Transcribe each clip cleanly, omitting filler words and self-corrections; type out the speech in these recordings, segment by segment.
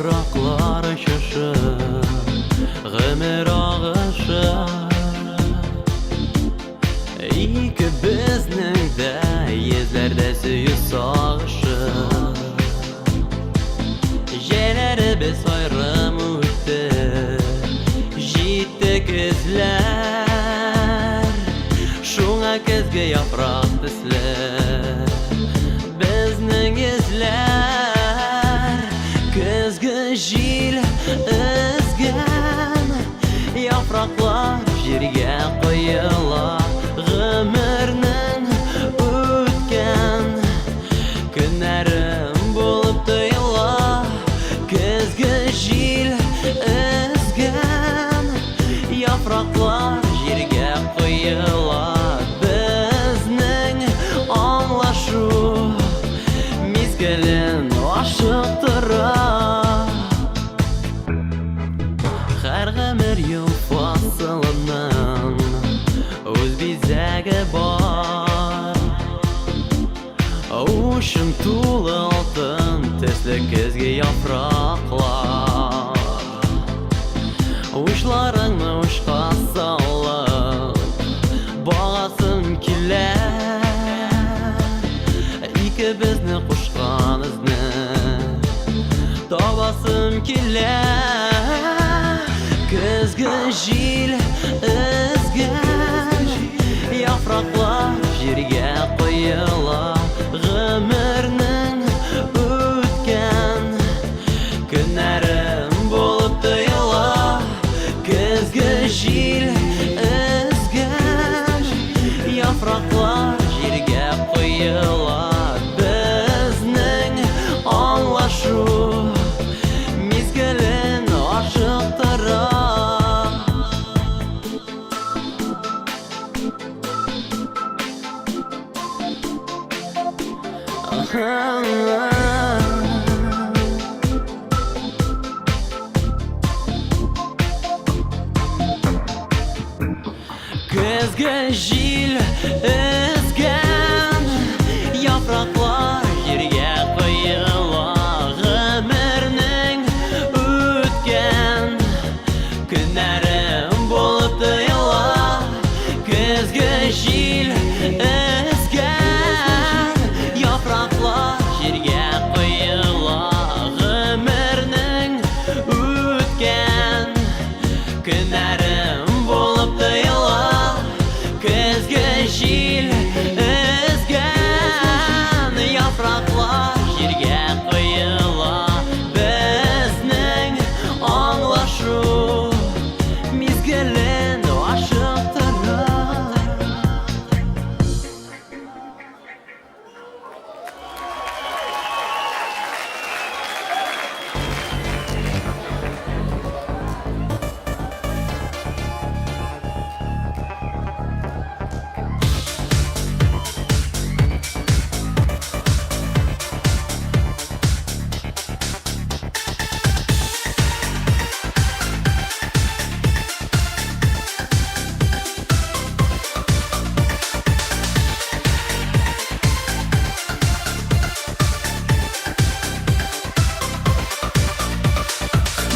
Яфраклар очышы, гомер агышы. Икебезнең дә йөзләрдә сөю сагышы. Җәйләребез аерым үтте, җитте көзләр. Шуңа көзге яфрак төсле безнең йөзләр. Көзге җил өзгән яфраклар җиргә коела. Гомернең үткән көннәрем булып тоела. Көзге җил өзгән яфраклар җиргә коела. Безнең аңлашу мизгелен ашыктыра. Һәр гомер ел фасылының үз бизәге бар. Учым тулы алтын төсле көзге яфраклар. Учларыңны учка салып, багасым килә. Икебезне кушкан эзне табасым килә. Көзге җил өзгән яфраклар җиргә коела. Гомернең үткән көннәрем булып тоела. Көзге җил өзгән яфраклар җиргә коела. Безнең аңлашу мизгелен ашыктыра. Көзге җил өзгән яфраклар җиргә коела. Гомернең үткән көннәрем булып тоела. Көзге җил өзгән яфраклар җиргә коела. Гомернең үткән көннәрем булып тоела. Көзге җил өзгән яфраклар җиргә коела. Безнең аңлашу мизгелен ашыктыра.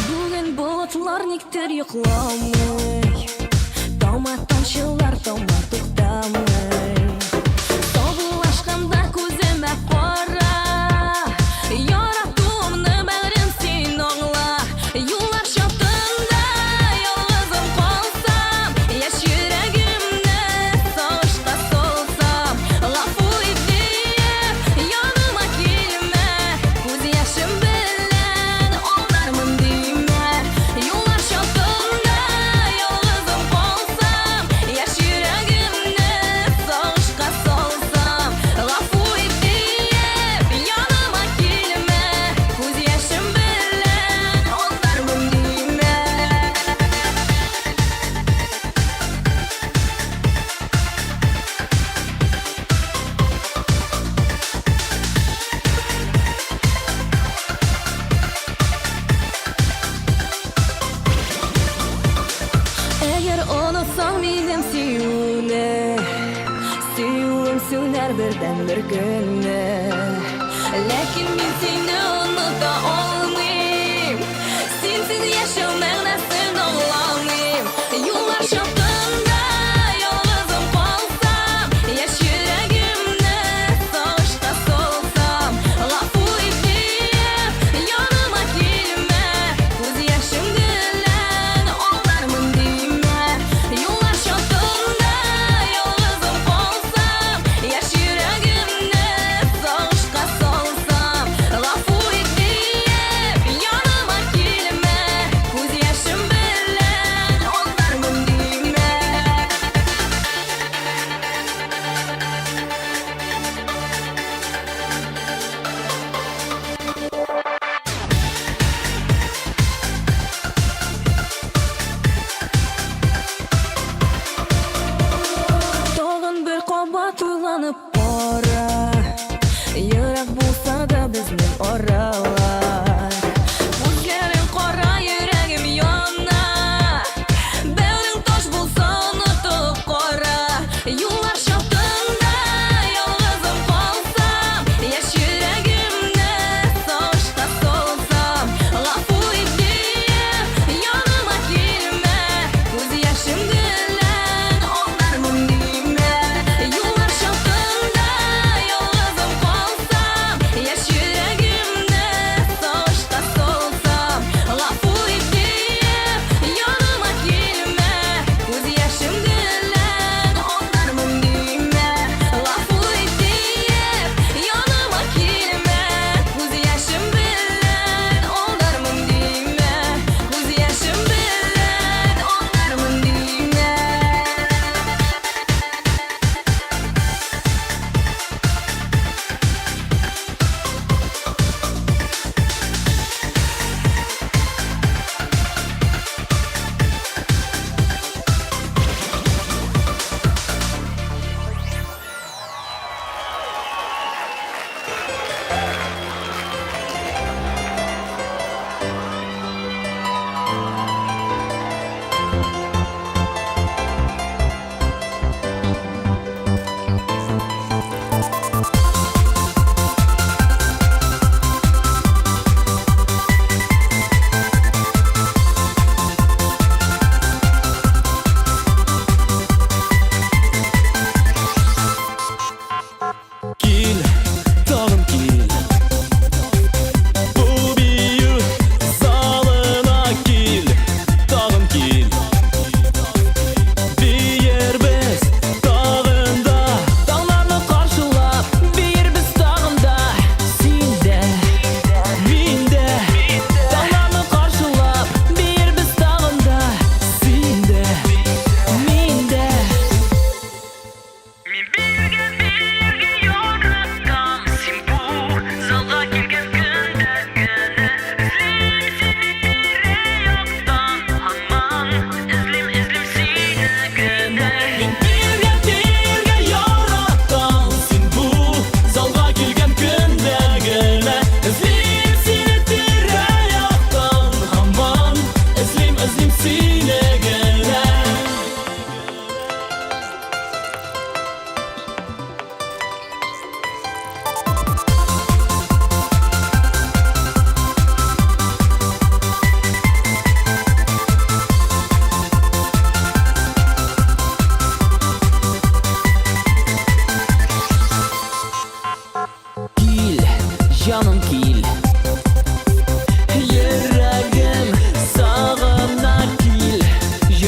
Бүген болытлар никтер йокламый, Тама тамчылар тама туктамый. Саубуллашканда күземә кара, Яратуымны бәгърем син аңла. Юллар чатында ялгызым калсам, Яшь йөрәгемне сагышка салсам, Гафу ит диеп, яныма килмә, Күз яшем белән алдармын димә. Юллар чатында ялгызым калсам, Яшь йөрәгемне сагышка салсам, Гафу ит диеп, яныма килмә, Күз яшем белән алдармын димә. Әгәр онытсаң минем сөюне, Сөюем сүнәр бердәнбер көнне. Ләкин мин сине оныта алмыйм.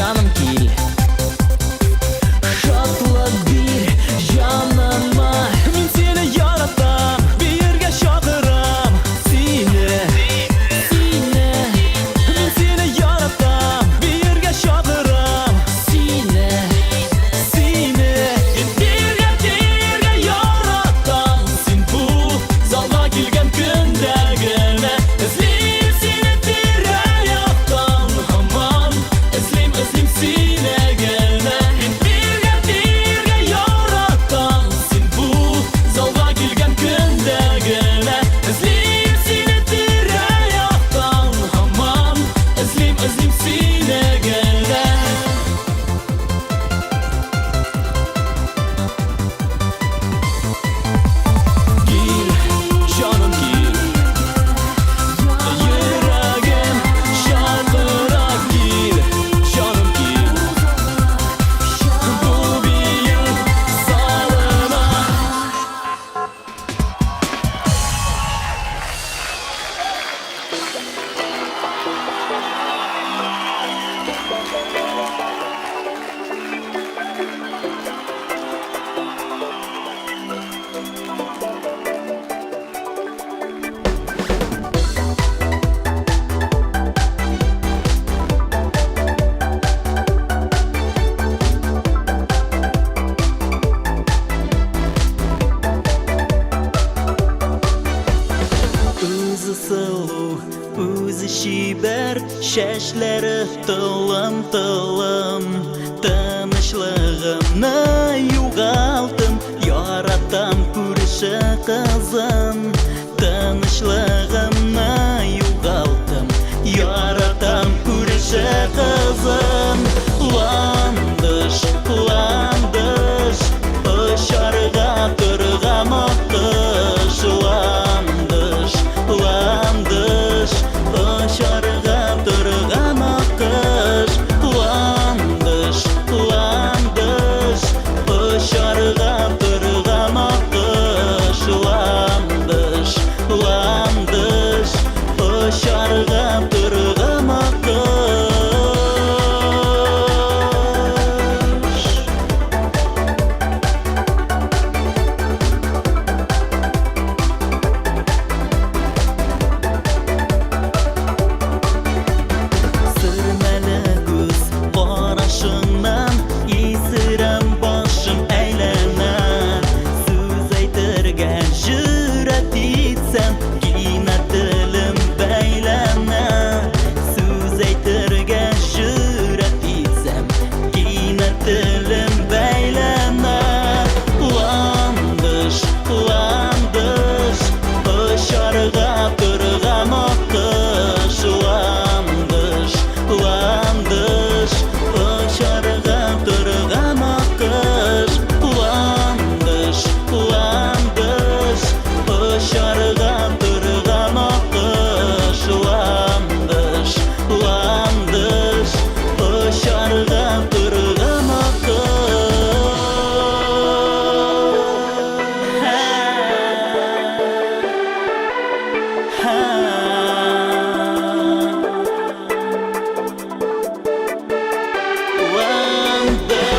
җаным, кил. Шатлык бир җаныма. Мин сине яратам, биергә чакырам сине, Сине, Мин сине яратам, биергә чакырам сине. сине. Мин тиргә, тиргә яратам. Син бу залга килгән көндә генә эзлим сине тирә-яктан. Һаман эзлим, эзлим сине генә. Мин тиргә, тиргә яратам. Син бу залга килгән көндә генә эзлим сине тирә-яктан. Һаман эзлим, эзлим сине генә. Кил, җаным, кил. Йөрәгем чакыра, кил, җаным, кил. Бу бию залына. Үзе сылу, үзе чибәр, чәчләре толым толым. Тынычлыгымны югалттым, яратам күрше кызын. Тынычлыгымны югалттым, яратам күрше кызын. Ландыш, ландыш, очарга торган аккош. Ландыш, ландыш, очарга торган аккош. Ландыш, ландыш, очарга торган аккош. Ландыш, ландыш, очарга торган аккош. Сөрмәле күз карашыңнан исерәм, башым әйләнә. Сүз әйтергә җөрьәт итсәм, кинәт телем бәйләнә. Сүз әйтергә җөрьәт итсәм, кинәт телем бәйләнә. Ландыш, ландыш, очарга торган аккош. Ландыш, ландыш, очарга торган аккош. Ландыш, ландыш, очарга торган аккош. Ландыш, ландыш, очарга торган аккош. Ландыш.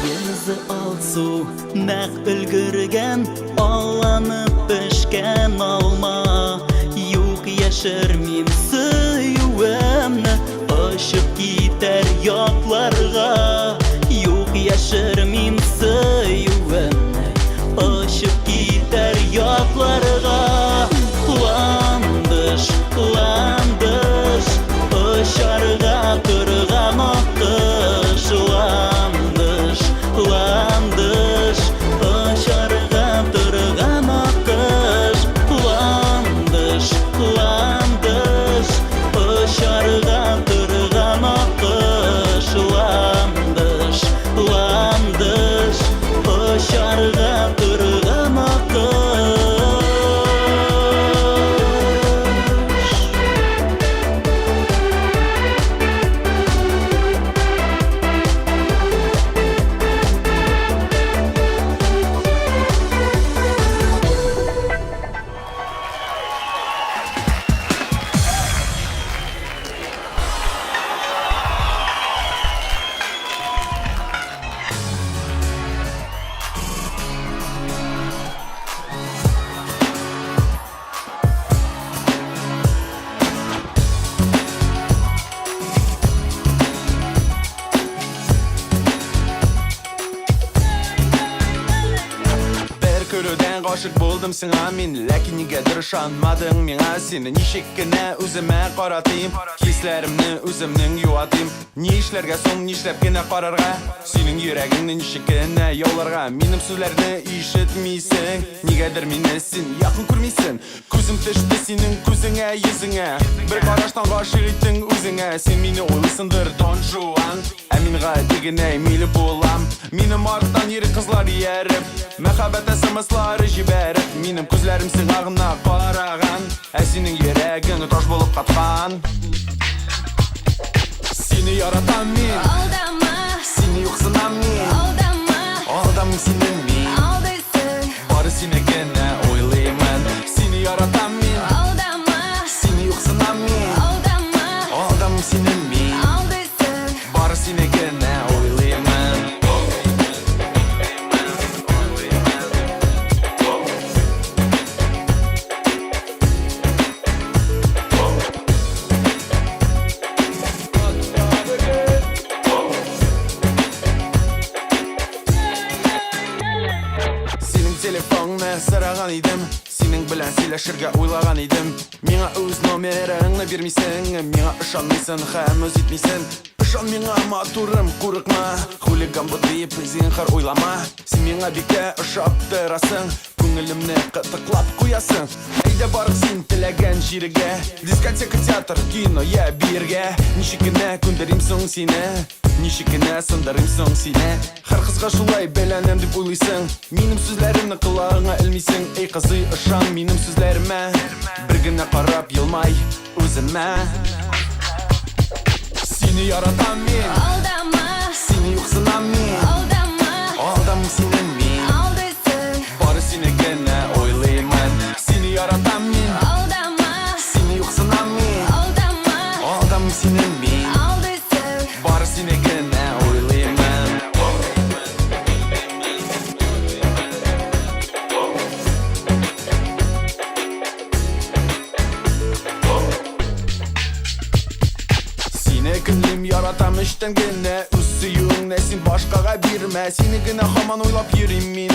Йөзе алсу, нәкъ өлгергән, алланып пешкән алма. Юк, яшермим сөюемне, очып китәр якларга. Юк, яшермим сөюемне, очып китәр якларга. Ландыш, ландыш, очарга торган аккош. Ландыш, ландыш, очарга торган аккош. Ландыш, ландыш, очарга торган аккош. Ландыш, күрүдән гашыйк булдым сиңа мин. Ләкин нигәдер ышанмадың миңа син. Ничек кенә үземә каратыйм, хисләремне үземнең юатыйм. Ни эшләргә соң, нишләп кенә карарга? Синең йөрәгеңне ничек кенә яуларга? Минем сүзләрне ишетмисең, нигәдер мине син якын күрмисең. Күзем төште синең күзеңә, йөзеңә. Бер караштан гашыйк иттең үзеңә. Син мине уйлыйсыңдыр, Дон Жуан. Ә мин гади генә Эмиль булам. Минем арттан йөри кызлар ияреп, мәхәббәт смслары җибәреп. Минем күзләрем сиңа гына караган, ә синең йөрәгең таш булып каткан. Сине яратам мин. Алдама. Сине юксынам мин. Алдама. Алдамыйм сине мин. Алдыйсың. Бары сине генә уйлыймын. Сине яратам мин. Алдама. Сине юксынам мин. Алдама. Алдамыйм сине мин. Алдыйсың. Бары сине генә уйлыймын. Синең телефоныңны сораган идем, синең белән сөйләшергә уйлаган идем. Миңа үз номерыңны бирмисең, миңа ышанмыйсың һәм үз итмисең. Ышан миңа, матурым, курыкма, хулиган бу диеп зинһар уйлама. Син миңа бик тә ошап торасың, күңелемне кытыклап куясың. Әйдә барып син теләгән җиргә, дискотека, театр, кино я биергә. Ничек кенә күндерим соң сине, ничек кенә сындырыйм соң сине. Һәр кызга шулай бәйләнәм дип уйлыйсың, минем сүзләремне колагыңа элмисең. Эй, кызый, ышан минем сүзләремә, бер генә карап елмай үземә. Сине яратам мин. Алдама. Сине юксынам мин. Алдама. Алдамыйм сине мин. Алдыйсың. Бары сине генә уйлыймын. Сине яратам мин. Алдама. Сине юксынам мин. Алдама. Алдамыйм сине мин. Алдыйсың. Бары сине генә уйлыймын. Сине көнлим, яратам эчтән генә. Үз сөюеңне син башкага бирмә. Сине генә һаман уйлап йөрим мин.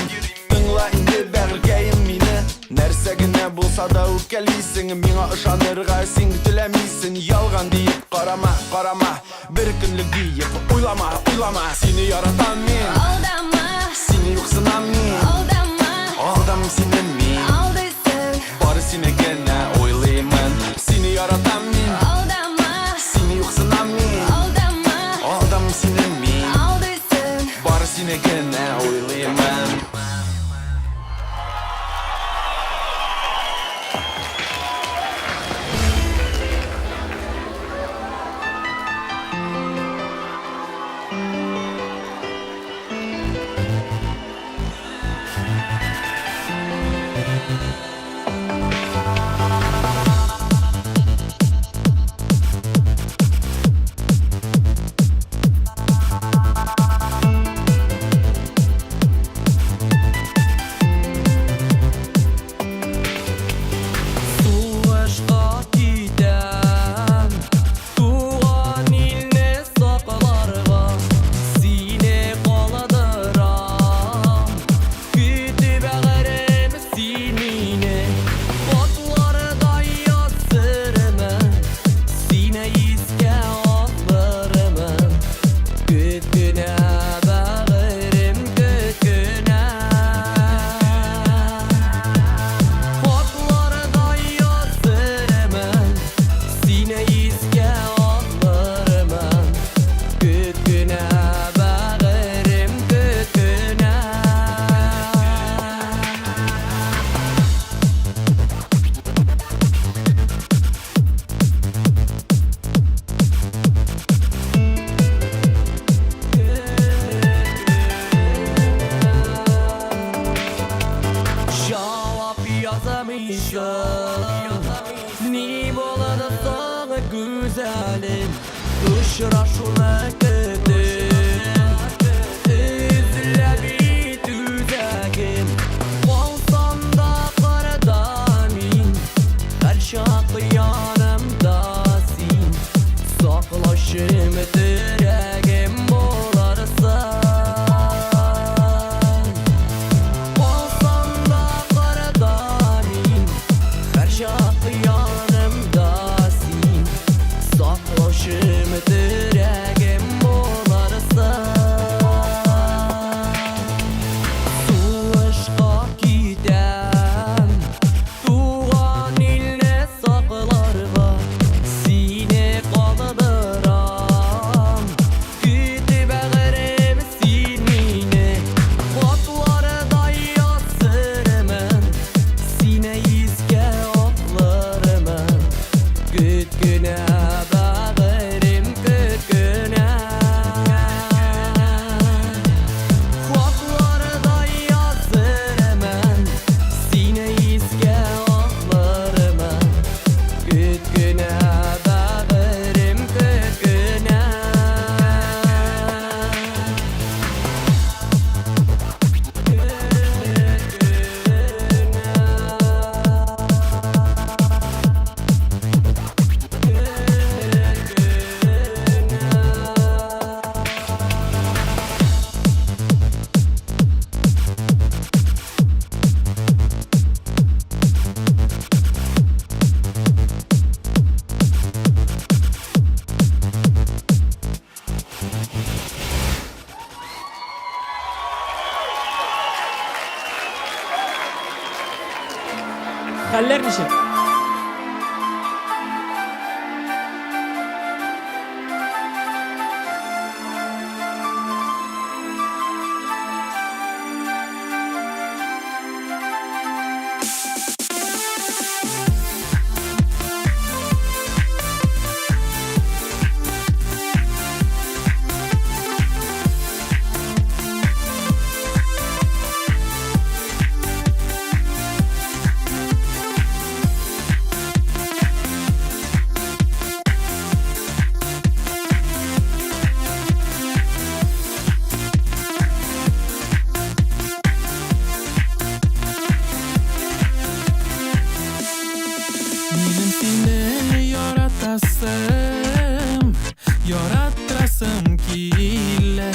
Тыңла инде, бәгырькәем, мине. Нәрсә генә булса да үпкәлисең, миңа ышанырга син теләмисең. Ялган диеп карама, карама, бер көнлек диеп уйлама, уйлама. Сине яратам мин. Алдама. Сине юксынам мин. Алдама. Алдамыйм сине мин. Алдыйсың. Бары сине генә уйлыймын. Сине яратам мин. Алдама. Сине юксынам мин. Алдама. Алдамыйм сине мин. Алдыйсың. Бары сине генә уйлыймын. Сугышка китәм, туган илне сакларга, сине калдырам. Көтеп бәгырем син мине, хатларда язырмын, сине искә алырмын. Көт кенә, бәгырем, көт кенә. Хатларда язырмын, сине искә алырмын. Көт кенә, бәгырем, көт кенә. Җавап язмыйсың, ни булды соң, гүзәлем? Очрашуны көтеп, өзелә бит үзәгем. Калсам да кырда мин, һәрчак янымда син. Саклаучым, терәгем булырсың. Калсам да Хәлләр ничек? Минем сине яратасым, яраттырасым килә.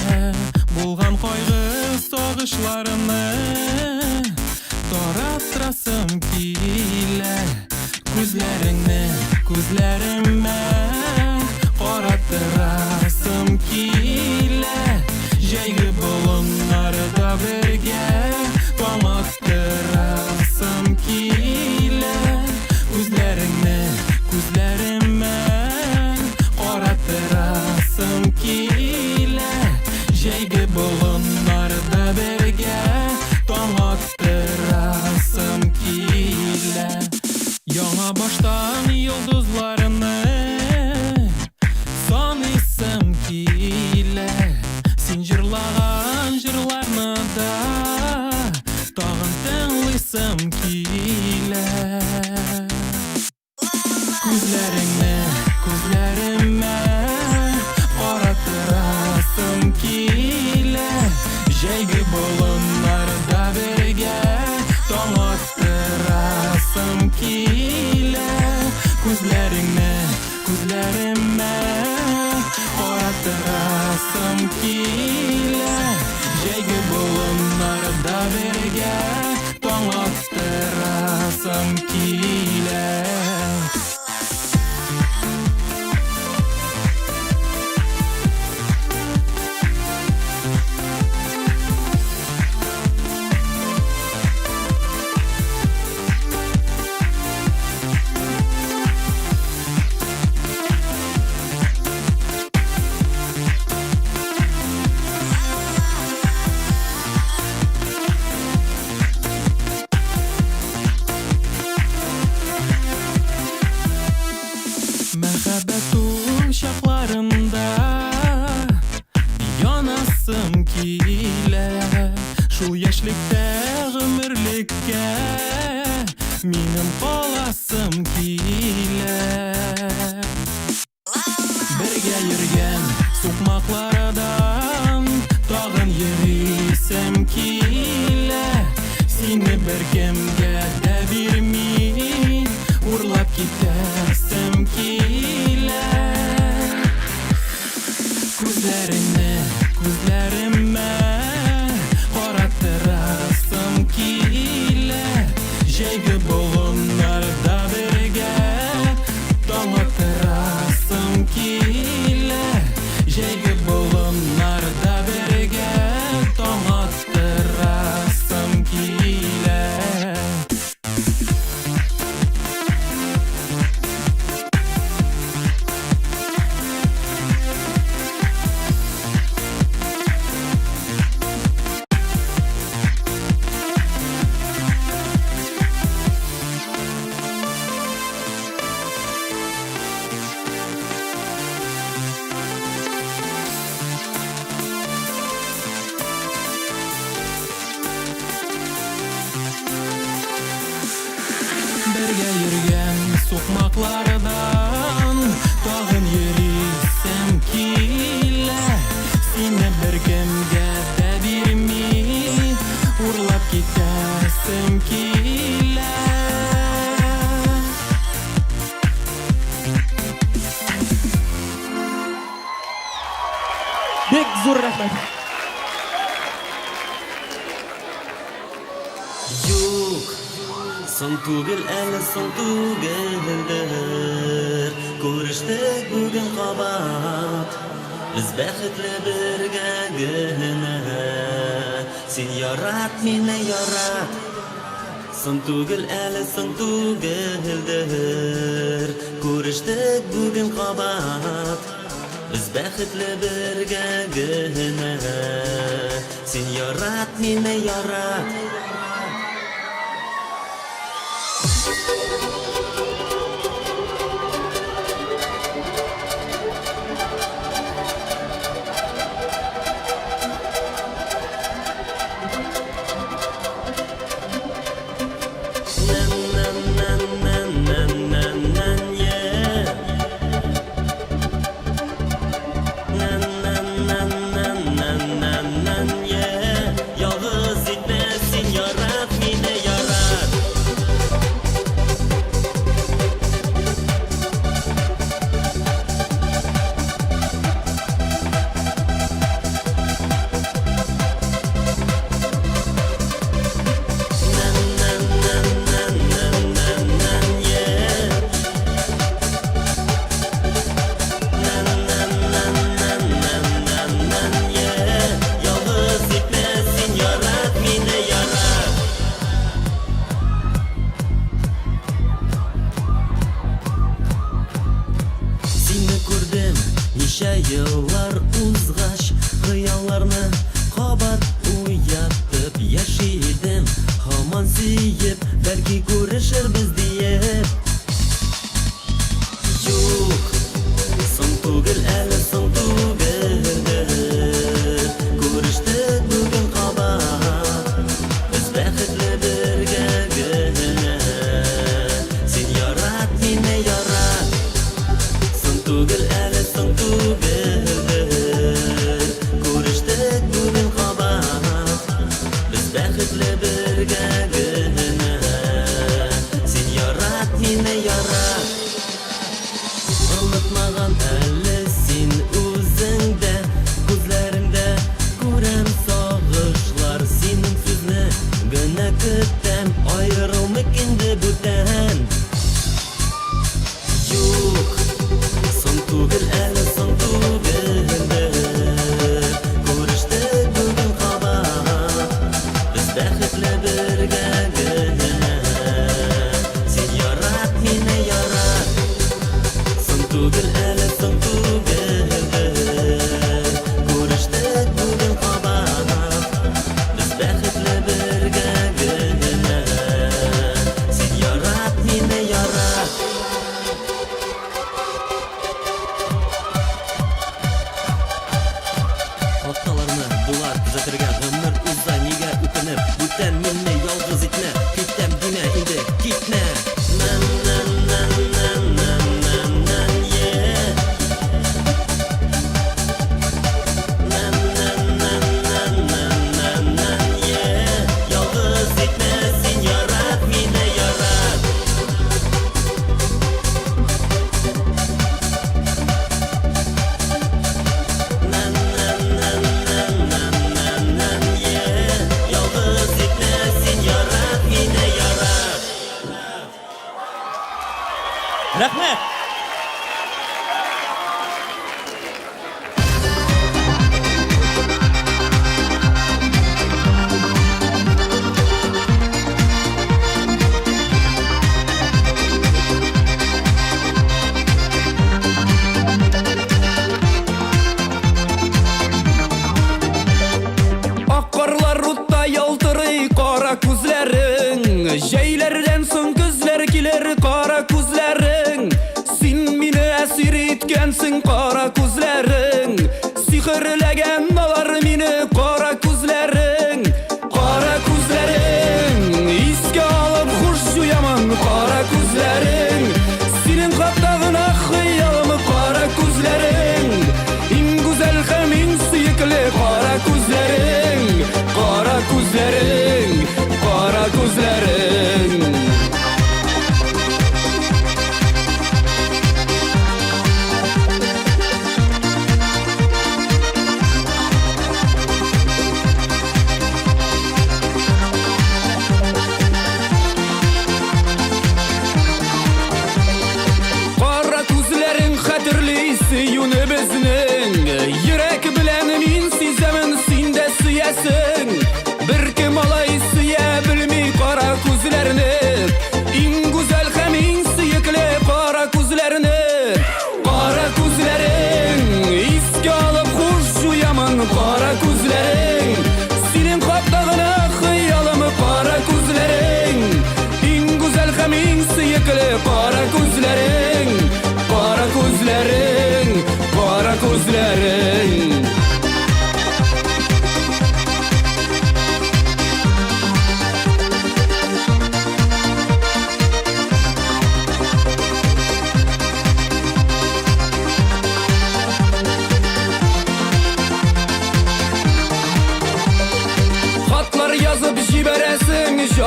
Булган кайгы сагышларны тараттырасым килә. Күзләреңне күзләремә караттырасым килә. Җәйге болыннарда бергә таң аттырасым килә. Күзләреңне күзләремә караттырасым килә. Җәйге болыннарда бергә таң аттырасым килә. Яңа баштан йолдызларны саныйсым килә. Син җырлаган җырларны да тагын тыңлыйсым килә. Күзләреңне күзләремә караттырасым килә. Җәйге болыннарда бергә таң аттырасым килә. Күзләреңне күзләремә караттырасым килә. Җәйге болыннарда бергә таң аттырасым килә. Мәхәббәт учакларында янасым килә. Шул яшьлектә гомерлеккә минем каласым килә. Бергә йөргән сукмаклардан тагын йөрисем килә. Сине беркемгә дә бирми, урлап китәсем килә. Күзләреңне күзләремә караттырасым килә. Җәйге болыннарда бергә таң аттырасым килә. Җәйге болыннарда бергә таң аттырасым килә. Бергә йөргән сукмаклардан тагын йөрисем килә. Сине беркемгә дә бирми, урлап китәсем килә. Бик зур рәхмәт. Юк, соң түгел әле, соң түгелдер. Күрештек бүген кабат. Без бәхетле бергә генә. Син ярат мине, ярат. Соң түгел әле, соң түгелдер. Күрештек бүген кабат. Без бәхетле бергә генә. Син ярат мине, ярат. Ялгыз итмә син, ярат мине, ярат. Ялгыз итмә син, ярат мине, ярат. Сине күрдем ничә еллар узгач, хыялларны кабат уятып яши идем, һаман сөеп, бәлки күрешербез диеп. Юк, соң түгел әле, соң түгелдер. Күрештек бүген кабат. Без бәхетле бергә генә. Син ярат мине, ярат. Соң түгел әле, соң түгелдер. Күрештек бүген кабат. Без бәхетле бергә генә. Син ярат мине, ярат. Онытмаган әле син үзең дә, күзләреңдә күрәм сагышлар. Синең сүзне генә көтәм, аерылмыйк инде бүтән. Юк, соң түгел әле, соң түгелдер. Күрештек бүген кабат. Без бәхетле бергә генә. Син ярат мине, ярат. Соң түгел әле, соң түгелдер. Күрештек бүген кабат. Без бәхетле бергә генә. Син ярат мине, ярат. Хаталарны була төзәтергә, гомер уза, нигә үкенеп? Бүтән мине ялгыз итмә, китәм димә инде, китмә. Ялгыз итмә син, ярат мине, ярат. Ялгыз итмә син, ярат мине, ярат. Рәхмәт! Ак карлар утта ялтырый кара күзләрең. Җәйләрдән соң көзләр килер кара күзләрең. Син мине әсир иткәнсең кара күзләрең. Сихерләгән алар мине кара күзләрең. Кара күзләрең, искә алып хуш җуямын кара күзләрең. Синең хакта гына хыялым кара күзләрең. Иң гүзәл һәм иң сөекле кара күзләрең. Кара күзләрең, кара күзләрең. Кара күзләрең хәтерли сөюне безнең. Йөрәк белән мин сизәмен, син дә сөясең. Беркем алай сөя белми кара күзләрне.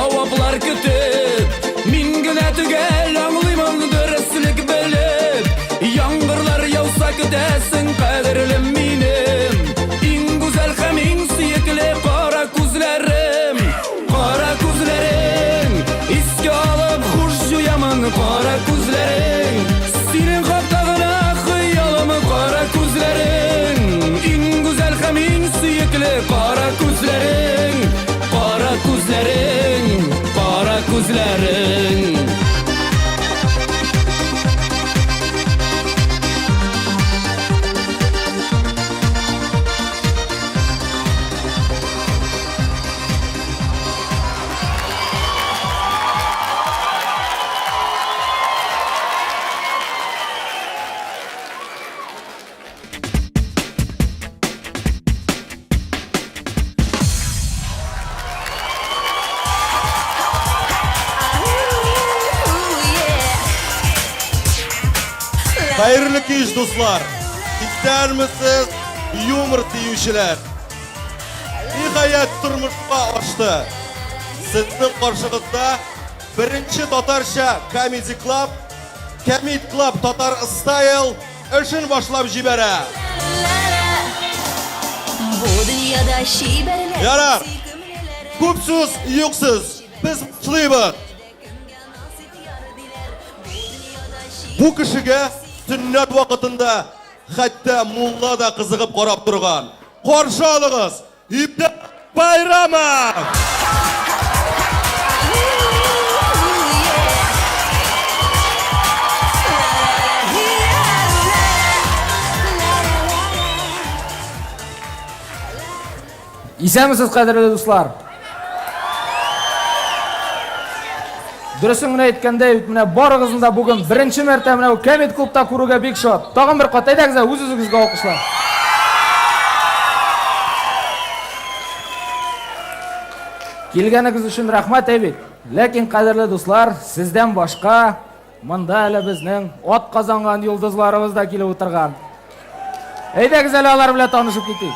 җаваплар көтеп. Мин генә төгәл аңлыймын дөреслек белеп. Яңгырлар яуса көтәсең, кадерлем минем. Иң гүзәл һәм иң сөекле кара күзләрем. Кара күзләрең, искә алып хуш җуямын кара күзләрең. Синең хакта гына хыялым кара күзләрең. Иң гүзәл һәм иң сөекле кара күзләрең. Кара күзләрең, кара күзләрең. Хәерле кич, дуслар! Исәнмесез, юмор сөючеләр! Ниһаять, тормышка ашты. Сезнең каршыгызда беренче татарча Comedy Club, Кәмит Club Татар Style эшен башлап җибәрә. Бу дөньяда чибәрләр Ярар. Күп сүз, юк сүз. Без башлыйбыз. Бу кешегә сөннәт вакытында хәтта мулла да кызыгып карап торган. Каршы алыгыз, Ибрай Байрамов! Исәнмесез, кадерле дуслар! Дөресен генә әйткәндә, бит менә барыгызны да бүген беренче мәртәбә менә бу Кәмит клубта күрүгә бик шат. Тагын бер кат әйдәгез, үз-үзегезгә алкышлар. Килгәнегез өчен рәхмәт, әй бит. Ләкин, кадерле дуслар, сездән башка монда әле безнең ат казанган йолдызларыбыз да килеп утырган. Әйдәгез әле алар белән танышып китик.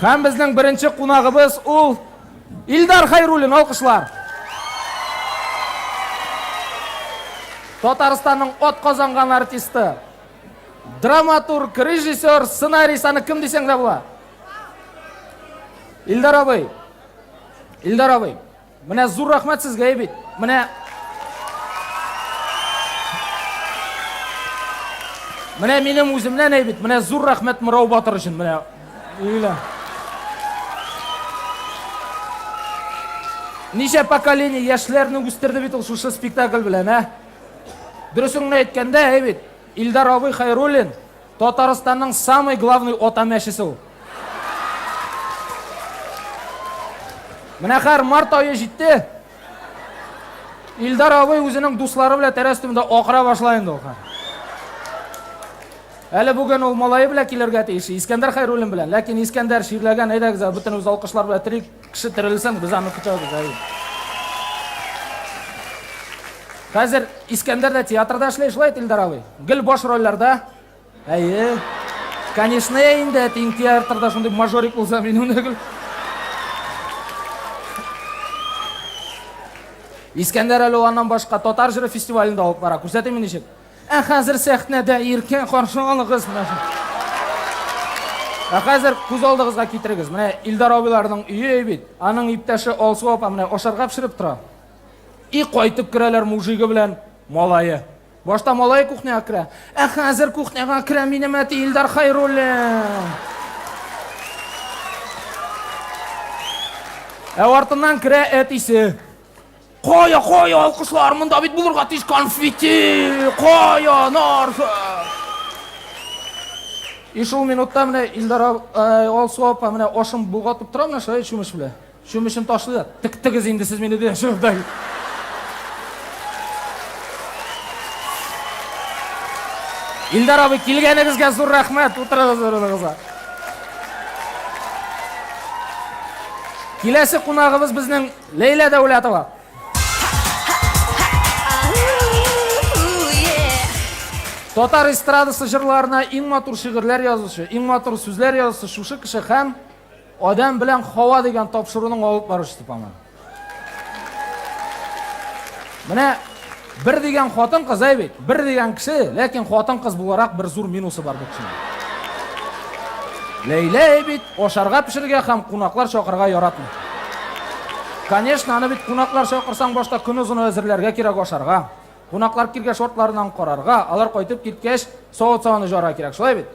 Һәм безнең беренче кунагыбыз ул Илдар Хайруллин, алкышлар. Татарстанның ат казанган артисты. Драматург, режиссер, сценарист, аны кем дисәң дә була. Илдар абый. Илдар абый, менә зур рәхмәт сезгә бит. Менә Менә минем үземнән әй бит, менә зур рәхмәт Мырау батыр өчен, менә. Илә. Ничә поколение яшьләрне үстерде бит ул шушы спектакль белән, ә? Дөресен генә әйткәндә, әй бит, Илдар абый Хайруллин Татарстанның самый главный ата мәчесе ул. Менә хәр март ае җитте. Илдар абый үзенең дуслары белән тәрәз төбендә акыра башлай инде ул. Әле бүген ул малае белән килергә тиеш, Искәндәр Хәйруллин белән. Ләкин Искәндәр чирләгән, әйдәгез, бөтенебез алкышлар белән терик, кеше терелсен, без аны көтәбез. Әйе. Хәзер Искәндәр дә театрда эшли, шулай Илдар абый. Гел баш рольләрдә. Әйе. Конечно, инде әтиең театрда шундый мажорик булса, мин уны гел. Искәндәр әле ул аннан башка татар җыры фестивалендә алып бара. Күрсәтим ничек. Ә хәзер сәхнәдә иркен каршы алыгыз менә. Ә хәзер күз алдыгызга китерегез. Менә Илдар абыйларның өе бит. Аның иптәше Алсу апа менә ашарга пешереп тора. И кайтып керәләр мужигы белән малае. Башта малае кухняга керә. Ә хәзер кухняга керә минем әти Илдар Хайруллин. Ә артыннан керә әтисе. Кая, кая алкышлар, монда бит булырга тиеш конфетти. Кая, нарса. И шул минутта менә Илдар Алсу апа менә ашын болгатып тора менә шулай чүмеч белән. Чүмечен ташлый да, тектегез инде сез мине дигән шунда. Илдар абый, килгәнегезгә зур рәхмәт, утырыгыз урыныгызга. Киләсе кунагыбыз безнең Ләйлә Дәүләтова. Татар эстрадасы җырларына иң матур шигырьләр язучы, иң матур сүзләр язучы шушы кеше һәм. Адәм белән Хава дигән тапшыруның алып баручысы, по-моему. Менә бер дигән хатын-кыз әй бит, бер дигән кеше, ләкин хатын-кыз буларак бер зур минусы бар бу кешенең. Ләйлә әй бит ашарга пешерергә һәм кунаклар чакырырга яратмый. Конечно, аны бит кунаклар чакырсаң, башта көнозын әзерләргә кирәк ашарга. Кунаклар килгәч шортларыннан карарга, алар кайтып киткәч, савыт-сабаны җарга кирәк, шулай бит?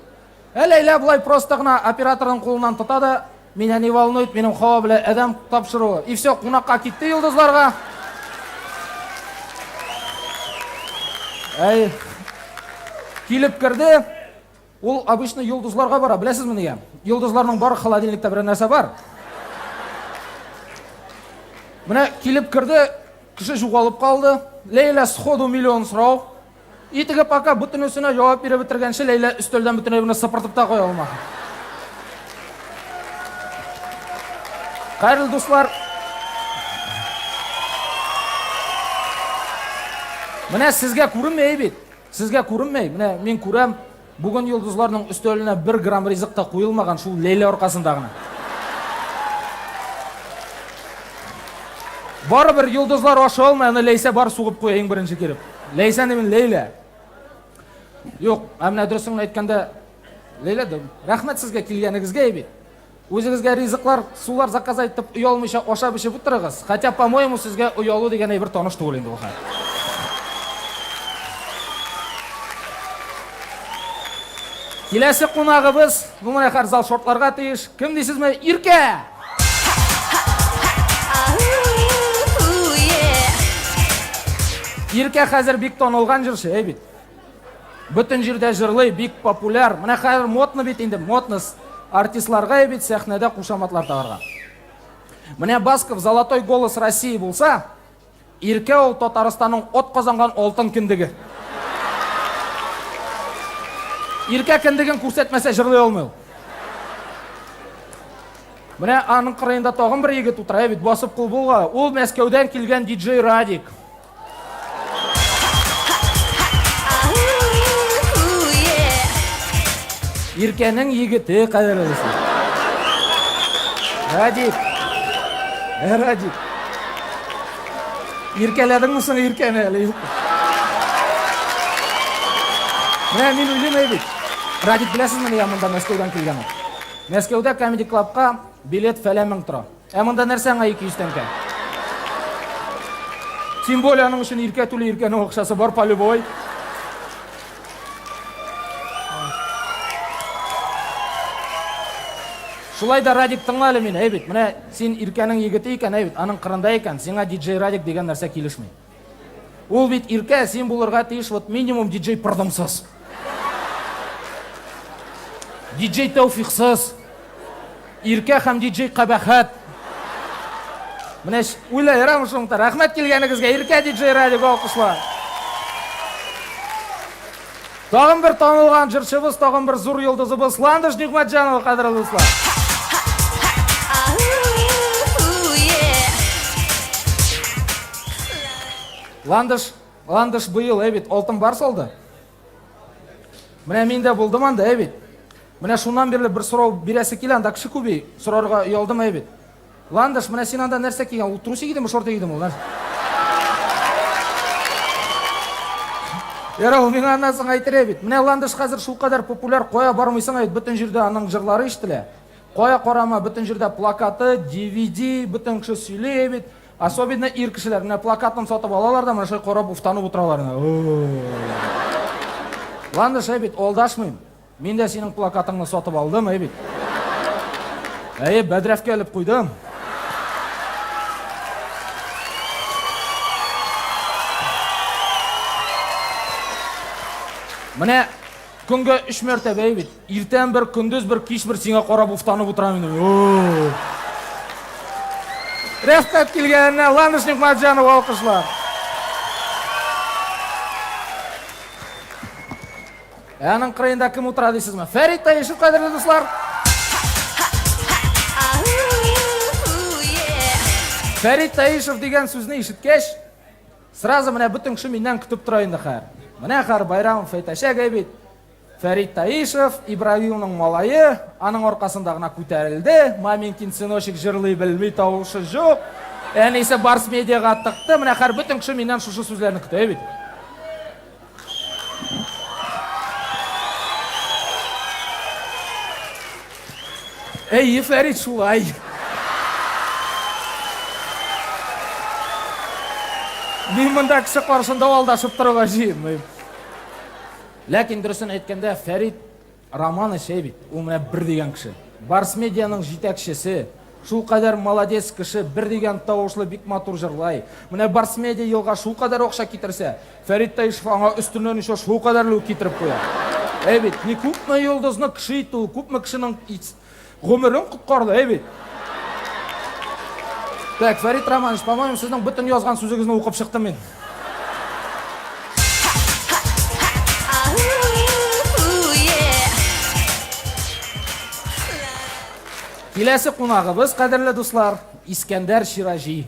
Ә Ләйлә болай просто гына операторның кулыннан тота да, меня не волнует, минем Хава белән Адәм тапшыруы. И все, кунакка китте йолдызларга. Әй, килеп керде. Ул обычно йолдызларга бара, беләсезме нигә? Йолдызларның бар холодильникта берәр нәрсә бар. Менә килеп керде, кеше югалып калды. Ләйлә сходу миллион сорау. И теге пока бөтенесенә җавап биреп бетергәнче, Ләйлә өстәлдән бөтен әйберне сыпыртып та куя алмады. Кадерле дуслар, менә сезгә күренмәй бит. Сезгә күренмәй. Менә мин күрәм, бүген йолдызларның өстәленә бер грамм ризык та куелмаган, шул Ләйлә аркасында гына. Барыбер йолдызлар ашый алмый, аны Ләйсә бар сугып куя иң беренче килеп. Ләйсә димин, Ләйлә. Юк, ә менә дөресен әйткәндә, Ләйлә, рәхмәт сезгә килгәнегезгә бит. Үзегезгә ризыклар, сулар заказ итеп оялмыйча ашап эчеп утырыгыз. Хотя, по-моему, сезгә оялу дигән әйбер таныш түгел инде ул хәл. Киләсе кунагыбыз, ну менә хәр зал шортларга тиеш. Кем дисезме? Иркә! Иркә хәзер бик танылган җырчы, әй бит. Бөтен җирдә җырлый, бик популяр. Менә хәзер модно бит инде, модно артистларга бит сәхнәдә кушаматлар тагарга. Менә Басков Золотой голос России булса, Иркә ул Татарстанның от казанган алтын кендеге. Иркә кендеген күрсәтмәсә җырлый алмый ул. Менә аның кырыенда тагын бер егет утыра бит, басып кул булга. Ул Мәскәүдән килгән диджей Радик. Иркәнең егете кадерле дуслар. Радик. Ә, Радик. Иркәләдеңме соң Иркәне әле юк. Менә мин уйлыйм әй бит. Радик беләсезме нигә монда Мәскәүдән килгән ул? Мәскәүдә Comedy Club-ка билет фәлән мең тора. Ә монда нәрсә аңа 200 тәңкә? Тем более аның өчен Иркә түли, Иркәнең акчасы бар полюбой. Шулай да Радик тыңла әле мине, әй бит, менә син Иркәнең егете икән, әй бит, аның кырында икән, сиңа диджей Радик дигән нәрсә килешми. Ул бит Иркә, син булырга тиеш вот минимум диджей пырдымсыз. Диджей Тәүфиксыз. Иркә һәм диджей Кабахәт. Менә уйла, ярамы шуңда. Рәхмәт килгәнегезгә, Иркә диджей Радик алкышлар. Тагын бер танылган җырчыбыз, тагын бер зур йолдызыбыз Ландыш Нигъмәтҗанова, кадерле дуслар. Ландыш, Ландыш быел, әй бит, алтын барс алды. Менә мин дә булдым анда, әй бит. Менә шуннан бирле бер сорау бирәсе килә, анда кеше күп, сорарга оялдым, әй бит. Ландыш, менә син анда нәрсә кигән? Ул трусы кидеме, шорты кидеме ул? Яра, ул миңа аннан соң әйтер бит. Менә Ландыш хәзер шулкадәр популяр, кая бармыйсың әйт, бөтен җирдә аның җырлары ишетелә. Кая карама, бөтен җирдә плакаты, DVD, бөтен кеше сөйли бит. Особенно ир кешеләр. Менә плакатын сатып алалар да, менә шулай карап уфтанып утыралар. Ландыш, әй бит, алдашмыйм. Мин дә синең плакатыңны сатып алдым, әй бит. Әйе, бәдрәфкә элеп куйдым. Менә көнгә өч мәртәбә әй бит. Иртән бер, көндез бер, кич бер сиңа карап уфтанып утырам инде. Рәхмәт килгәненә Ландыш Нигъмәтҗанов алкышлар. Ә аның кырыенда кем утыра дисезме? Фәрит Таишев, кадерле дуслар. Фәрит Таишев дигән сүзне ишеткәч, сразу менә бөтен кеше миннән көтеп тора инде хәер. Менә хәер Байрамов әйтәчәк әй бит. Фәрит Таишев, Ибраһимның малае, аның аркасында гына күтәрелде. Маменькин сыночек җырлый белми, тавышы юк. Әнисе Барс медиага тыкты. Менә хәр бөтен кеше миннән шушы сүзләрне көтә бит. Әйе, Фәрит, шулай. Мин монда кеше каршында алдашып торырга җыенмыйм. Ләкин дөресен әйткәндә, Фәрит Романович әй бит, ул менә бер дигән кеше. Барс медианың җитәкчесе, шул кадәр молодец кеше, бер дигән тавышлы бик матур җырлай. Менә Барс медиа елга шул кадәр акча китерсә, Фәрит Таишев аңа өстеннән еще шул кадәрле үк китереп куя. Әй бит, ни күпме йолдызны кеше итте ул, күпме кешенең гомерен коткарды, әй бит. Так, Фәрит Романович, по-моему, сезнең бөтен язган сүзегезне укып чыктым мин. Киләсе кунагыбыз, кадерле дуслар, Искәндәр Шираҗи.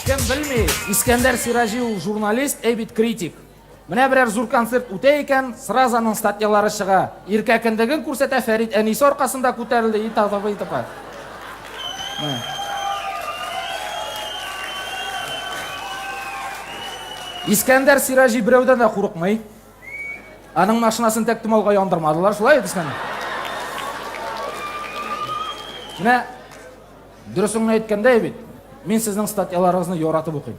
Кем белми, Искәндәр Сираҗи ул журналист, әй бит критик. Менә берәр зур концерт үтә икән, сразу аның статьялары чыга. Иркә кендеген күрсәтә, Фәрит әнисе аркасында күтәрелде, и т.п. и т.п. Искәндәр Сираҗи берәүдән дә курыкмый. Аның машинасын тәк томалга яндырмадылар, шулай бит, Искәндәр? Менә дөресен генә әйткәндә бит, мин сезнең статьяларыгызны яратып укыйм.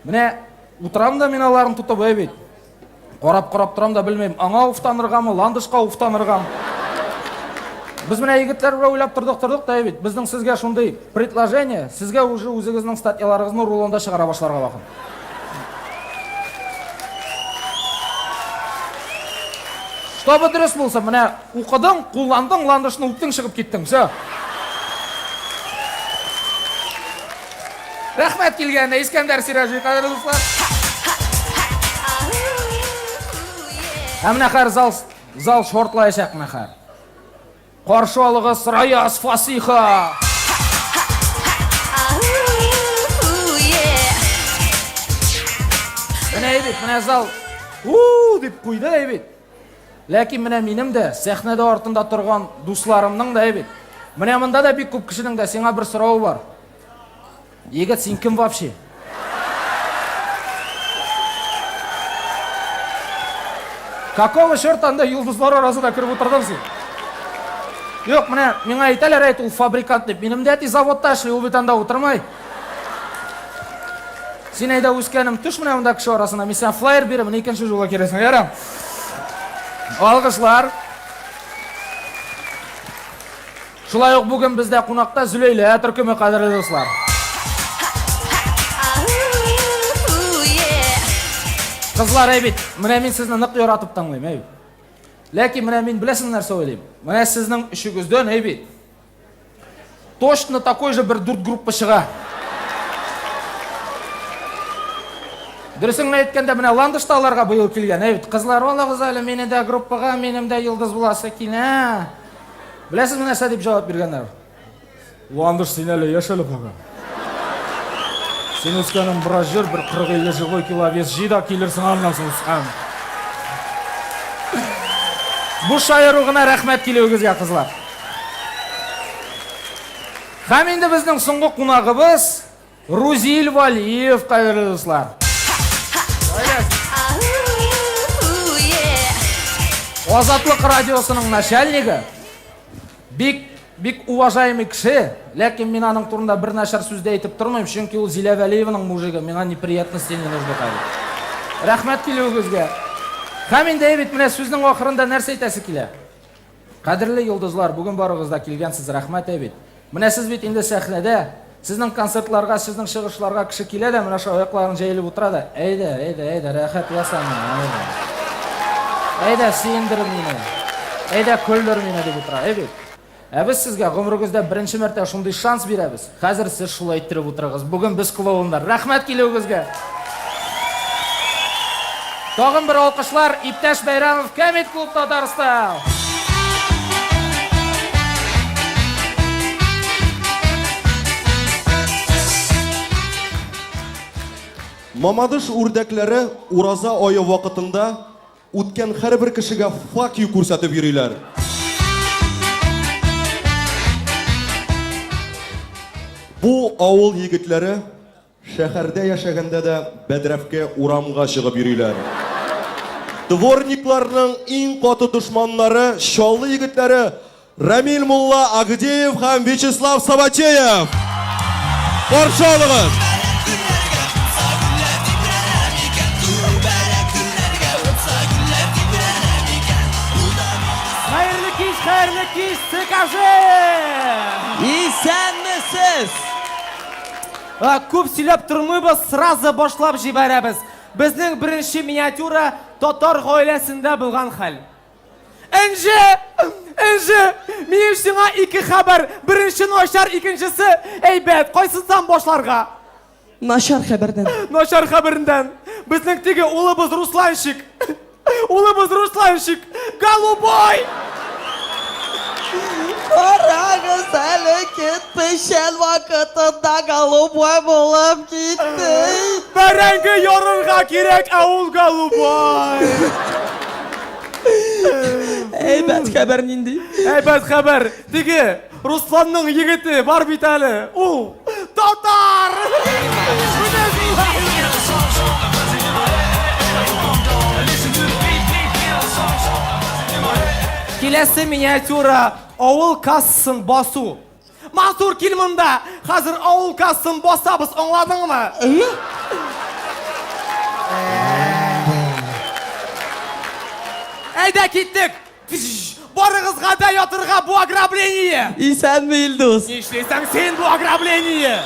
Менә утырам да мин аларын тотып, әй бит. Карап-карап торам да белмим, аңа уфтаныргамы, Ландышка уфтаныргамы. Без менә егетләр белән уйлап тордык, тордык та бит. Безнең сезгә шундый предложение, сезгә уже үзегезнең статьяларыгызны рулонда чыгара башларга вакыт. Чтобы дөрес булсын, менә укыдың, кулландың, Ландышны үптең, чыгып киттең. Все. Рәхмәт килгәненә, Искәндәр Сираҗи, кадерле дуслар. Ә менә хәр зал, зал шортлаячак менә хәр. Каршы алыгыз Раяз Фасиха! Менә әйбит, менә зал у дип куйды әйбит. Ләкин менә минем дә, сәхнәдә артында торган дусларымның да әйбит. Менә монда да бик күп кешенең дә сиңа бер соравы бар. Егет, син кем вообще? Какого черта анда йолдызлар арасына кереп утырдың син? Юк, менә миңа әйтәләр, әйт, ул фабрикант дип. Минем дә әти заводта эшли, ул бит анда утырмай. Син әйдә үскәнем, төш менә монда кеше арасына. Мин сиңа флаер бирәм, менә икенче юлга киләсең. Ярам. Алкышлар. Шулай ук бүген бездә кунакта Зөләйлә төркеме, кадерле дуслар. Кызлар, әй бит, менә мин сезне нык яратып тыңлыйм, әй бит. Ләкин менә мин беләсең нәрсә уйлыйм? Менә сезнең өчегездән, әй бит, точно такой же бер дүрт группа чыга. Дөресен генә әйткәндә, менә Ландыш та аларга быел килгән, әй бит. Кызлар, алыгыз әле мине дә группага, минем дә йолдыз буласы килә. Беләсезме нәрсә дип җавап биргәннәр? Ландыш, син әле яшь әле пока. Син үскәнең бераз җыр, бер 40-50 живой кило вес җый да килерсең аннан соң үскән. Бу шаяру гына рәхмәт килүегезгә, кызлар. Һәм инде безнең соңгы кунагыбыз Рузил Валиев, кадерле дуслар. Азатлык радиосының начальнигы, бик бик уважаемый кеше, ләкин мин аның турында бер начар сүз дә әйтеп тормыйм, чөнки ул Зилә Вәлиеваның мужигы, миңа неприятности не нужны хәзер. Рәхмәт килүегезгә. Һәм инде бит менә сүзнең ахырында нәрсә әйтәсе килә? Кадерле йолдызлар, бүген барыгыз да килгәнсез, рәхмәт әй бит. Менә сез бит инде сәхнәдә, сезнең концертларга, сезнең чыгышларга кеше килә дә, менә шул аякларын җәелеп утыра да, әйдә, әйдә, әйдә, рәхәт яса миңа, әйдә. Әйдә, сөендер мине. Әйдә, көлдер мине дип утыра, әй бит. Ә без сезгә гомерегездә беренче мәртәбә шундый шанс бирәбез. Хәзер сез шулай иттереп утырыгыз. Бүген без клоуннар. Рәхмәт килүегезгә. Тагын бер алкышлар, иптәш Бәйрәмов, Кәмит клуб Татарстан. Мамадыш үрдәкләре ураза ае вакытында үткән һәрбер кешегә fuck you күрсәтеп йөриләр. Бу авыл егетләре шәһәрдә яшәгәндә дә бәдрәфкә урамга чыгып йөриләр. Дворникларның иң каты дошманнары Чаллы егетләре Рамил мулла Агдеев һәм Вячеслав Саватеев! Каршы алыгыз! Хәерле кич, хәерле кич, ЦКЖ! Исәнмесез! Күп сөйләп тормыйбыз, сразу башлап җибәрәбез. Безнең беренче миниатюра татар гаиләсендә булган хәл. Энҗе! Энҗе! Минем сиңа ике хәбәр. Беренче начар, икенчесе әйбәт. Кайсыннан башларга? Начар хәбәрдән. Начар хәбәрдән. Безнең теге улыбыз Русланчик. Улыбыз Русланчик. Голубой! Карагыз әле, кит печән вакытында голубой булып китте. Бәрәңге ярырга кирәк, ә ул голубой. Әйбәт хәбәр нинди? Әйбәт хәбәр. Теге Русланның егете бар бит әле. Ул татар! Менә шулай. Киләсе миниатюра авыл кассасын басу. Мансур, кил монда! Хәзер авыл кассасын басабыз, аңладыңмы? Әйдә киттек! Барыгызга да ятырга бу ограбление! Исәнме, Илдус? Нишлисең син бу ограбление?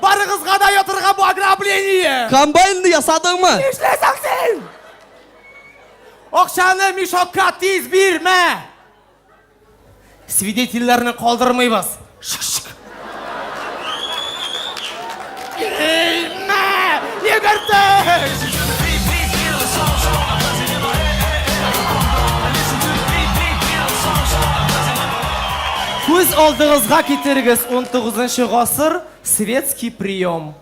Барыгызга да ятырга бу ограбление! Комбайнны ясадыңмы? Нишлисең син? Акчаны мешокка тиз бирмә! Свидетельләрне калдырмыйбыз. Шик-шик. Мә! Йөгердек! Күз алдыгызга китерегез 19 гасыр светский прием.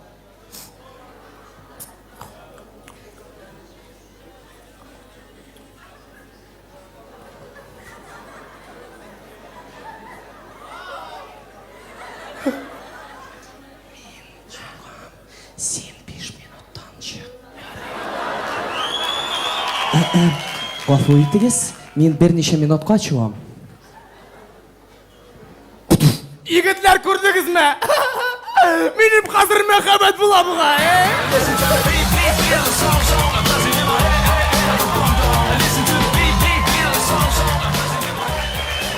Син 5 минуттан чык. Гафу итегез, мин берничә минутка чыгам. Егетләр күрдегезме? Минем хәзер мәхәббәт була бугай.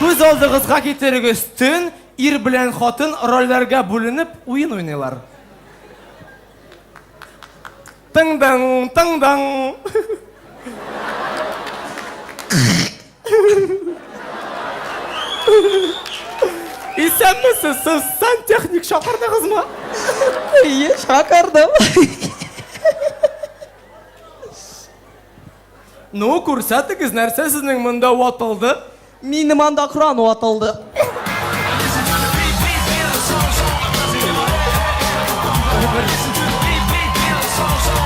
Күз алдыгызга китерегез, төн ир белән хатын рольләргә бүленеп уен уйныйлар. Тың-дың, тың-дың. Исәнмесез, сез сантехник чакырдыгызмы? Әйе, чакырдым. Ну, күрсәтегез, нәрсә сезнең монда ватылды? Минем анда кран ватылды.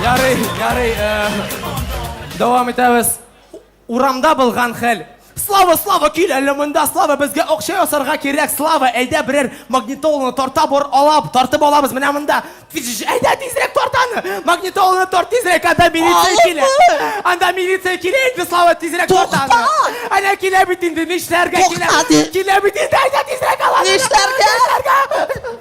Ярый, ярый, э, дәвам итәбез. Урамда булган хәл. Слава, Слава, кил әле монда, Слава, безгә акча ясарга кирәк, Слава, әйдә берәр магнитоланы тарта бор алап, тартып алабыз менә монда. Әйдә тизрәк тарт аны. Магнитоланы тарт тизрәк, анда милиция килә. Анда милиция килә инде, Слава, тизрәк тарт аны. Әнә килә бит инде, нишләргә килә? Килә бит инде, әйдә тизрәк ал аны. Нишләргә? Нишләргә?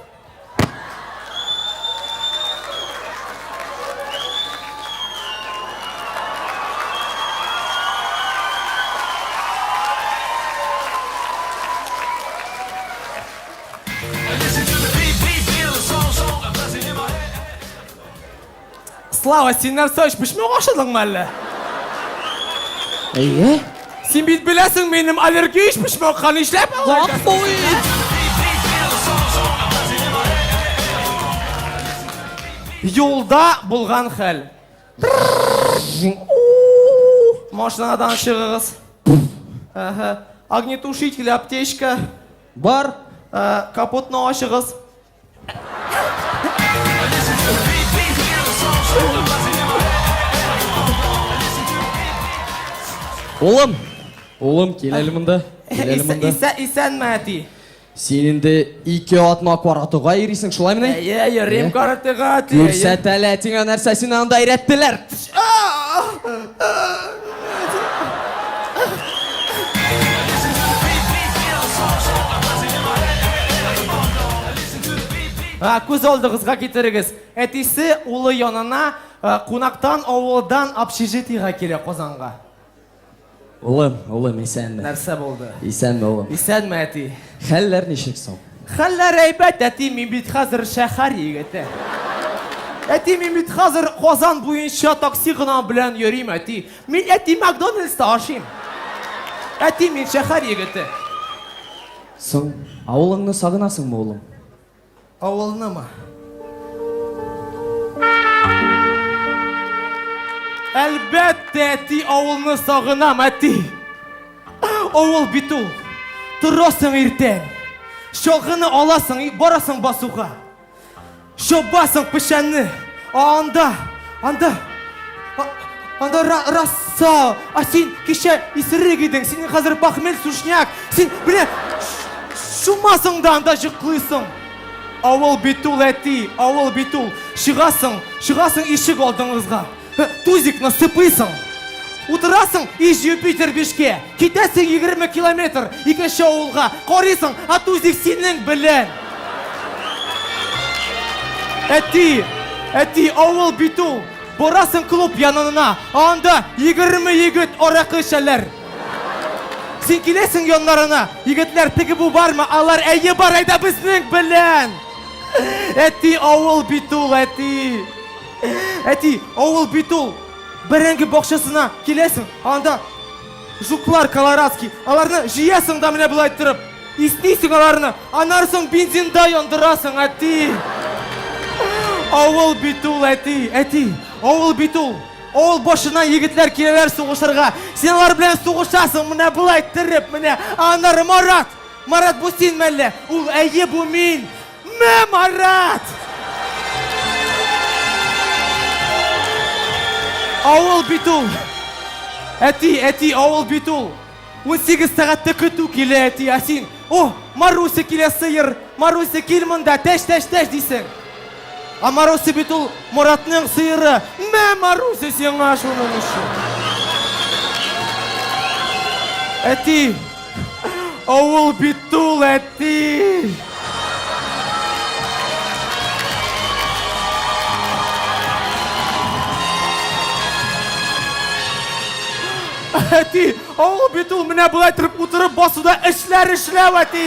Слава, син нәрсә өчпочмак ашадыңмы әллә? Әйе. Син бит беләсең, минем аллергия өчпочмакка нишләп алай Гафу ит. Юлда булган хәл. Машинадан чыгыгыз. Әһә. Огнетушитель, аптечка. Бар. Капотны ачыгыз. Улым, улым, кил әле монда. Кил әле монда. Исә, исәнме, әти? Син инде ике атна каратуга йөрисең, шулаймыни? Әйе, йөрим каратега, әти. Күрсәт әле әтиңә нәрсә сине анда өйрәттеләр. А, күз алдыгызга китерегез. Әтисе улы янына э, кунактан авылдан общежитиега килә Казанга. Улым, улым, исәнме? Нәрсә булды? Исәнме, улым? Исәнме, әти? Хәлләр ничек соң? Хәлләр әйбәт, әти, мин бит хәзер шәһәр егете. Әти, мин бит хәзер Казан буенча такси гына белән йөрим, әти. Мин әти Макдональдста ашыйм. Әти, мин шәһәр егете. Соң, авылыңны сагынасыңмы, улым? Авылнымы? Әлбәттә, әти, авылны сагынам, әти. Авыл бит ул. Торасың иртән. Чалгыны аласың, барасың басуга. Чабасың печәнне. Ә анда, анда, анда раса. Ә син кичә исерек идең, синең хәзер похмель сушняк. Син менә чумасың да анда җыклыйсың. Авыл бит ул, әти, авыл бит ул. Чыгасың, чыгасың ишек алдыңызга. Тузикны сыпыйсың. Утырасың иж Юпитер бишкә. Китәсең 20 километр икенче авылга. Карыйсың, а тузик синең белән. Әти, әти, авыл бит ул. Барасың клуб янына, анда 20 егет аракы эчәләр. Син киләсең яннарына, егетләр, теге бу бармы? Алар, әйе бар, әйдә безнең белән. Әти, авыл бит ул, әти. Әти, авыл бит ул. Бәрәңге бакчасына киләсең, анда жуклар колорадский. Аларны җыясың да менә болай торып. Иснисең аларны, аннары соң бензинда яндырасың, әти. Авыл бит ул, әти, әти, авыл бит ул. Авыл башына егетләр киләләр сугышырга. Син алар белән сугышасың, менә болай иттереп, менә. Аннары Марат! Марат, бу син мәллә? Ул, әйе, бу мин. Мә, Марат! Авыл бит ул. Әти, әти, авыл бит ул. 18 сәгатьтә көтү килә, әти, ә син, о, Маруся килә сыер, Маруся кил монда, тәш, тәш, тәш дисең. Ә Маруся бит ул Моратның сыеры. Мә, Маруся, сиңа шуның өчен. Әти, авыл бит ул, әти. Әти, авыл бит ул менә болай торып утырып басуда эшләр эшләү, әти.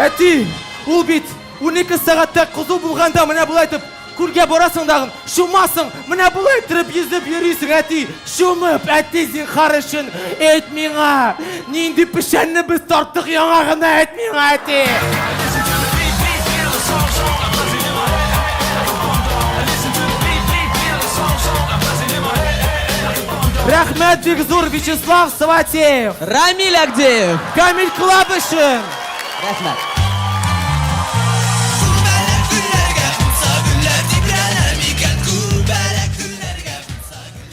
Әти, Ул бит 12 сәгатьтә кызу булганда менә болай итеп күлгә барасың дагын, чумасың, менә болай иттереп йөзеп йөрисең, әти, чумып, әти, зинхар өчен, әйт миңа, нинди печәнне без тарттык яңа гына, әйт миңа, әти. Рәхмәт бик зур Вячеслав Саватеев, Рамиль Агдеев. Камил Клабышин. Рәхмәт.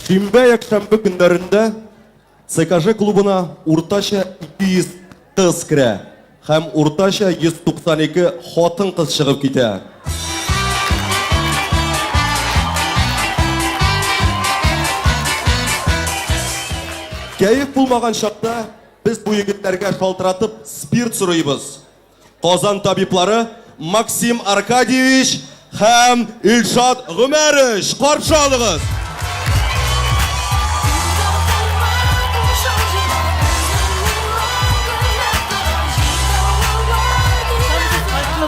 Шимбә якшәмбе көннәрендә ЦКЖ клубына уртача 200 кыз керә һәм уртача 192 хатын-кыз чыгып китә. Кәеф булмаган чакта Без бу егетләргә шалтыратып спирт сорыйбыз. Казан табиблары Максим Аркадьевич һәм Илшат Гомәрович, каршы алыгыз!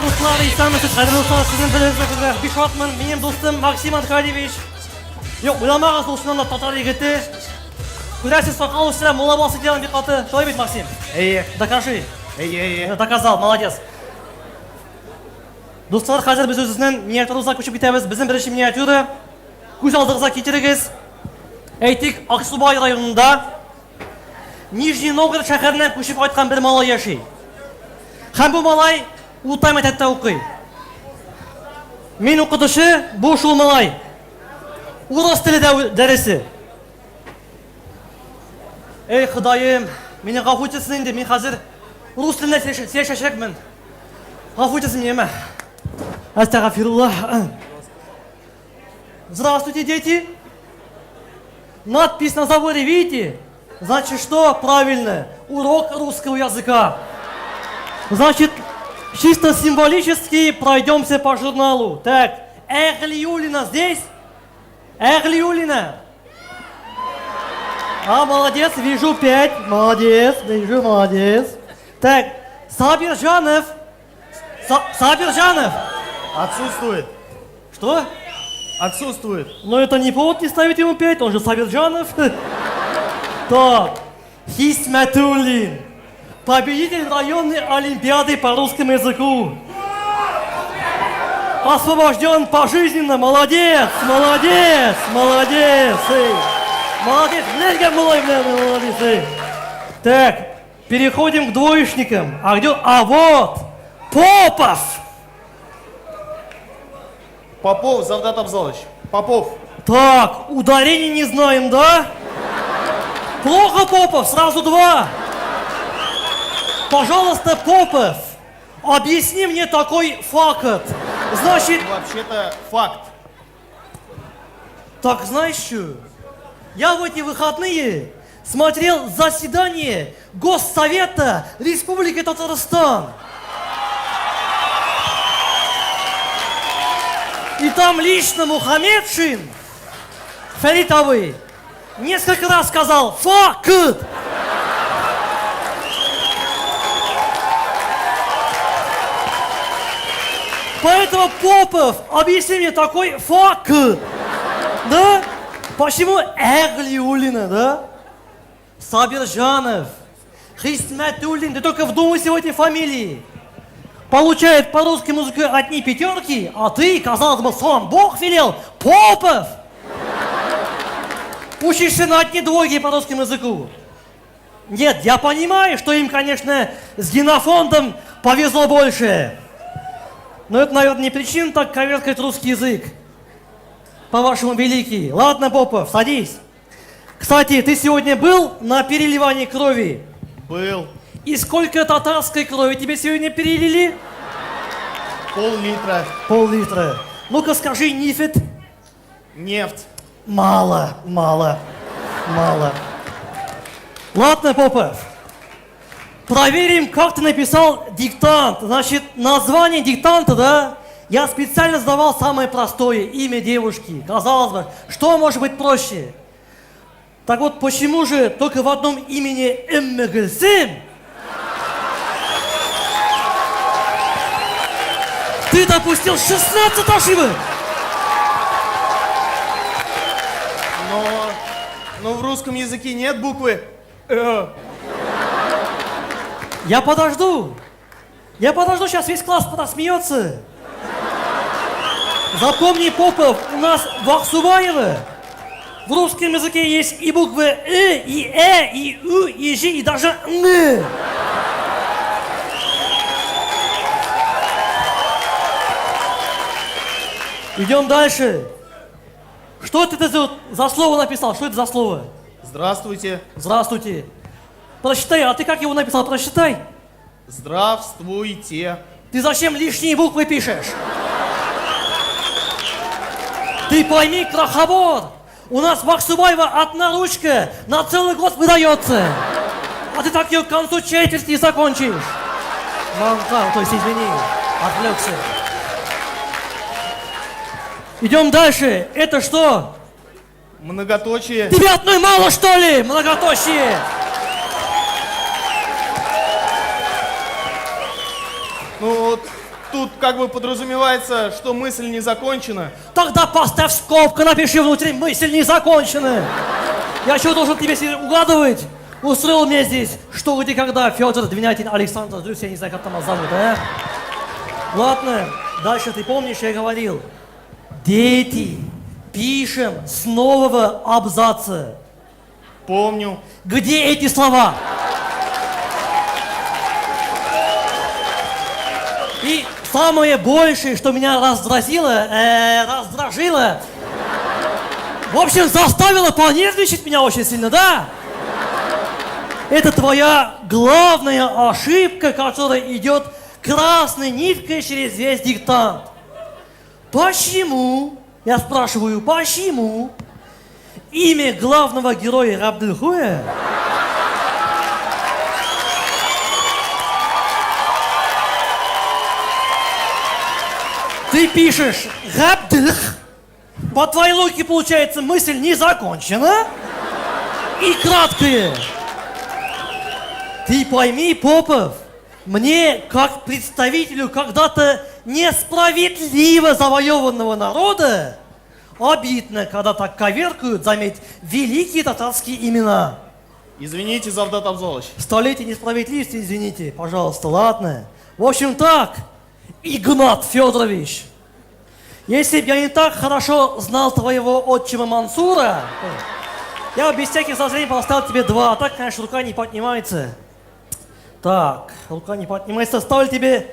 Хөрмәтле дуслар, исәнмесез, кадерле дуслар, сезнең белән бик шатмын. Минем дустым Максим Аркадьевич. Юк, уйламагыз, ул чыннан да татар егете. Күрәсез, сакал үстерә, мулла буласы килә бик каты. Шулай бит, Максим? Әйе. Докажи. Әйе, әйе. Доказал, молодец. Дуслар, хәзер без үзебезнең миниатюрабызга күчеп китәбез. Безнең беренче миниатюра. Күз алдыгызга китерегез. Әйтик, Аксубай районында Нижний Новгород шәһәреннән күчеп кайткан бер малай яши. Һәм бу малай урта мәктәптә укый. Мин укытучы, бу шул малай. Урыс теле дәресе. Эй, Ходаем, мине гафу итсен инде, мин хәзер рус телендә сөйләшәчәкмен. Гафу итсен мине, Әстәгафирулла. Здравствуйте, дети. Надпись на заборе видите? Значит, что? Правильно. Урок русского языка. Значит, чисто символически пройдемся по журналу. Так, Эхлиюлина здесь? Эхлиюлина? А, молодец, вижу 5. Молодец, вижу, молодец. Так, Сабиржанов. Сабиржанов. Отсутствует. Что? Отсутствует. Но это не повод не ставить ему 5, он же Сабиржанов. Так, Хисматуллин. Победитель районной олимпиады по русскому языку. Освобожден пожизненно. Молодец, молодец, молодец. Эй. Молодец, блядь, молодец, эй. Так, переходим к двоечникам. А где? А вот, Попов. Попов Завдат Абзалович. Попов. Так, ударение не знаем, да? Плохо, Попов, сразу 2. Пожалуйста, Попов, объясни мне такой факт. Значит... Вообще-то факт. Так, знаешь что? Я в эти выходные смотрел заседание Госсовета Республики Татарстан. И там лично Мухаметшин, Фәрит абый, несколько раз сказал «Факт!». Поэтому, Попов, объясни мне такой факт. Да? Почему Эглиулина, да? Сабиржанов, Хисматуллин, ты только вдумайся в эти фамилии. Получает по русскому языку одни пятерки, а ты, казалось бы, сам Бог велел, Попов! Учишься на одни двойки по русскому языку. Нет, я понимаю, что им, конечно, с генофондом повезло больше. Но это, наверное, не причина так коверкать русский язык. По-вашему, великий. Ладно, Попов, садись. Кстати, ты сегодня был на переливании крови? Был. И сколько татарской крови тебе сегодня перелили? Пол-литра. Пол-литра. Ну-ка скажи, нефть. Нефть. Мало, мало, мало. Ладно, Попов. Проверим, как ты написал диктант. Значит, название диктанта, да? Я специально задавал самое простое имя девушки. Казалось бы, что может быть проще? Так вот, почему же только в одном имени Эммегельсим ты допустил 16 ошибок? Но в русском языке нет буквы «э». Я подожду. Я подожду, сейчас весь класс посмеется. Запомни, Попов, у нас в Аксубаево в русском языке есть и буквы «э», и «э», и «у», и «ж», и даже «н». Идем дальше. Что ты за слово написал? Что это за слово? Здравствуйте. Здравствуйте. Прочитай, а ты как его написал? Прочитай. Здравствуйте. Ты зачем лишние буквы пишешь? Ты пойми, крохобор, у нас в Аксубаево одна ручка на целый год выдается. А ты так ее к концу четверти закончишь. Мамка, то есть извини, отвлекся. Идем дальше. Это что? Многоточие. Тебе одной мало, что ли? Многоточие. Ну, тут как бы подразумевается, что мысль не закончена. Тогда поставь скобку, напиши внутри, мысль не закончена. Я что, должен тебе угадывать? Устроил меня здесь, что, где, когда, Федор, Двинятин, Александр, Дрюс, я не знаю, как там вас зовут, а? Ладно, дальше ты помнишь, я говорил. Дети, пишем с нового абзаца. Помню. Где эти слова? И самое большее, что меня раздражило, в общем, заставило понервничать меня очень сильно, да? Это твоя главная ошибка, которая идет красной ниткой через весь диктант. Почему, я спрашиваю, почему имя главного героя Габдельхуя Ты пишешь «Габдых», по твоей логике получается мысль не закончена и краткая. Ты пойми, Попов, мне, как представителю когда-то несправедливо завоеванного народа, обидно, когда так коверкают, заметь, великие татарские имена. Извините, Завдат Абзалович. Столетие несправедливости, извините, пожалуйста, ладно. В общем так, Игнат Федорович, если б я не так хорошо знал твоего отчима Мансура, я бы без всяких сожалений поставил тебе два. А так, конечно, рука не поднимается. Так, рука не поднимается, ставлю тебе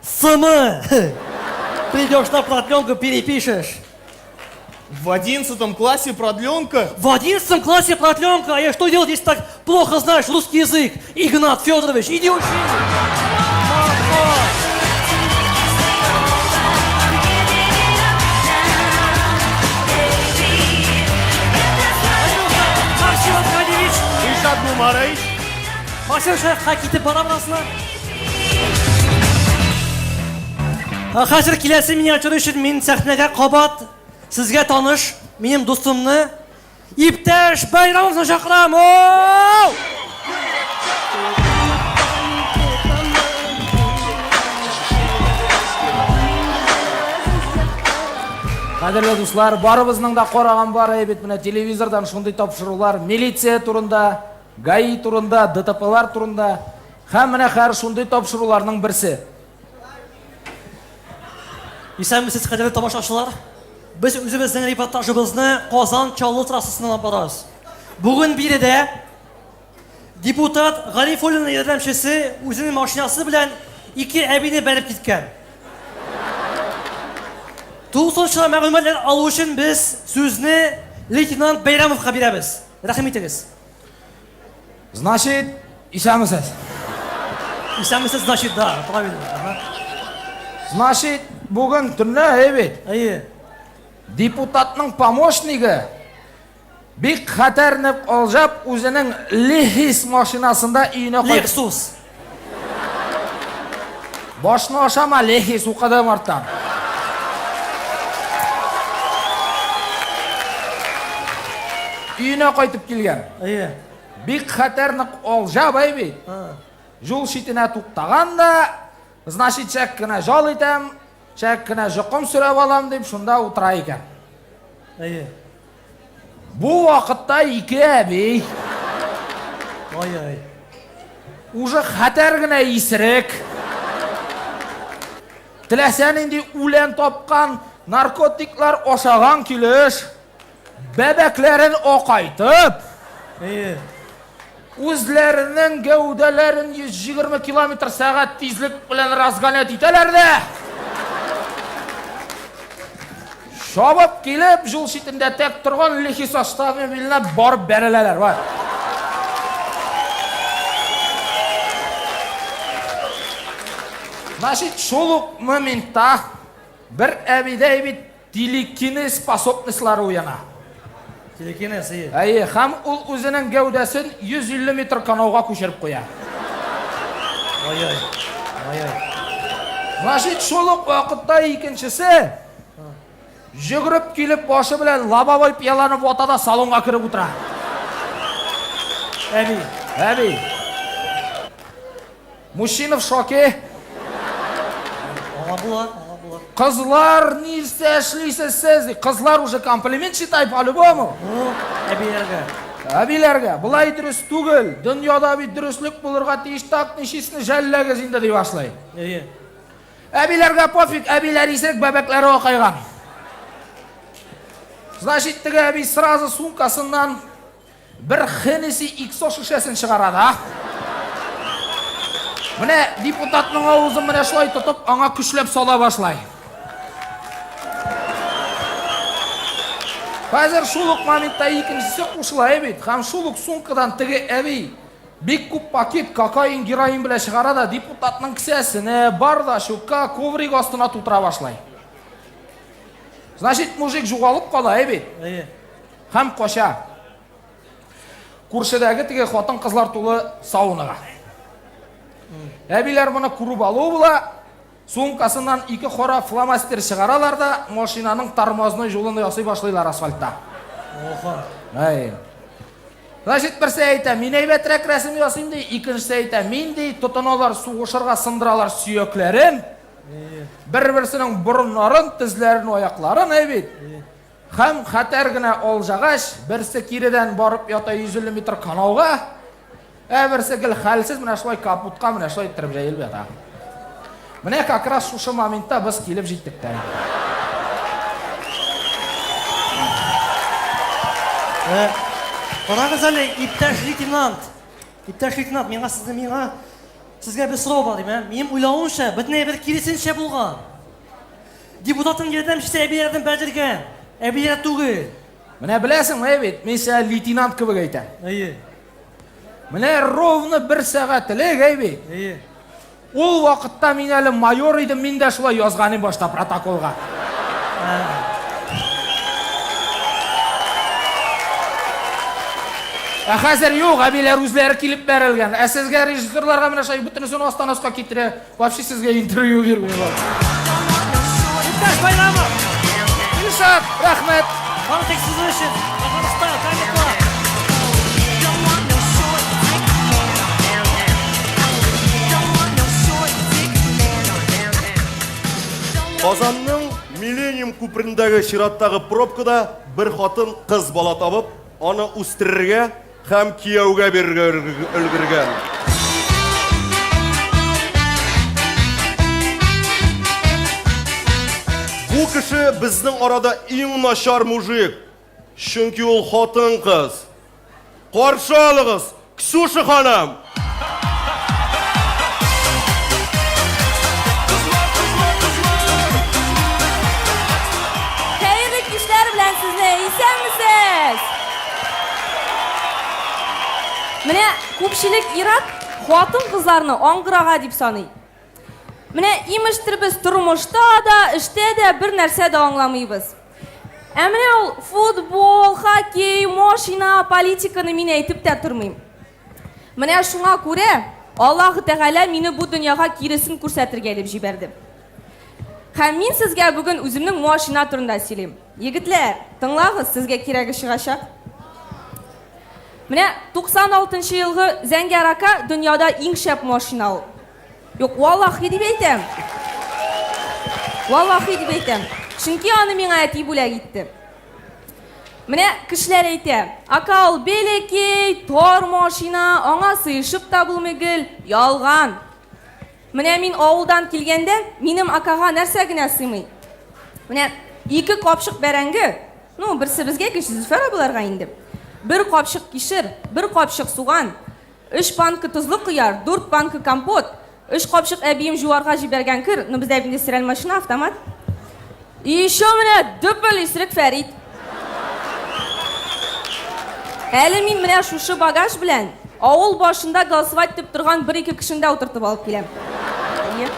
СМ. Придешь на продленку, перепишешь. В одиннадцатом классе продленка? В одиннадцатом классе продленка? А я что делать, если так плохо знаешь русский язык? Игнат Федорович, иди учи! Максим Аркадьевич! Илшат Гумарович! Максим шеф, китеп барам расына. Хәзер киләсе миниатюра өчен мин сәхнәгә кабат сезгә таныш минем дустымны Иптәш Байрамовны чакырам. Оу! Кадерле дуслар, барыбызның да караган бар бит менә телевизордан шундый тапшырулар, милиция турында, ГАИ турында, ДТПлар турында. Һәм менә хәер шундый тапшыруларның берсе. Исәнмесез, кадерле тамашачылар. Без үзебезнең репортажыбызны Казан Чаллы трассасыннан алып барабыз. Бүген биредә депутат Гарифуллинның ярдәмчесе үзенең машинасы белән ике әбине бәреп киткән. Тулысынча мәгълүматлар алу өчен без сүзне лейтенант Бәйрәмовка бирәбез. Рәхим итегез. Значит, исәнмесез. Исәнмесез, значит, да, правильно. Ага. Значит, бүген төнлә, әй бит. Әйе. Депутатның помощнигы бик хәтәрнеп алжап, үзенең Лехис машинасында өенә кайтып. Лексус. Башны ашама, Лехис укыдым арттан. Өенә кайтып килгән. Әйе. Бик хәтәр нык алжа бай бит. Юл читенә туктаган да, значит, чәк кенә жал итәм, чәк кенә җокым сөрәп алам дип шунда утыра икән. Әйе. Бу вакытта ике әби. Ай-ай. Уже хәтәр генә исерек. Теләсә нинди үлән тапкан, наркотиклар ашаган килеш, бәбәкләрен акайтып, Әйе. үзләренең гәүдәләрен 120 километр сәгать тизлек белән разгонять итәләр дә, чабып килеп, юл читендә тәк торган Лехис автомобиленә барып бәреләләр. Вай. Значит, шул ук моментта бер әбидәй бит телекинез способностьлары уяна. Телекинез, әйе. Әйе, һәм ул үзенең гәүдәсен 150 метр канауга күчереп куя. Ай-ай. Ай-ай. Значит, шул ук вакытта икенчесе йөгереп килеп башы белән лобовой пыяланы вата да салонга кереп утыра. Әби. Әби. Мужчина в шоке. Аңа була, аңа була. Кызлар, нәрсә эшлисез сез? ди. Кызлар уже комплимент читай по-любому. Ну, әбиләргә. Әбиләргә, болай дөрес түгел. Дөньяда бит дөреслек булырга тиеш, так ничесне жәлләгез инде ди башлый. Әйе. Әбиләргә пофиг, әбиләр исерек, бәбәкләре акайган. Значит, теге әби сразу сумкасыннан бер Хеннесси XO шешәсен чыгара да. Менә депутатның авызын менә шулай тотып, аңа көчләп сала башлай. Хәзер шул ук моментта икенчесе кушыла бит. Һәм шул ук сумкадан теге әби Бик күп пакет кокаин, героин белән чыгара да депутатның кесәсенә, бардачокка, коврик астына тутыра башлый. Значит, мужик югалып кала, әй бит. Әйе. Һәм кача. Күршедәге теге хатын-кызлар тулы саунага. Әбиләр моны күреп алу була, сумкасыннан ике кара фломастер чыгаралар да, машинаның тормозной юлын ясый башлыйлар асфальтта. Оха. Әй. Значит, берсе әйтә, мин әйбәтрәк рәсем ясыйм ди, икенчесе әйтә, мин ди, тотыналар сугышырга, сындыралар сөякләрен. Бер-берсенең борыннарын, тезләрен, аякларын, әй бит. Һәм хәтәр генә алҗагач, берсе киредән барып ята 150 метр канауга, ә берсе гел хәлсез менә шулай капутка менә шулай иттереп җәелеп ята. Менә как раз шушы моментта без килеп җиттек тә. Э, карагыз әле, иптәш лейтенант. Иптәш лейтенант, миңа сезне миңа сезгә бер сорау бар, дим, ә? Минем уйлавымча, бөтен әйбер киресенчә булган. Депутатның ярдәмчесе әбиләрдән бәрдергән. Әбиләр түгел. Менә беләсеңме, бит, мин сиңа лейтенант кебек әйтәм. Әйе. Менә ровно бер сәгать элек, әй бит. Әйе. Ул вакытта мин әле майор идем, мин дә шулай язган идем башта протоколга. Ә хәзер юк, әбиләр үзләре килеп бәрелгән. Ә сезгә режиссерларга менә шулай бөтенесен астан аска китерә. Вообще сезгә интервью бирмим. Иптәш Байрамов! Илшат, рәхмәт! Бары тик сезнең өчен! Татарстан, Камеклар! Казанның Миллениум күперендәге чираттагы пробкада бер хатын кыз бала табып, аны үстерергә Һәм кияүгә бирергә өлгергән. Бу кеше безнең арада иң начар мужик. Чөнки ул хатын-кыз. Каршы алыгыз, Ксюша ханым! Хәерле кичләр белән сезне, исәнмесез! Менә күпчелек ират хатын-кызларны аңгырага дип саный. Менә имештер без тормышта да, эштә дә бер нәрсә дә аңламыйбыз. Ә менә ул футбол, хоккей, машина, политиканы мин әйтеп тә тормыйм. Менә шуңа күрә Аллаһ Тәгалә мине бу дөньяга киресен күрсәтергә дип җибәрде. Һәм мин сезгә бүген үземнең машина турында сөйлим. Егетләр, тыңлагыз, сезгә кирәге чыгачак. Менә 96 елгы Зәңгәр Ака дөньяда иң шәп машина ул. Юк, валлахи дип әйтәм. Валлахи дип әйтәм. Чөнки аны миңа әти бүләк итте. Менә кешеләр әйтә, Ака ул бәләкәй, тар машина, аңа сыешып та булмый гел. Ялган. Менә мин авылдан килгәндә, минем Акага нәрсә генә сыймый. Менә ике капчык бәрәңге, ну, берсе безгә, икенчесе Зөфәр абыйларга инде. Бер капчык кишер, бер капчык суган, өч банка тозлы кыяр, дүрт банка компот, өч капчык әбием җуарга җибәргән кер, ну, бездә инде стираль машина, автомат. И еще менә дөпел исерек Фәрит. Әле мин менә шушы багаж белән авыл башында голосовать дип торган бер-ике кешене дә утыртып алып киләм. Әйе.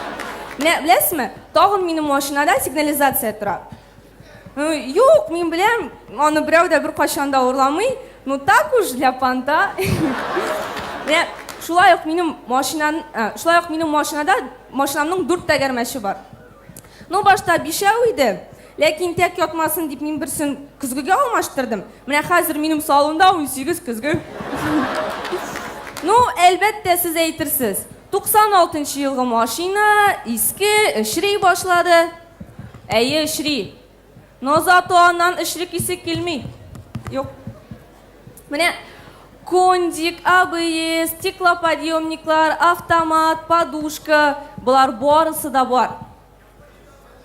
Менә беләсезме, тагын минем машинада сигнализация тора. Э, юк, мин беләм, аны берәү дә беркайчан да урламый. Ну так уж для понта. Менә шулай ук минем машинан, э, шулай ук минем машинада машинамның дүрт тәгәрмәче бар. Ну, башта бишәү иде. Ләкин тәк ятмасын дип мин берсен көзгегә алмаштырдым. Менә хәзер минем салонда 18 көзге. Ну, әлбәттә, сез әйтерсез. 96 елгы машина, иске, эшри башлады. Әйе, эшри. Но зато аннан эшлек исе килми. Юк. Менә кондик, АБС, стеклоподъемниклар, автомат, подушка, болар барысы да бар.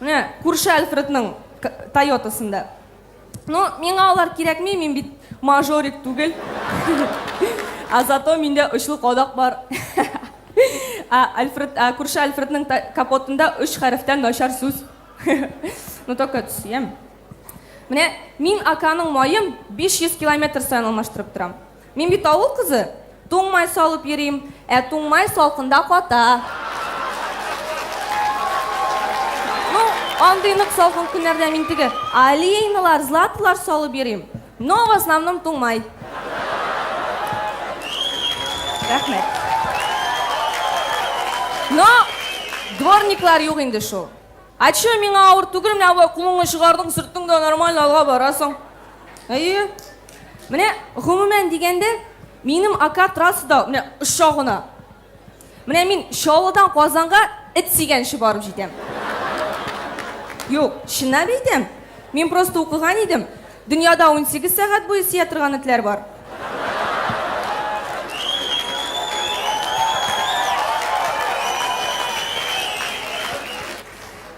Менә күрше Альфредның Тойотасында. Ну, миңа алар кирәкми, мин бит мажорик түгел. А зато миндә очлы кадак бар. А Альфред, а күрше Альфредның капотында өч хәрефтән начар сүз. Ну, только сөям. Менә мин Аканың маен 500 километр саен алмаштырып торам. Мин бит авыл кызы. Туңмай салып йөрим, ә туңмай салкында ката. Ну, андый нык салкын көннәрдә мин теге алейналар, златылар салып йөрим. Но в основном туңмай. Рәхмәт. Но дворниклар юк инде шул. А чё миңа авыр түгел, менә болай кулыңны чыгардың, сөрттең дә нормально алга барасың. Әйе. Менә гомумән дигәндә, минем АК трассада менә оча гына. Менә мин Чаллыдан Казанга эт сөйгәнче барып җитәм. Юк, чынлап әйтәм. Мин просто укыган идем. Дөньяда 18 сәгать буе сөя торган этләр бар.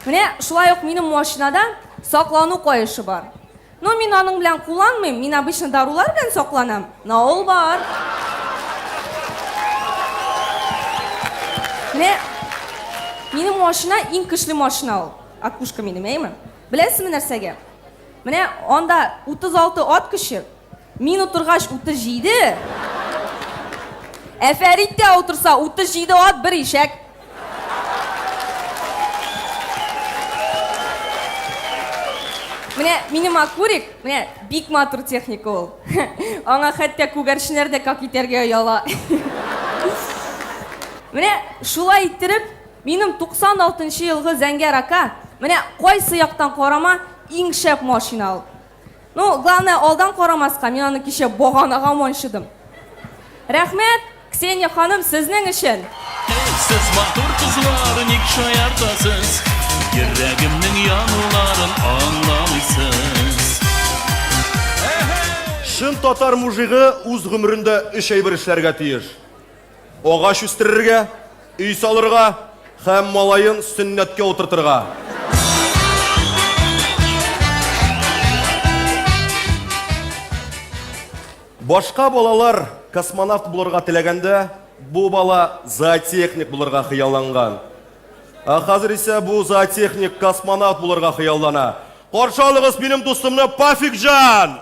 Менә шулай ук минем машинада саклану каешы бар. Но мин аның белән кулланмыйм, мин обычно дарулар белән сакланам, но ул бар. Менә минем машина иң көчле машина ул. Акушка минем, әйме? Беләсезме нәрсәгә? Менә анда 36 ат көче, мин утыргач 37. Ә Фәрит тә утырса 37 ат, бер ишәк. Менә минем Акурик, менә бик матур техника ул. Аңа хәтта күгәрченнәр дә как итәргә ояла. Менә шулай иттереп, минем 96 елгы зәңгәр ака, менә кайсы яктан карама, иң шәп машина ул. Ну, главное, алдан карамаска, мин аны кичә баганага манчыдым. Рәхмәт, Ксения ханым, сезнең өчен. Эй, сез матур кызлар, ник шаяртасыз? Йөрәгемнең януларын аңламыйсыз. Чын татар мужигы үз гомерендә өч әйбер эшләргә тиеш. Агач үстерергә, өй салырга һәм малаен сөннәткә утыртырга. Башка балалар космонавт булырга теләгәндә, бу бала зоотехник булырга хыялланган. Ә хәзер исә бу зоотехник космонавт булырга хыяллана. Каршы алыгыз минем дустымны Пафикҗан!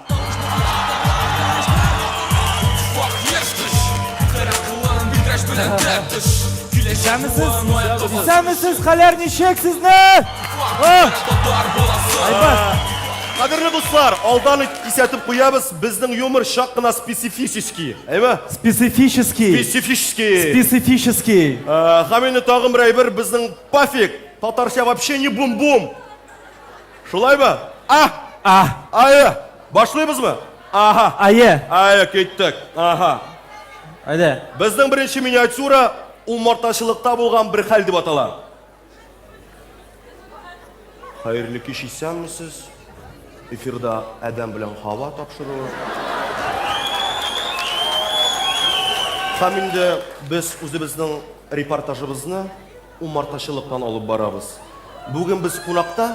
Исәнмесез? Исәнмесез, хәлләр ничек сезнең? Айбат. Кадерле дуслар, алдан ук кисәтеп куябыз, безнең юмор чак кына специфический. Әйме? Специфический. Специфический. Специфический. Һәм инде тагын бер әйбер, безнең Пафик татарча вообще не бум-бум. Шулаймы? А! А! Ае! Башлыйбызмы? Аха. Ае. Ае, киттек. Аха. Әйдә. Безнең беренче миниатюра умартачылыкта булган бер хәл дип атала. Хәерле кич, исәнмесез. Эфирда Адәм белән Хава тапшыруы. Һәм инде без үзебезнең репортажыбызны умартачылыктан алып барабыз. Бүген без кунакта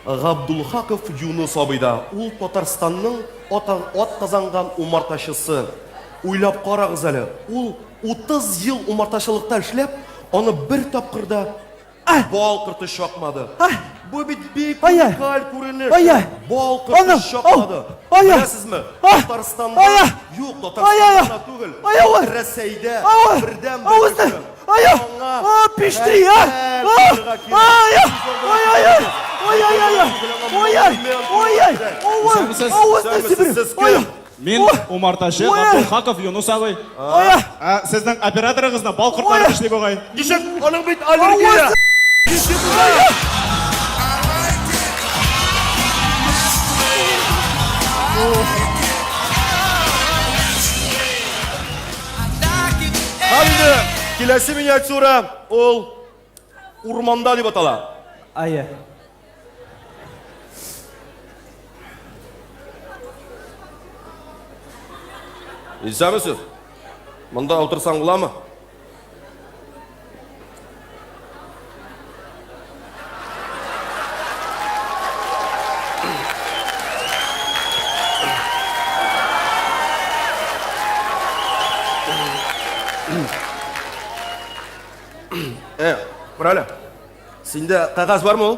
Габдулхаков Юныс абыйда. Ул Татарстанның ат казанган умартачысы. Уйлап карагыз әле, ул 30 ел умартачылыкта эшләп, аны бер тапкыр да бал корты чакмады. Бу бит бик уникаль күренеш. Бал корты чакмады. Беләсезме, Татарстанда, юк, Татарстанда гына түгел, Рәсәйдә бердәнбер кеше. Ай, а, пиштри, а! Ай, ай, ай, ай, ай, ай, ай, ай, ай, ай, ай, ай, авызны сибереп, ай, Мин умартачы Габдулхаков Юнус абый. Ә сезнең операторыгызны бал кортлары эшли бугай. Ничек? Аның бит аллергия. Һәм киләсе миниатюра ул урманда дип атала. Ае. Исәнмесез. Монда утырсаң буламы? Э, Мораля, синдә кәгазь бармы ул?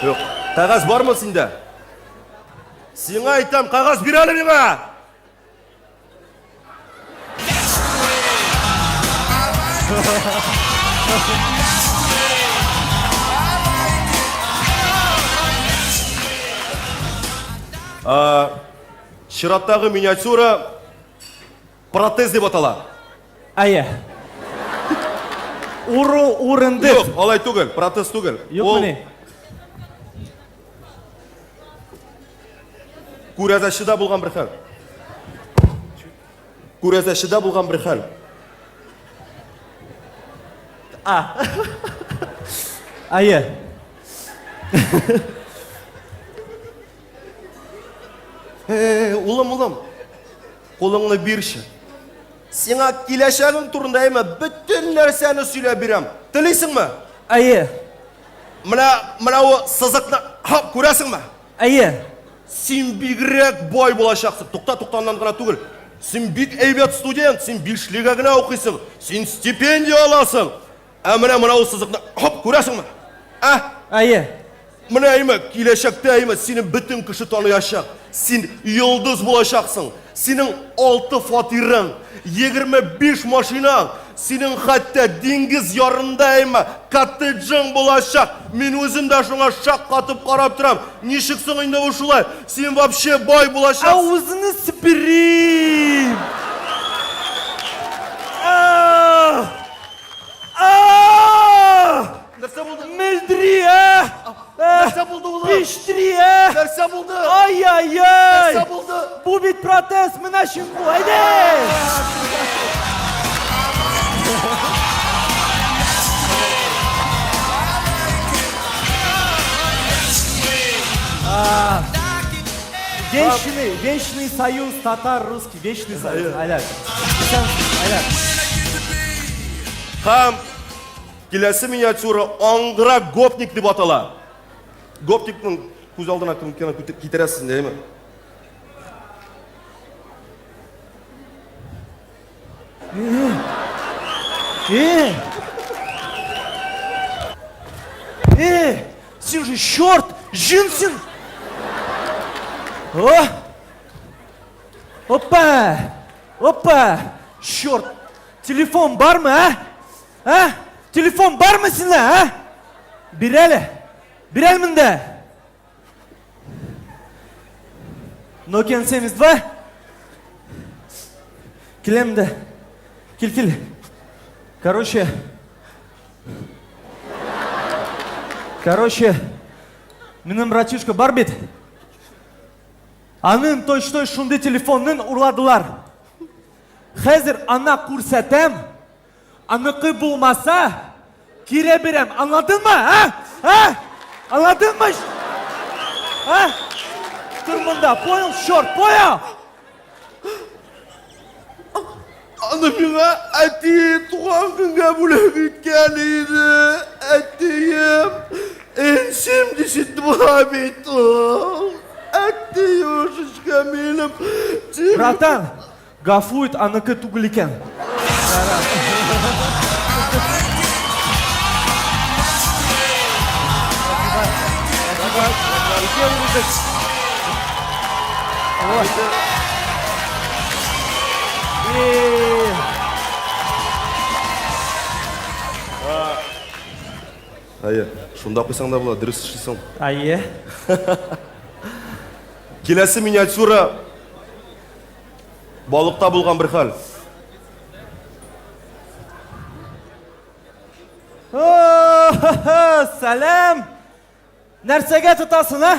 Юк. Кәгазь бармы синдә? Сиңа әйтәм, кәгазь бир әле миңа! Чираттагы миниатюра протез дип атала. Әйе. Уру урындык. Юк, алай түгел, протез түгел. Юкмыни? Күрәзәчедә булган бер хәл. Күрәзәчедә булган бер хәл. А. Әйе. Э, улым, улым. Кулыңны бирче. Сиңа киләчәгең турында әйме бөтен нәрсәне сөйләп бирәм. Телисеңме? Әйе. Менә, менә ул сызыкны һап күрәсеңме? Әйе. Син бигрәк бай булачаксың. Тукта, тукта, аннан гына түгел. Син бик әйбәт студент, син бишлегә генә укыйсың. Син стипендия аласың. Ә менә менә ул сызыкны һап күрәсеңме? Ә? Әйе. Менә әйме, киләчәктә әйме, сине бөтен кеше таныячак. Син йолдыз булачаксың. Синең алты фатирың, 25 машинаң, синең хәтта диңгез ярында әйме, коттеджың булачак. Мин үзем дә шуңа шаккатып карап торам. Ничек соң инде бу шулай? Син вообще бай булачаксың. Авызыңны сеперим! А! А! Нәрсә булды? Мөлдери, ә? Нәрсә булды, улым? Пиштери, ә? Нәрсә булды? Ай-яй-яй! Нәрсә булды? Бу бит протез, менә чын бу, әйдә! Вечный, вечный союз татар-русский, вечный союз. Әйдә. Әйдә. Һәм киләсе миниатюра Аңгыра гопник дип атала. Гопникның күз алдына кем кенә китерәсез, әйеме? Э! Э! Син же черт! Җен син! О! Опа! Опа! Черт! Телефон бармы, а? А? Телефон бармы синдә, а? Бир әле. Бир әле монда. Nokia 72? Киләм дә. Кил, кил. Короче. Короче, минем братишка бар бит. Аның точно шундый телефонын урладылар. Хәзер ана күрсәтәм, аныкы булмаса, кире бирәм. Аңладыңмы, а? А? Аңладыңмы? А? Тор монда, понял, черт, понял? Аны миңа әти туган көнгә бүләк иткән иде. Әтием, N72 бит ул. Әтиюшечка минем. Братан, гафу ит, аныкы түгел икән. Әйе, шунда куйсаң да була, дөрес эшлисең. Әйе. Киләсе миниатюра балыкта булган бер хәл. Сәлам! Нәрсәгә тотасың, а?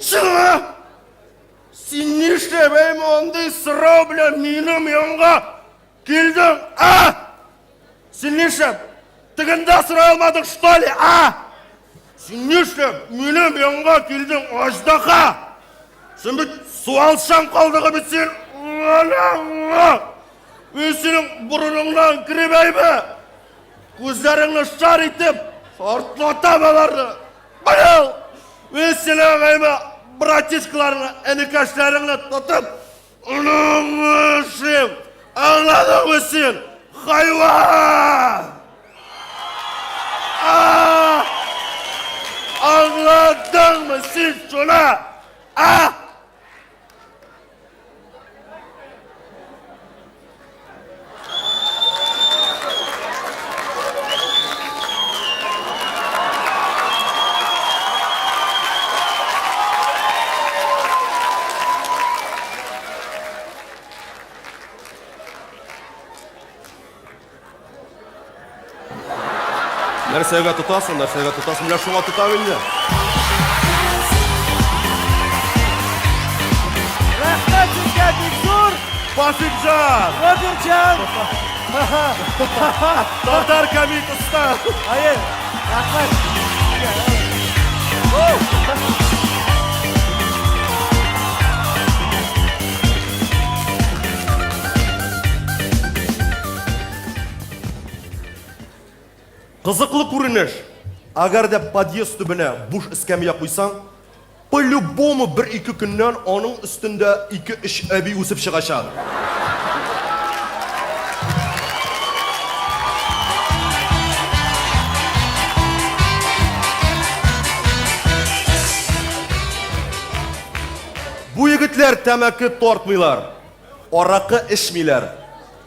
Чыга! Син нишләп әй мондый сорау белән минем янга килдең, а? Син нишләп тегендә сорай алмадың, что ли, а? Син нишләп минем янга килдең, аждаһа? Син бит суалчан калдыгы бит син. Мин синең борыныңнан кереп әйбе. Күзләреңне шар итеп, шартлатам аларны. Быел мин синең әйбе братишкаларыңны, энекәшләреңне тотып, Онымышым! Аңладыңмы син? Хайван! А! Аңладыңмы син шуны? А? Нәрсәгә тотасың, нәрсәгә тотасың? Менә шуңа тотам инде. Рәхмәт сезгә бик зур! Пафикҗан! Робертҗан! Татар комик оста! Әйе, рәхмәт. Кызыклы күренеш. Әгәр дә подъезд төбенә буш эскәмия куйсаң, по-любому бер-ике көннән аның өстендә ике-өч әби үсеп чыгачак. Бу егетләр тәмәке тартмыйлар, аракы эчмиләр.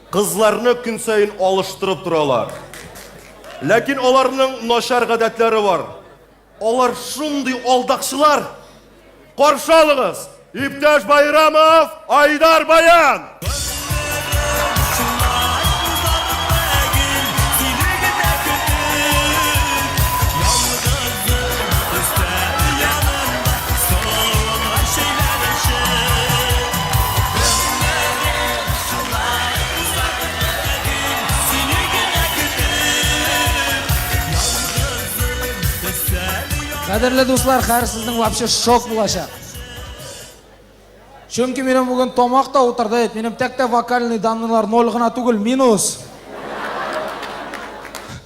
Кызларны көн саен алыштырып торалар. Ләкин аларның начар гадәтләре бар. Алар шундый алдакчылар! Каршы алыгыз, иптәш Байрамов, Айдар Баян! Кадерле дуслар, хәзер сезнең вообще шок булачак. Чөнки минем бүген тамак та утырды, әйт, минем тәк тә вокальный данныйлар ноль гына түгел, минус.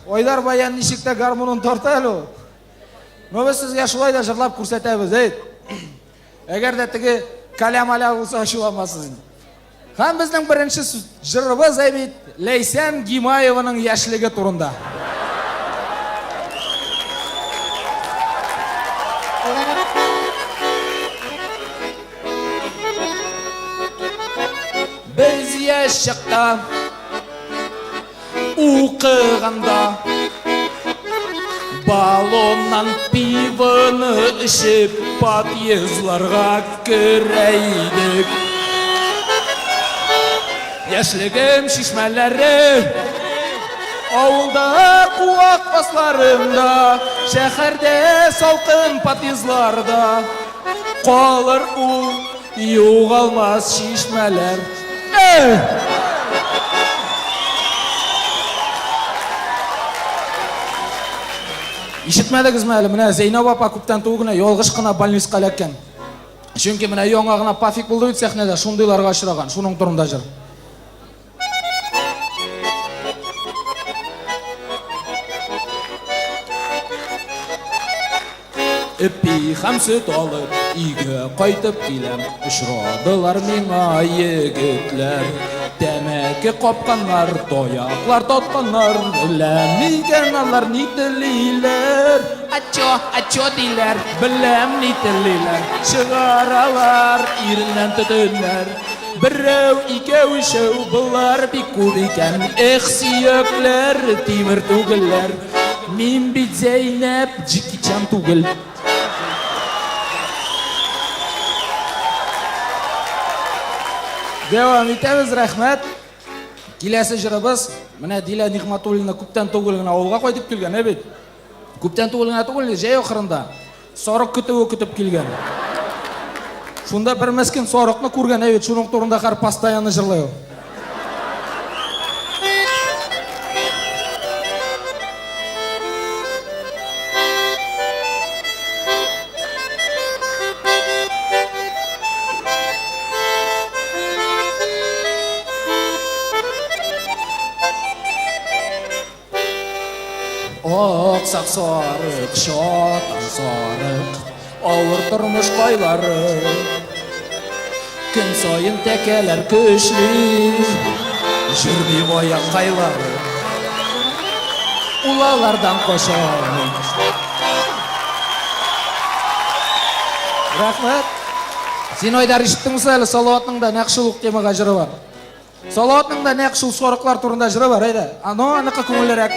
Айдар Баян ничек тә гармунын тарта әле ул. Но без сезгә шулай да җырлап күрсәтәбез, әйт. Әгәр дә теге каля-маля булса ачуланмассыз инде. Һәм безнең беренче җырыбыз әй бит Ләйсән Гимаеваның яшьлеге турында. Без яшь чакта Укыганда баллоннан пивоны эчеп подъездларга керә идек. Яшьлегем чишмәләре авылда куак асларында, шәһәрдә салкын подъездларда калыр ул Югалмас чишмәләр. Эй! Ишетмәдегезме әле? Менә Зәйнәб апа күптән түгел генә ялгыш кына больницага эләккән. Чөнки менә яңа гына пафик булды бит сәхнәдә, шундыйларга очраган. Шуның турында җыр. Эпи һәм сөт алып, өйгә кайтып киләм. Очрадылар миңа егетләр. Тәмәке капканнар, таяклар тотканнар. Беләм икән алар ни телиләр. Ачо, ачо диләр, беләм ни телиләр. Чыгаралар иреннән төтеннәр. Берәү, икәү, өчәү, болар бик күп икән. Эх, сөякләр, тимер түгелләр. Мин бит Зәйнәп, Джеки Чан түгел. Дәвам итәбез, рәхмәт. Киләсе җырыбыз, менә Дилә Нигъмәтуллина күптән түгел генә авылга кайтып килгән, ә бит? Күптән түгел генә түгел, җәй ахырында. Сарык көтүе көтеп килгән. Шунда бер мескен сарыкны күргән, әйбит, шуның турында хәр постоянно җырлый ул. Аксак сарык, чатан сарык, авыр тормыш кайлары. Көн саен тәкәләр көчли, җөрми аяккайлары. Ул алардан кача алмый. Рәхмәт. Син, Айдар, ишеттеңме соң әле Салаватның да нәкъ шул ук темага җыры бар. Салаватның да нәкъ шул сарыклар турында җыры бар, әйдә. Ано аныкы күңеллерәк.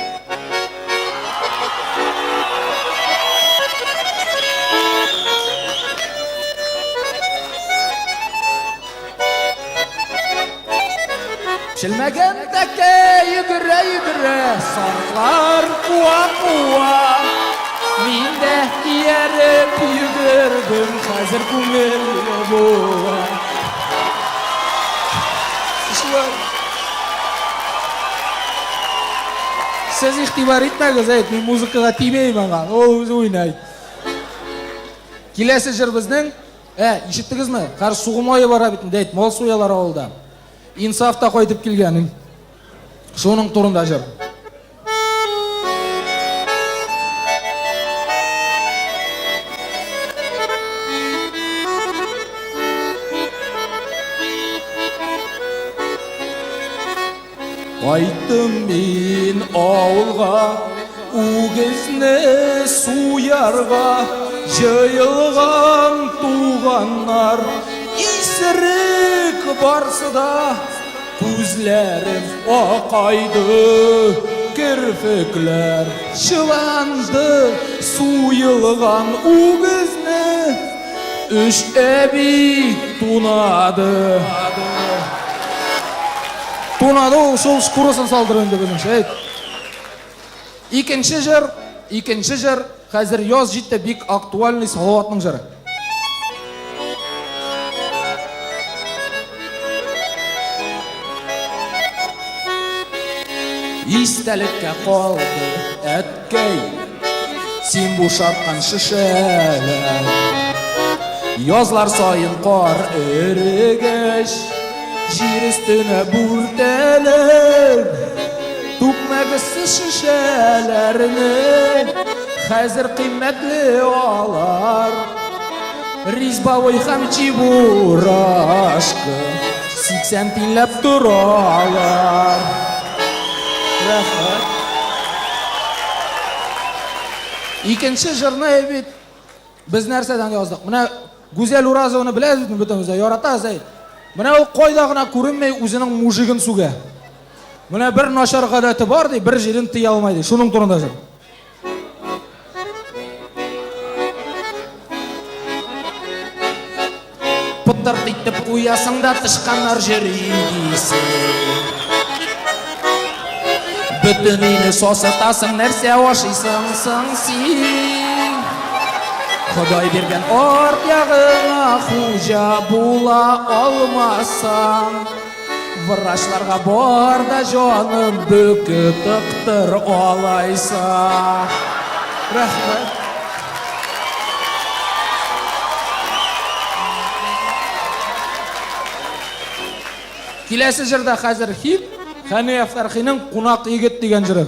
Пешелмәгән тәкә йөгерә-йөгерә, сарыклар куа-куа. Мин дә ияреп йөгердем, хәзер күңелле була. Шулай. Сез игътибар итмәгез, әйт, мин музыкага тимәйм аңа, ул үзе уйнай. Киләсе җыр безнең, ә, ишеттегезме? Хәзер сугым ае бара бит инде, әйт, мал суялар авылда. Инсаф та кайтып килгән. Шуның турында җыр. Кайттым мин авылга, үгезне суярга, җыелган туганнар, исерек барсы да, күзләрем акайды, керфекләр чыланды, суелган үгезне өч әби тунады. Тунады ул, шул шкурасын салдыру инде безнеңчә, әйт. Икенче җыр, икенче җыр, хәзер яз җитте, бик актуальный Салаватның җыры. Истәлеккә калды, әткәй, син бушаткан шешәләр. Язлар саен кар эрегәч, җир өстенә бүртәләр. Түкмәгез шешәләрне, хәзер кыйммәтле алар. Резьбовой һәм чебурашка 80 тиенләп торалар. Рәхмәт. Икенче җырны бит без нәрсәдән яздык? Менә Гүзәл Уразованы беләбез бит бөтенебез дә, яратабыз әй. Менә ул кайда гына күренмәй үзенең мужигын сүгә. Менә бер начар гадәте бар ди, бер җирен тыя алмай ди. Шуның турында җыр. Пытырт итеп куясың да тычканнар җөри дисең. Бөтен өйне сасытасың, нәрсә ашыйсың соң син? Ходай биргән арт ягыңа хуҗа була алмасаң, Врачларга бар да җаным бөке тыктыр алайса. Рәхмәт. Киләсе җырда хәзер хит Хәния Фәрхинең Кунак егет дигән җыры.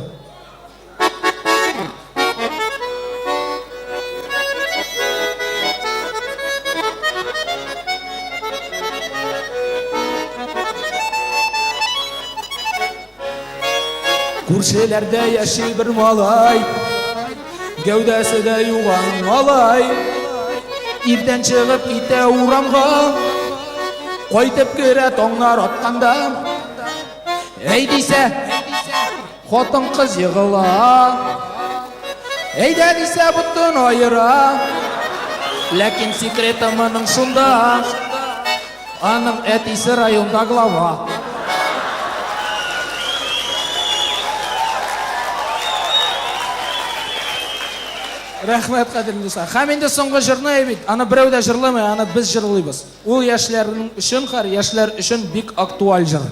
Күршеләрдә яши бер малай, Гәүдәсе дә юган малай. Иртән чыгып китә урамга, Кайтып керә таңнар атканда. Әй дисә, Хатын-кыз егыла. Әйдә дисә ботын аера. Ләкин секреты моның шунда. Аның әтисе районда глава. Рәхмәт, кадерле дуслар. Һәм инде соңгы җырны бит, аны берәү дә җырламый, аны без җырлыйбыз. Ул яшьләрнең өчен, һәр яшьләр өчен бик актуаль җыр.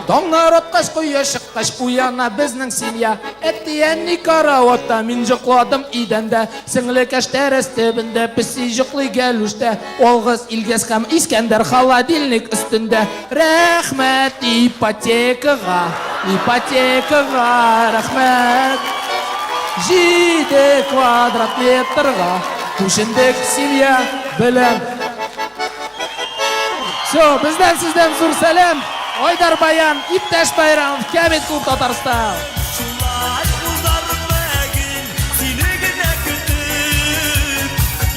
Таңнар аткач, кояш чыккач, уяна безнең семья. Әти-әни караватта, мин җокладым идәндә. Сеңлекәш тәрәз төбендә, песи җоклый гәлүштә. Олгыз, Илгиз һәм Искәндәр холодильник өстендә. Рәхмәт ипотекага, ипотекага, рәхмәт. Җиде квадрат метрга күчендек семья белән. Все, бездән сездән зур сәлам. Айдар Баян, Иптәш Байрамов, Кәмит клуб Татарстан. Шулай узармы гел сине генә көтеп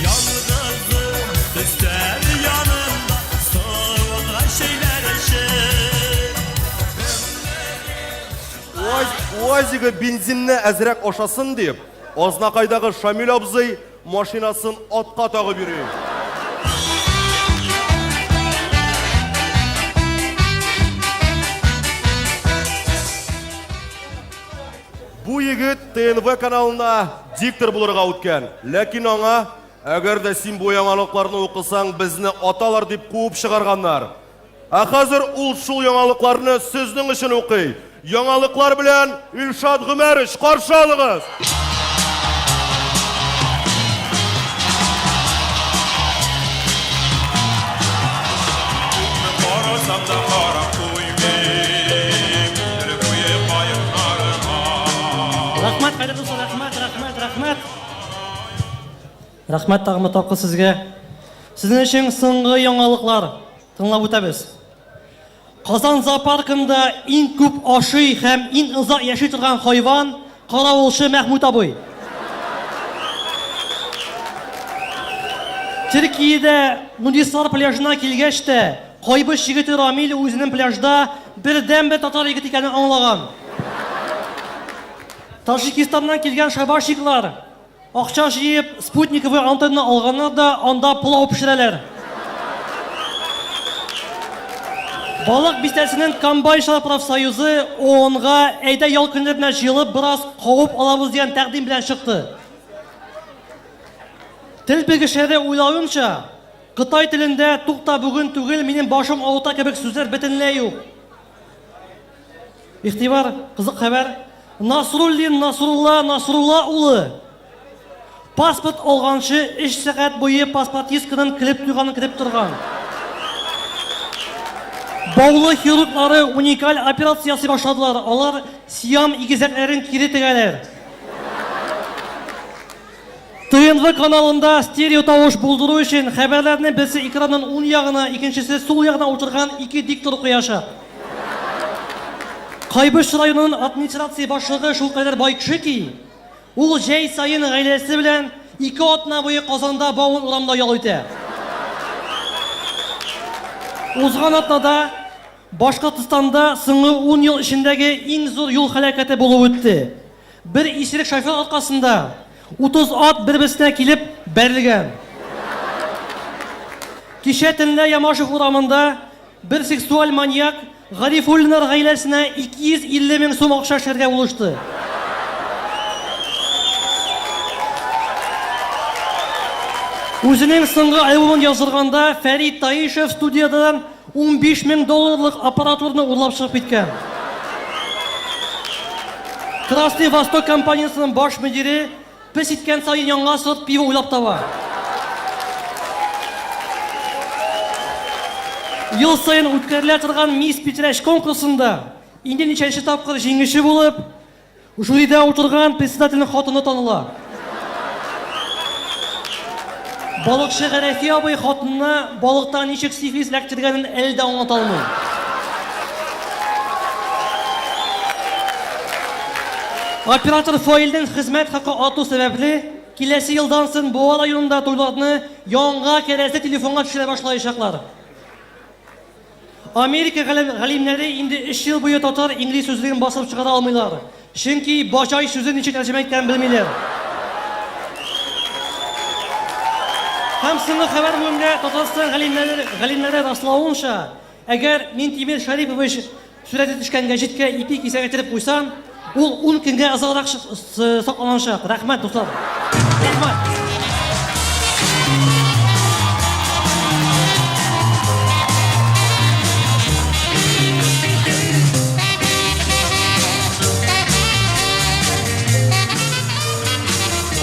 Ялгызым өстәл янында суынган чәйләр эчеп УАЗигы бензинны әзрәк ашасын дип, Азнакайдагы Шамил абзый машинасын атка тагып йөри. Бу егет ТНВ каналына диктор булырга үткән. Ләкин аңа, әгәр дә син бу яңалыкларны укысаң, безне аталар дип куып чыгарганнар. Ә хәзер ул шул яңалыкларны сезнең өчен укый. Яңалыклар белән Илшат Гомәрович, каршы алыгыз! Карасам да карап туймыйм, Идел буе каеннарыма. Рәхмәт, кадерле дуслар, рәхмәт, рәхмәт, рәхмәт. Рәхмәт тагын бер тапкыр сезгә. Сезнең өчен соңгы яңалыклар тыңлап үтәбез. Казан зоопаркында иң күп ашый һәм иң озак яши торган хайван каравылчы Мәхмүт абый. Төркиядә нудистлар пляжына килгәч тә, Кайбыч егете Рамил үзенең пляжда бердәнбер татар егет икәнен аңлаган. Таҗикистаннан килгән шабашниклар Акча җыеп, спутниковый антенна алганнар да анда пылау пешерәләр. Балык бистәсенең комбайнчылар профсоюзы ООНга әйдә ял көннәренә җыелып бераз кавып алабыз дигән тәкъдим белән чыкты. Тел белгечләре уйлавынча, кытай телендә тукта бүген түгел, минем башым авырта кебек сүзләр бөтенләй юк. Игътибар, кызык хәбәр. Насруллин Насрулла Насрулла улы паспорт алганчы өч сәгать буе паспортистканың килеп туйганын көтеп торган. Баулы хирурглары уникаль операция ясый башладылар. Алар сиам игезәкләрен кире тегәләр. ТНВ каналында стерео тавыш булдыру өчен хәбәрләрне берсе экранның уң ягына, икенчесе сул ягына утырган ике диктор укыячак. Кайбыч районының администрация башлыгы шулкадәр бай кеше ки, ул җәй саен гаиләсе белән ике атна буе Казанда Бауман урамында ял итә. Узган атнада Башкортстанда соңгы ун ел эчендәге иң зур юл һәлакәте булып үтте. Бер исерек шофер аркасында 30 ат бер-берсенә килеп бәрелгән. Кичә төнлә Ямашев урамында бер сексуаль маньяк Гарифуллиннар гаиләсенә 250 мең сум акча эшләргә булышты. Үзенең соңгы альбомын яздырганда Фәрит Таишев студиядән 15 мең долларлык аппаратураны урлап чыгып киткән. Красный Восток компаниясенең баш мөдире пес иткән саен яңа сорт пиво уйлап таба. Ел саен үткәрелә торган Мисс Питрәч конкурсында инде ничәнче тапкыр җиңүче булып, Жюрида утырган председательнең хатыны таныла. Балыкчы Гарәфи абый хатынына балыкта ничек сифилис эләктергәнен әле дә аңлата алмый. Оператор Фаилнең хезмәт хакы арту сәбәпле, киләсе елдан соң Буа районында туйларны яңа кәрәзле телефонга төшерә башлаячаклар. Америка галимнәре инде өч ел буе татар-инглиз сүзлеген басып чыгара алмыйлар, чөнки баҗай сүзен ничек тәрҗемә иткәнен белмиләр. Һәм соңгы хәбәр бүгенгә Татарстан галимнәре, галимнәре раславынча, әгәр Минтимер Шәрипович сурәте төшкән гәҗиткә ипи кисәге тереп куйсаң, ул ун көнгә озаграк сакланачак. Рәхмәт, дуслар. Рәхмәт.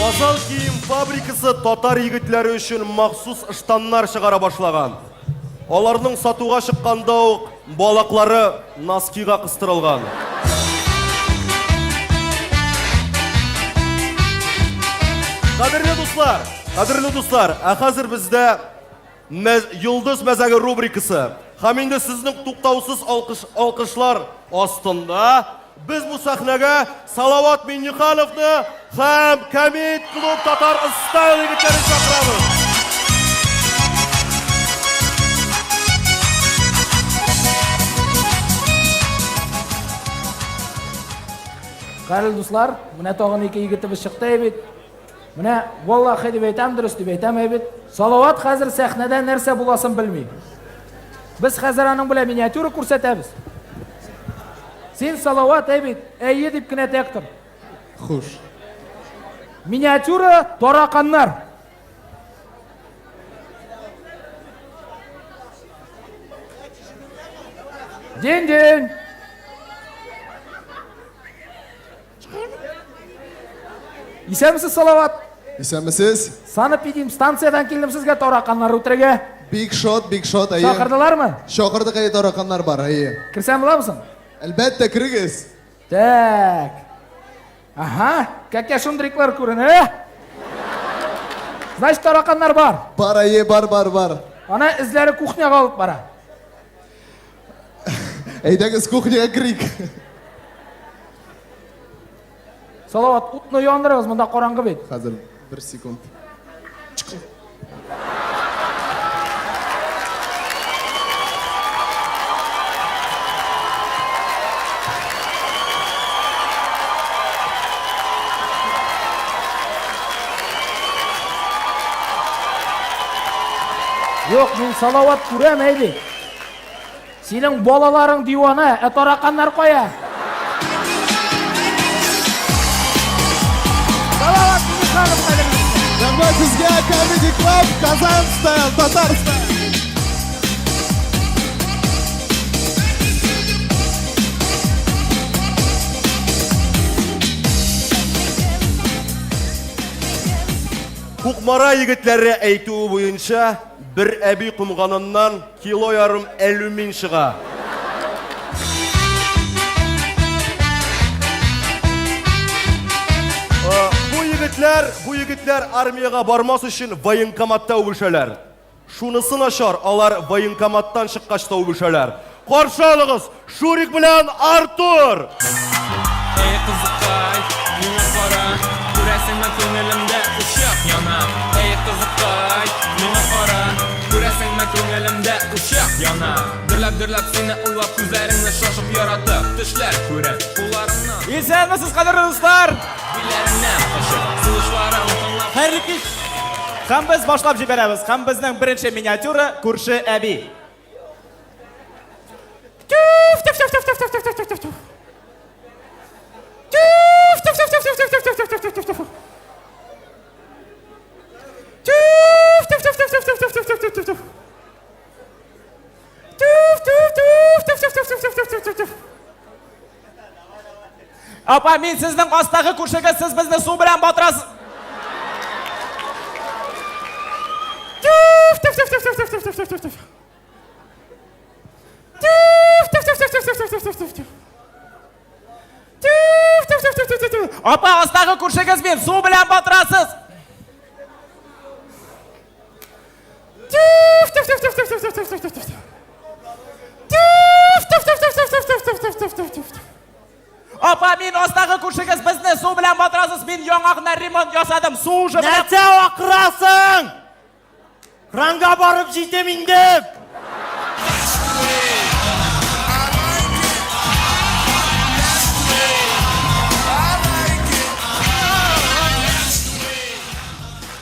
Казан кием фабрикасы татар егетләре өчен махсус ыштаннар чыгара башлаган. Аларның сатуга чыкканда ук балаклары носкига кыстырылган. Кадерле дуслар, кадерле дуслар, ә хәзер бездә Йолдыз мәзәге рубрикасы. Һәм инде сезнең туктаусыз алкыш, алкышлар астында без бу сәхнәгә Салават Миңнехановны һәм Камит клуб Татар Стайл егетләрен чакырабыз. Кадерле дуслар, менә тагын ике егетебез чыкты бит. Менә валлахи дип әйтәм, дөрес дип әйтәм бит. Салават хәзер сәхнәдә нәрсә буласын белми. Без хәзер аның белән миниатюра күрсәтәбез. Син Салават әй бит, әйе дип кенә тәк тор. Хуш. Миниатюра тараканнар. Дин-дин. Исәнмесез, Салават? Исәнмесез. Санэпидем станциядән килдем сезгә тараканнар үтерергә. Бик шат, бик шат, әйе. Чакырдылармы? Чакырдык, әйе, тараканнар бар, әйе. Керсәм буламы соң? Әлбәттә, керегез. Так. Ага, кәкә шундриклар күренә. Значит, тараканнар бар. Бар, әйе, бар, бар, бар. Ана эзләре кухняга алып бара. Әйдәгез кухняга керик. Салават, утны яндырыгыз, монда караңгы бит. Хәзер бер секунд. Юк, мин Салават күрәм, әйди. Синең балаларың дивана, ә тараканнар кая? Салават Михайлов кадерле. Рәхмәт сезгә, Comedy Club, Казан Style, Татар Style. Кукмара егетләре әйтүе буенча, бер әби комганыннан Кило ярым әлюмин чыга. Бу егетләр, бу егетләр армиягә бармас өчен военкоматта үбешәләр. Шунысы начар, алар военкоматтан чыккач та үбешәләр. Каршы алыгыз, Шурик белән Артур! Эй, кызыкай, миңа кара, күрәсеңме күңелемдә учак яна. Эй, кызыкай, миңа кара, күрәсеңме күңелемдә учак яна. Дөрләп-дөрләп сине уйлап, күзләреңне шашып яратып, төшләр күрәм, кулларыңнан. Исәнмесез, кадерле дуслар! Билләреңнән кочып, сулышларың тыңлап. Хәерле кич! Һәм без башлап җибәрәбез. Һәм безнең беренче миниатюра күрше әби. Тюф, тюф, тюф, тюф, тюф, тюф, тюф, тюф, тюф. Тюф, тюф, тюф, тюф, тюф, тюф, тюф, тюф, тюф, тюф, тюф. Тюф, тюф, тюф, тюф, тюф, тюф, тюф, тюф, тюф, тюф, тюф. Тюф, тюф, тюф, тюф, тюф, тюф, тюф, тюф, тюф, тюф, тюф. Апа, мин сезнең астагы күршегез, сез безне су белән батырасыз. Тюф, тюф, тюф, тюф, тюф, тюф, тюф, тюф, тюф, тюф. Тюф, тюф, тюф, тюф, тюф, тюф, тюф, тюф, тюф, тюф. Тюф, тюф, тюф, тюф, тюф, тюф, тюф. Апа, астагы күршегез мин, су белән батырасыз. Тюф, тюф, тюф, тюф, тюф, тюф, тюф, тюф, тюф, тюф. Тюф, тюф, тюф, тюф, тюф, тюф, тюф, тюф, тюф, тюф, тюф. Апа, мин астагы күршегез, безне су белән батырасыз. Мин яңа гына ремонт ясадым, су уже белән. Нәрсә акырасың? Кранга барып җитәм инде.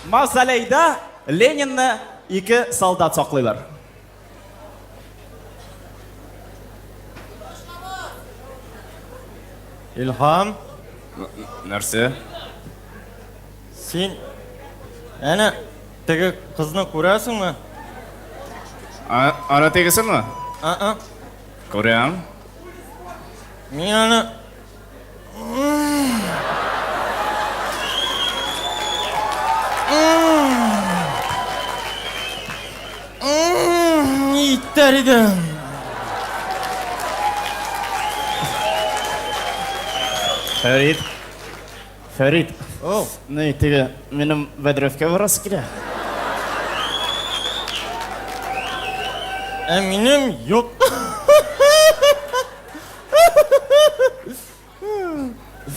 Мавзолейда Ленинны ике солдат саклыйлар. Илһам. Нәрсә? Син әнә теге кызны күрәсеңме? Ана тегесенме? А-а. Күрәм. Мин аны Итәр идем. Фәрит. Фәрит. О. Ни, теге, минем бәдрәфкә барасы килә. Ә минем юк.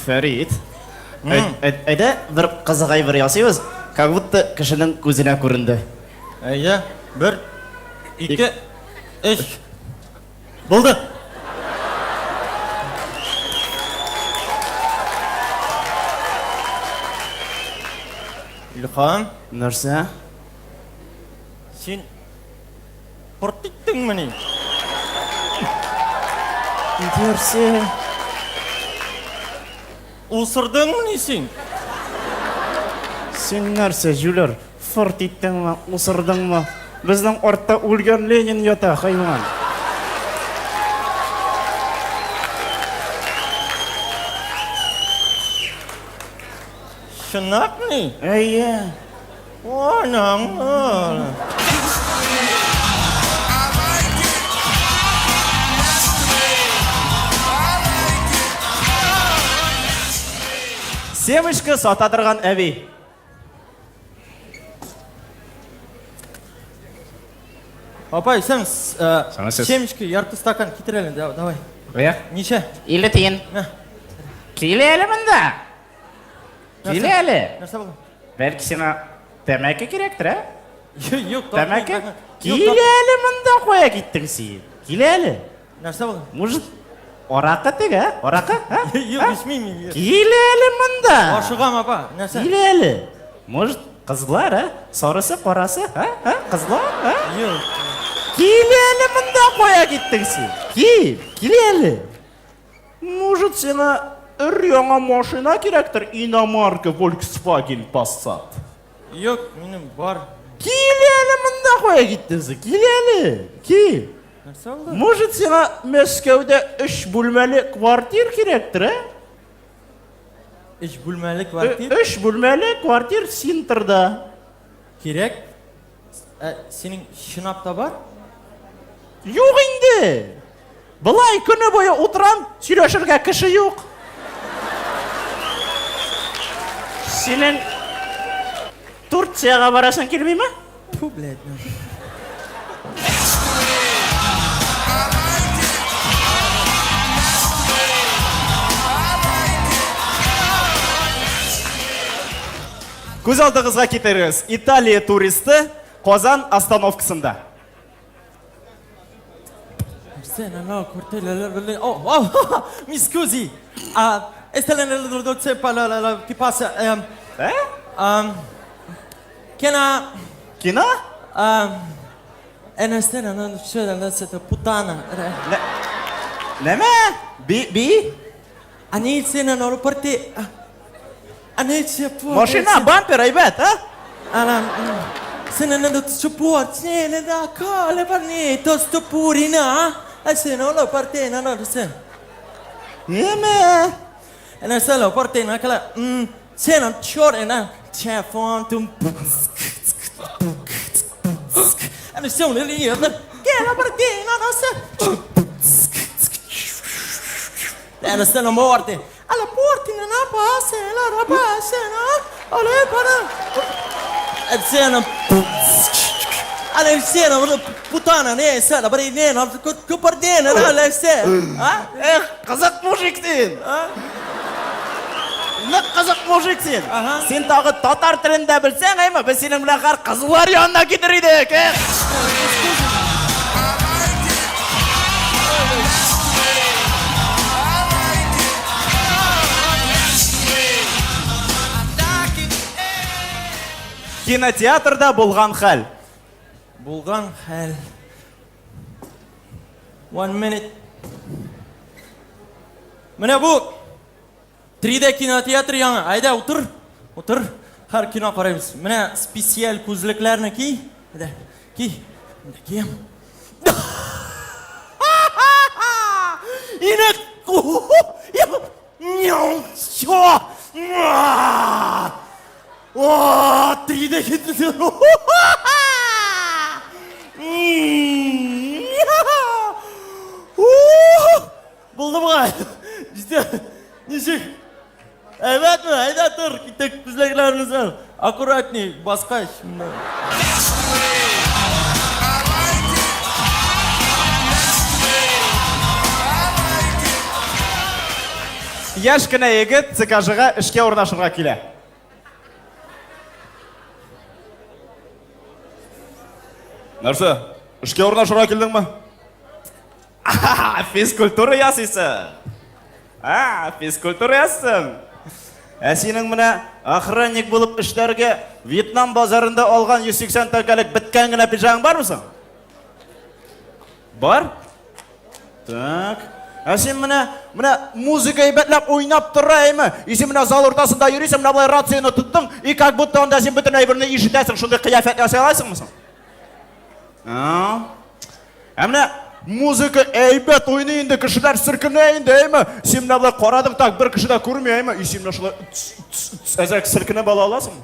Фәрит, әйдә бер кызык әйбер ясыйбыз, как будто кешенең күзенә күренде. Әйдә, бер, ике, өч. Булды. Илһам. Нәрсә? Син Корт иттеңмени? Нәрсә? Усырдыңмыни син? Син нәрсә, җүләр? Фырт иттеңме, усырдыңмы? Безнең артта үлгән Ленин ята, хайван. Чынлапмыни? Әйе. Анаң. Семечка сата торган әби. Апай, сен семечки ярты стакан китер әле, давай. Кая? Ничә? 50 тиен. Кил әле монда. Кил әле. Нәрсә булды? Бәлки сиңа тәмәке кирәктер, ә? Юк, Тәмәке? Кил әле монда кая киттең син? Кил әле. Нәрсә булды? Может, аракы теге, ә? Аракы, ә? Юк, эчмим мин. Кил әле монда. Ашыгам, апа. Нәрсә? Кил әле. Может, кызлар, ә? Сарысы, карасы, ә? Ә? Кызлар, ә? Юк. Кил әле монда кая киттең син? Кил, кил әле. Может, сиңа өр-яңа машина кирәктер, иномарка Volkswagen Passat? Юк, минем бар. Кил әле монда кая киттең син? Кил әле, кил. Нәрсә булды? Может, сиңа Мәскәүдә өч бүлмәле квартир кирәктер, ә? Өч бүлмәле квартир? Өч бүлмәле квартир Синтерда. Кирәк. Ә синең чынлап та бар? Юк инде. Болай көне буе утырам, сөйләшергә кеше юк. Синең Турциягә барасың килмиме? Фу, блядь. Күз алдыгызга китерегез, Италия туристы Казан остановкасында. Mi scusi, che passa? Eh? Kena. Kina? Putana. Нәмә? Би, би? Машина, бампер, әйбәт, а? Нәмә? Эх, кызык мужик син! Нык кызык мужик син! Син тагы татар телен дә белсәң, әйме, без синең белән хәр кызлар янына китер идек, эх! Кинотеатрда булган хәл. Булган хәл. One minute. Менә бу 3D кинотеатр яңа. Әйдә, утыр. Утыр. Һәр кино карыйбыз. Менә специаль күзлекләрне ки. Әйдә, ки. Менә киям. Инә. О, 3D кинотеатр. Булды бугай. Җитә. Ничек? Әйбәтме? Әйдә тор, киттек күзлекләребезне ал. Аккуратней, баскач. Яшь кенә егет ЦКЖга эшкә урнашырга килә. Нәрсә? Эшкә урнашырга килдеңме? Физкультура ясыйсың. А, физкультура ясыйсың. Ә синең менә охранник булып эшләргә Вьетнам базарында алган 180 тәңкәлек беткән генә пиджагың бармы соң? Бар? Так. Ә син менә, менә музыка әйбәтләп уйнап тора, әйме? И син менә зал уртасында йөрисең, менә болай рацияне тоттың, и как будто анда син бөтен әйберне ишетәсең, шундый кыяфәт ясый аласыңмы соң? А? Ә менә музыка әйбәт уйный инде, кешеләр сөркенә инде, әйме? Син менә болай карадың, так бер кеше дә күрми, әйме? И син менә шулай әзрәк селкенеп ала аласыңмы?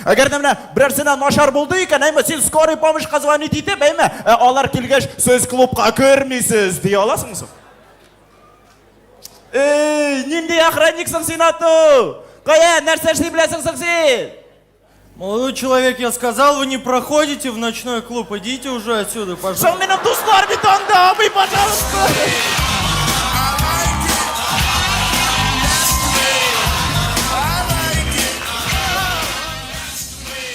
Әгәр дә менә берәрсенә начар булды икән, әйме, син скорый помощька звонить итеп, әйме, ә алар килгәч, сез клубка кермисез, дия аласыңмы соң? Эй, нинди охранниксың син, ату? Кая, нәрсә эшли беләсең соң син? Молодой человек, я сказал, вы не проходите в ночной клуб. Идите уже отсюда, пожалуйста. Соң минем дуслар бит анда, абый, пожалуйста.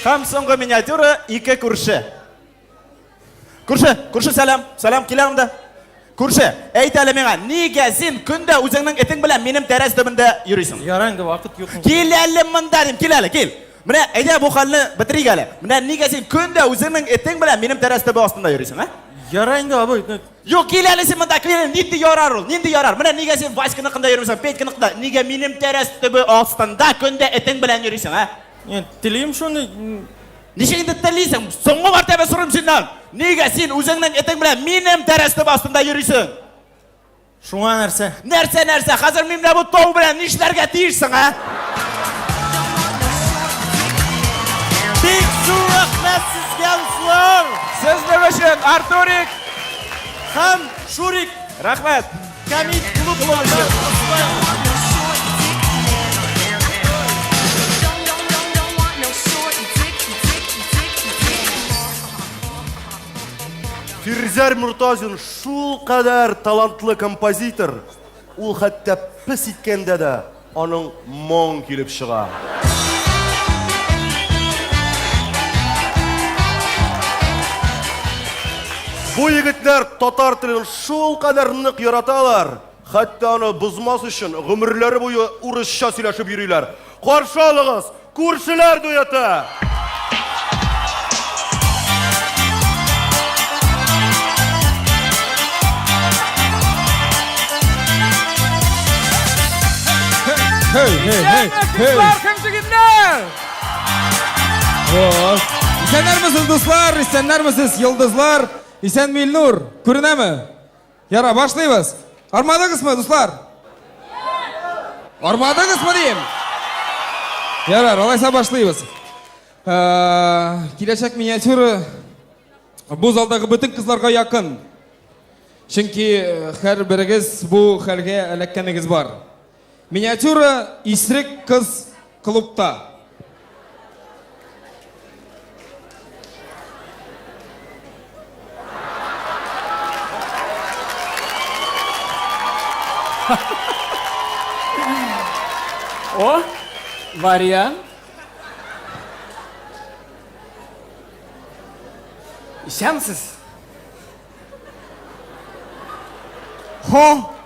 Һәм соңгы миниатюра ике күрше. Күрше, күрше сәлам, сәлам килә анда. Күрше, әйт әле миңа, нигә син көндә үзеңнең этең белән минем тәрәз төбендә йөрисең? Ярар инде, вакыт юк. Кил әле монда дим, кил әле, кил. Менә әйдә бу хәлне бетерик әле. Менә нигә син көндә үзеңнең этең белән минем тәрәз төбе астында йөрисең, ә? Ярар инде, абый. Юк, кил әле син монда, кил әле. Нинди ярар ул? Нинди ярар? Менә нигә син Васьканыкында йөрмисең, Петьканыкында? Нигә минем тәрәз төбе астында көндә этең белән йөрисең, ә? Нет, телим шуны. Ничек инде телисең? Соңгы мәртәбә сорыйм синнән. Нигә син үзеңнең этең белән минем тәрәз төбе астында йөрисең? Шуңа нәрсә? Нәрсә, нәрсә? Хәзер мин менә бу тау белән нишләргә тиешсең, ә? Бик зур рәхмәт сезгә, дуслар! Сезнең өчен Артурик һәм Шурик. Рәхмәт. Кәмит клуб Фирзәр Мортазин шулкадәр талантлы композитор, ул хәтта пес иткәндә дә аның моң килеп чыга. Бу егетләр татар телен шулкадәр нык яраталар, хәтта аны бозмас өчен гомерләре буе урысча сөйләшеп йөриләр. Каршы алыгыз, күршеләр дуэты! Кызлар һәм җегетләр! Вот. Исәннәрмесез, дуслар, исәннәрмесез, йолдызлар. Исәнме, Илнур? Күренәме? Яра, башлыйбыз. Армадыгызмы, дуслар? Армадыгызмы дим? Ярар, алайса башлыйбыз. Э, киләчәк миниатюра бу залдагы бөтен кызларга якын. Чөнки э, һәрберегез бу хәлгә эләккәнегез бар. Миниатюра исерек кыз клубта. О, вариант. Исәнсез. Хо!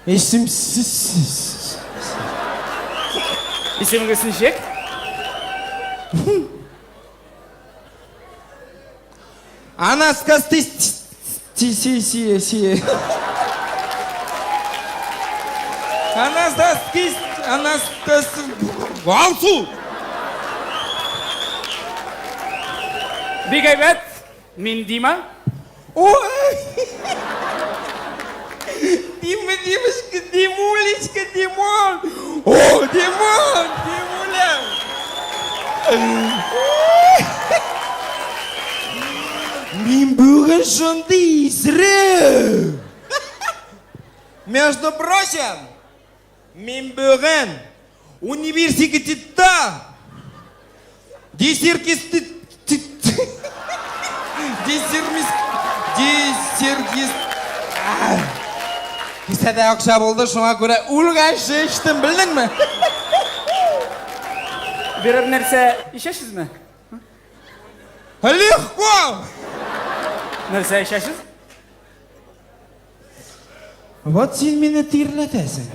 Исемсез. Исемегез ничек? Анаскас ти ти си си си. Анастас Анастас Алсу. Бик әйбәт. Мин Дима. Ой! Дима, Димочка, Димулечка, Димон! О, Димон, Димуля! Мин бүген шундый исерек! Между прочим, мин бүген университетта десеркисты десермис десеркис. Кесәдә акча булды, шуңа күрә үлгәнче эчтем, белдеңме? Берәр нәрсә эчәсезме? Легко! Нәрсә эчәсез? Вот син мине тирләтәсең.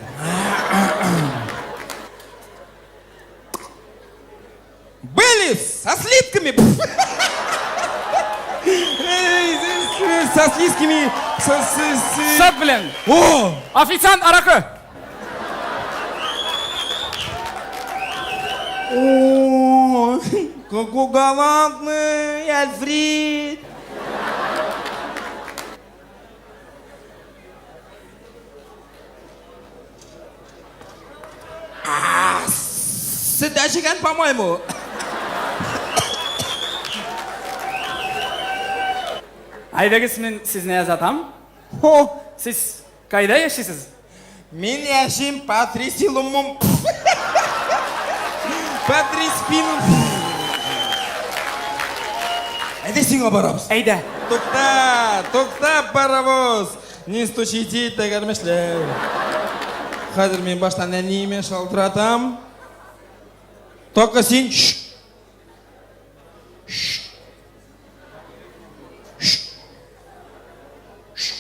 Были со слитками. Со слизкими. Со, с, с... Сат белән. О! Официант аракы. О, какой галантный Альфрид. Сөт әчегән, по-моему. Әйдәгез, мин сезне озатам. Хо. Сез кайда яшисез? Мин яшим Патрис Лумум. Патрис Пин. Әйдә сиңа барабыз. Әйдә. Тукта, тукта, паровоз. Не стучите, тәгәрмәчләр. Хәзер мин баштан әниемә шалтыратам. Только син шш. Шш. Шш. Шш.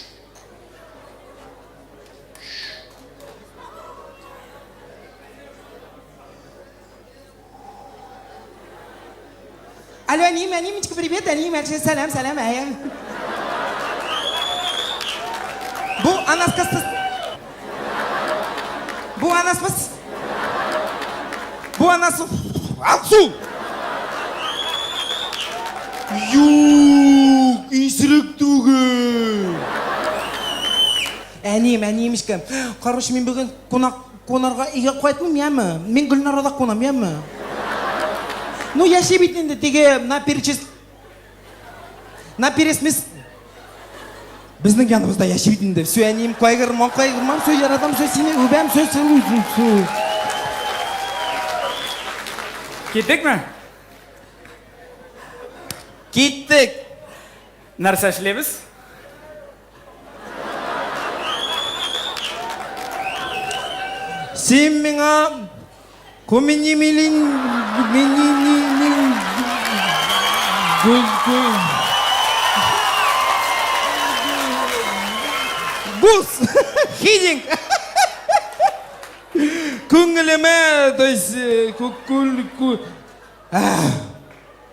Алло, әнием, әниемечка, привет, әнием, әнше, сәлам, сәлам, әйем. Бу анаскасы. Бу анасмыс. Бу анасы. Алсу! Юк, исерек түгел. Әнием, әниемечка, короче, мин бүген кунак кунарга өйгә кайтмыйм, яме? Мин Гөлнарада кунам, яме? Ну, яши бит инде теге на перечис... На пересмес... Безнең яныбызда яши бит инде. Все, әнием, кайгырма, кайгырма, все, яратам, все, сине үбәм, все, целую, все. Киттекме? Киттек. Нәрсә эшлибез? Син миңа Куминимилин минининин гүл гүл Гус хидинг Күңелемә, то есть күл күл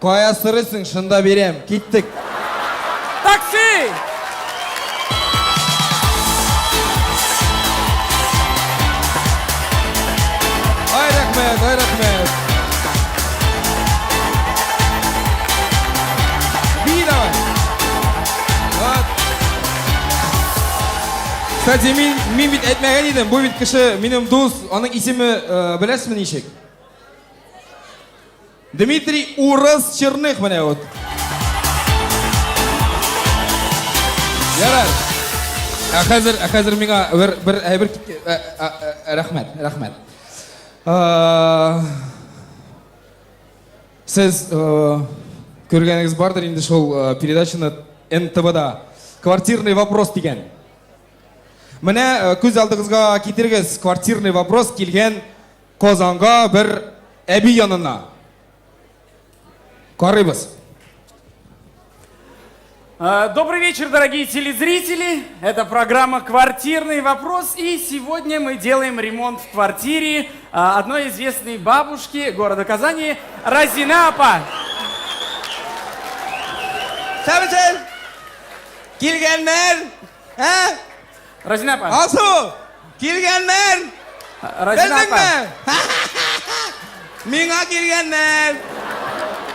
Кая сорыйсың, шунда бирәм. Киттек. Такси! Ай рәхмәт, ай рәхмәт. Би давай. Вот. Кстати, мин, мин бит әйтмәгән идем, бу бит кеше минем дус, аның исеме э, беләсезме ничек? Дмитрий Урыс Черных менә вот. Ярар. Ә хәзер, ә хәзер миңа бер бер әйбер э, э, э, рәхмәт, рәхмәт. Сез күргәнегез бардыр инде шул передачаны НТВда. Квартирный вопрос дигән. Менә күз алдыгызга китерегез, квартирный вопрос килгән Казанга бер әби янына. Карыйбыз. Добрый вечер, дорогие телезрители. Это программа «Квартирный вопрос». И сегодня мы делаем ремонт в квартире одной известной бабушки города Казани Разина апа. Сәбесез! Килгәннәр! Ә? Разина апа. Алсу! Килгәннәр! Разина апа. Белдеңме? Миңа килгәннәр!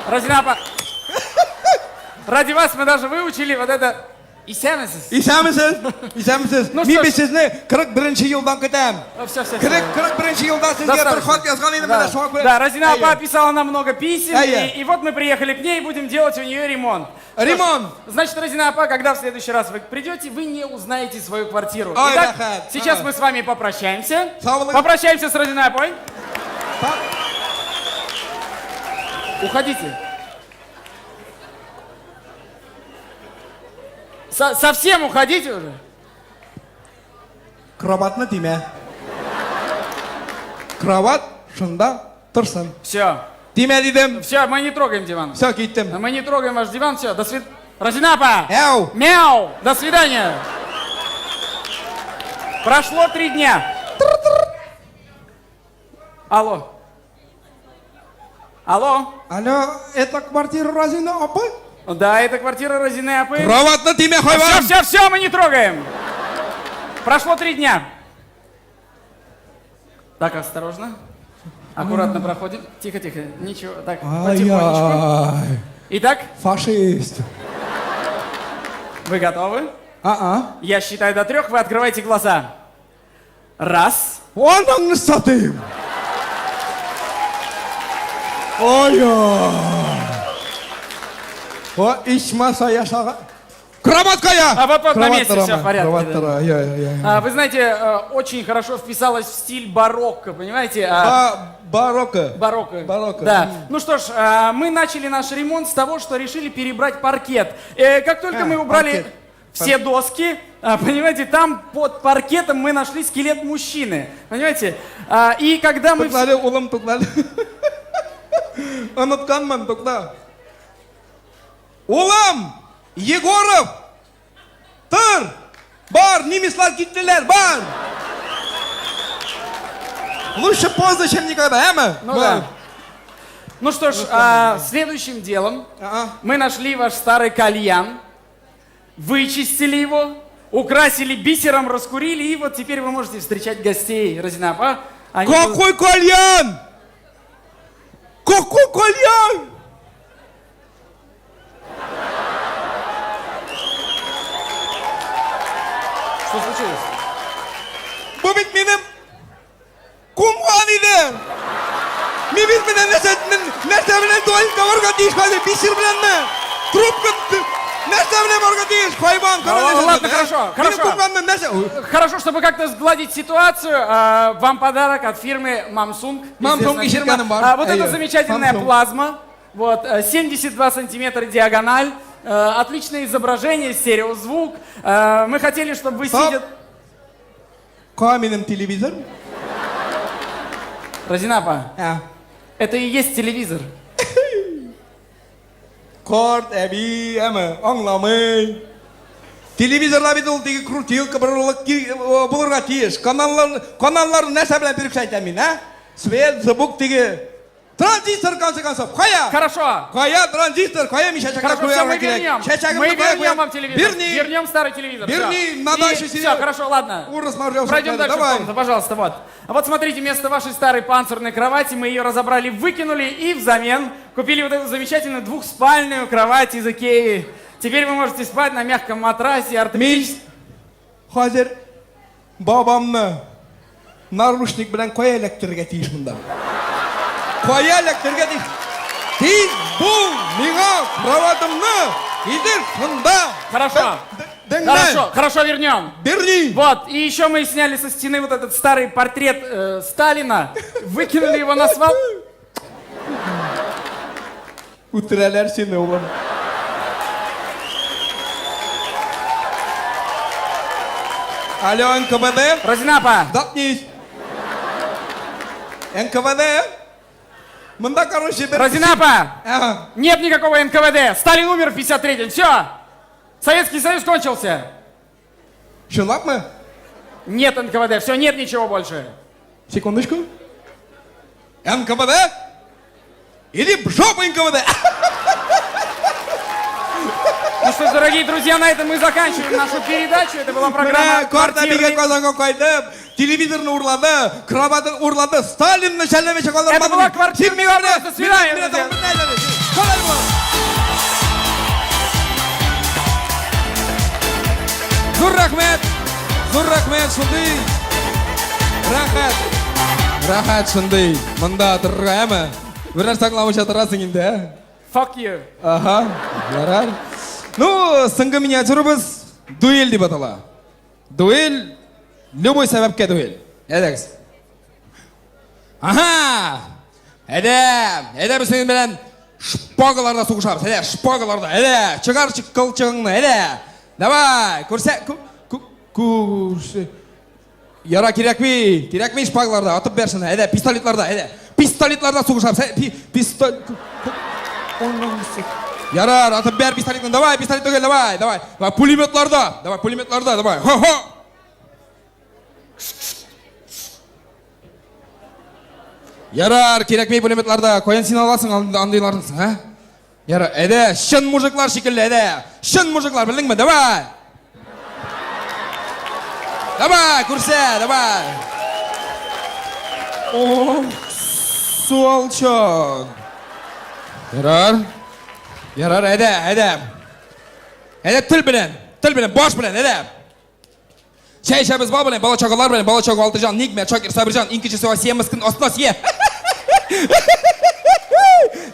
Разина апа. Ради вас мы даже выучили вот это Исәнмесез. Исәнмесез? Исәнмесез? Ну Мин что бит ж. сезне 41 елдан көтәм. Все, все, 41 елда сезгә бер хат язган идем, менә шуңа күрә. Да, Разина апа Әйе. писала нам много писем, Әйе. и вот мы приехали к ней и будем делать у нее ремонт. Что ж, Ремонт! Значит, Разина апа, когда в следующий раз вы придете, вы не узнаете свою квартиру. Ой, Итак, рәхәт. сейчас Ага. мы с вами попрощаемся. Сау булыгыз. Попрощаемся с Разиной апой. Уходите. Совсем уходите уже? Кроватны тимә. Кровать шунда торсын. Все. Тимә дидем. Все, мы не трогаем диван. Все, киттем. Мы не трогаем ваш диван, все, до свидания. Разина апа! Мяу! Мяу! До свидания! Прошло три дня. Алло. Алло. Алло, это квартира Разина апы? Да, это квартира Разины апы. Кроватны тимә, хайван! Все, все, все, мы не трогаем. Прошло три дня. Так, осторожно. Аккуратно проходим. Тихо, тихо. Ничего. Так, потихонечку. Ай-яй. Итак, Фашист. вы готовы? А-а. Я считаю до трех, вы открываете глаза. Раз. Анаңны сатыйм. Ай-яй. О, ичмаса яшага. Кровать кая! А вот, вот на Кровать месте, тора, все в порядке. Кровать да. тора, ай, ай, ай. А, вы знаете, очень хорошо вписалась в стиль барокко, понимаете? А, Барокко. Барокко. Барокко. Да. Ну что ж, мы начали наш ремонт с того, что решили перебрать паркет. Как только А, мы убрали паркет. все доски, понимаете, там под паркетом мы нашли скелет мужчины. Понимаете? И когда мы... Туктале, улым, туктале. Онытканмын, тукта. Улым! Егоров! Тор! Бар, немецлар киттеләр, бар! Лучше поздно, чем никогда, әме? Ну да. Ну что ж, следующим делом мы нашли ваш старый кальян, вычистили его, украсили бисером, раскурили, и вот теперь вы можете встречать гостей, Разина апа. Они будут- Какой кальян? Какой кальян? Что случилось? Бу бит минем комган иде. Мин бит менә нәрсә нәрсә белән туалетка барырга тиеш хәзер? Бисер беләнме? Трубка нәрсә белән барырга тиеш? Хайван, кара Ну, нәрсә ладно, белән, хорошо, ә? хорошо. Минем комганны нәрсә? Хорошо, чтобы как-то сгладить ситуацию, вам подарок от фирмы Мамсунг. Мамсунг Известная фирма. ишеткәнем бар. Вот это Әйе, замечательная Samsung. плазма. Вот, 72 сантиметра диагональ. Отличное изображение, стереозвук. Мы хотели, чтобы вы Стоп. сидя... Кая минем телевизор? Разина апа, А. это и есть телевизор. Карт әби, әме, аңламый. Телевизорда бит ул теге крутилка борылык булырга тиеш. Каналлар, каналлар нәрсә белән переключать итәм мин, ә? Свет, звук теге. Транзистор, в конце концов, кая? Хорошо. Кая транзистор, кая мин чәчәкләр Хорошо, все, куярга мы кирәк? вернем. Чәчәгемне Мы кая вернем куям? вам телевизор. Верни. Вернем старый телевизор. Верни, всё. на дачу И себе. Все, хорошо, ладно. Урыс моржовский Пройдем надо, дальше в давай. комнату, пожалуйста, вот. А вот смотрите, вместо вашей старой панцирной кровати мы ее разобрали, выкинули и взамен купили вот эту замечательную двухспальную кровать из Икеи. Теперь вы можете спать на мягком матрасе, ортопедическом. Хәзер бабамны наручник белән кая эләктерергә тиеш монда? Кая эләктерергә тиеш? Тиз бул миңа кроватымны! Китер шунда! Хорошо. Дыңла! Хорошо, хорошо, вернем. Верни! Вот, и еще мы сняли со стены вот этот старый портрет Сталина, выкинули его на свал. Үтерәләр сине, улым. Алло, НКВД? Разина апа. Заткнись. НКВД? Монда, короче, бер... Разина апа! Ага. Нет никакого НКВД! Сталин умер в 53-м, все! Советский Союз кончился! Чынлапмы? Нет НКВД, все, нет ничего больше. Секундочку. НКВД? Или в жопу НКВД! Ну что ж, дорогие друзья, на этом мы заканчиваем нашу передачу. Это была программа Менә карт әбигә «Квартирный». Казанга кайтып, телевизорны урлады, кроватын урлады, Сталинны шәлләмичә калдырмады. Это была «Квартирный Син миңа вопрос». До свидания, друзья. Зур рәхмәт! Зур рәхмәт, шундый! Рәхәт! Рәхәт шундый! Монда торырга, әме? Бер нәрсә аңламыйча торасың инде, ә? Fuck you. Ага, ярар. Ну, соңгы миниатюрабыз дуэль дип атала. Дуэль, любой сәбәпкә дуэль. Әйдәгез. Ага! Әйдә, әйдә без синең белән шпагаларда сугышабыз. Әйдә, шпагаларда. Әйдә, чыгар кылчыгыңны, әйдә. Давай, күрсә, күрсә. Яра кирәкми, кирәкми шпагларда, атып бәрсен, әйдә, пистолетларда, әйдә. Пистолетларда сугышабыз, ә, пи, пистол... Ярар, атып бәр пистолетны, давай, пистолет түгел, давай, давай. Давай, пулеметларда, давай, пулеметларда, давай. Хо-хо! Ярар, кирәкми пулеметларда. Каян син аласың андыйларны, ә? Ярар, әйдә, чын мужиклар шикелле, әйдә. Чын мужиклар, белдеңме? Давай! Давай, күрсә, давай! Ох, суалчан. Ярар. Ярар, әйдә, әйдә. Әйдә, тел белән, тел белән, баш белән, әйдә. Чәй эчәбез бал белән, бала чагалар белән, бала чага Алтыҗан, Нигмәт, Шакир, Сабирҗан, иң кечесе Асия мескен астына сия.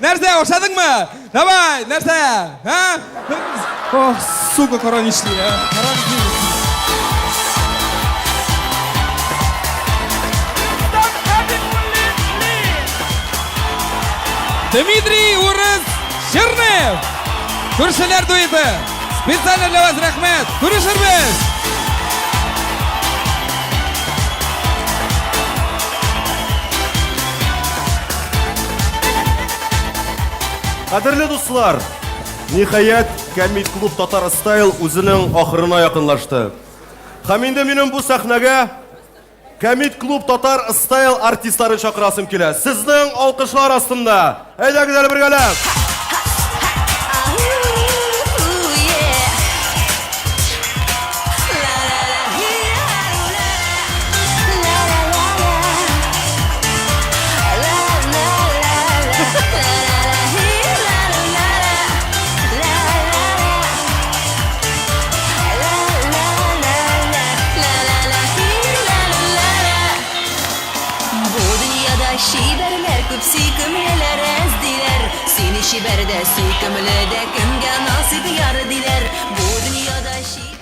Нәрсә, ошадыңмы? Давай, нәрсә? Ха? Ох, сука, кара нишли, а? Кара нишли. Дмитрий Урыс Чернев! Күршеләр дуэты! Специально для вас рәхмәт! Күрешербез! Кадерле дуслар, ниһаять, Кәмит клуб Татар Стайл үзенең ахырына якынлашты. Һәм инде минем бу сәхнәгә Кәмит клуб Татар Стайл артистларын чакырасым килә. Сезнең алкышлар астында. Әйдәгез әле бергәләп. Бу дөньяда чибәрләр күп, сөйкемлеләр әз диләр. Сине чибәр дә, сөйкемле дә кемгә насыйп яр диләр. Бу дөньяда чибәр.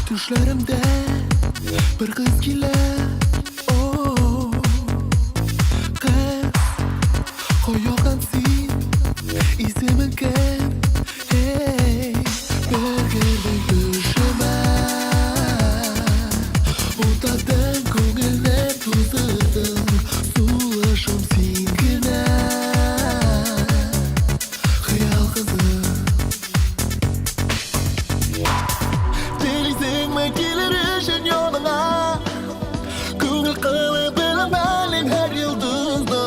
Төшләремдә бер кыз килә. О, кыз, каяктан син? Исемең кем? Эй, бер кердең төшемә. Бутадың күңелне туздырдың, сулышым син генә. Хыял кызы. Телисеңме килер өчен яныңа? Күңел кылып беләм һәр йолдызны.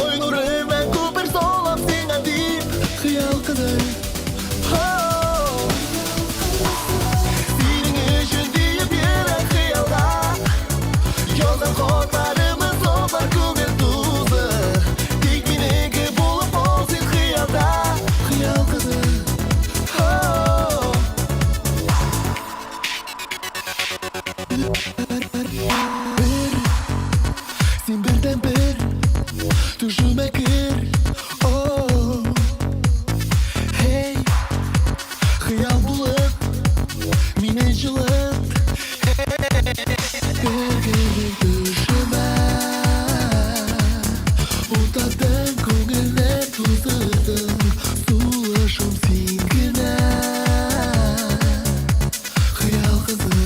Ай нуры белән күпер салам сиңа дип, хыял кызы. Синең өчен диеп йөрәк хыялда. Язган хатларымны саклар күңел тузы. Тик минеке булып кал син хыялда, хыял кызы. Бер, син бердән бер, төшемә кер. О, һей, хыял булып, мине җылыт. Бер кердең төшемә, бутадың күңелне туздырдың, сулышым син генә. Хыял кызы.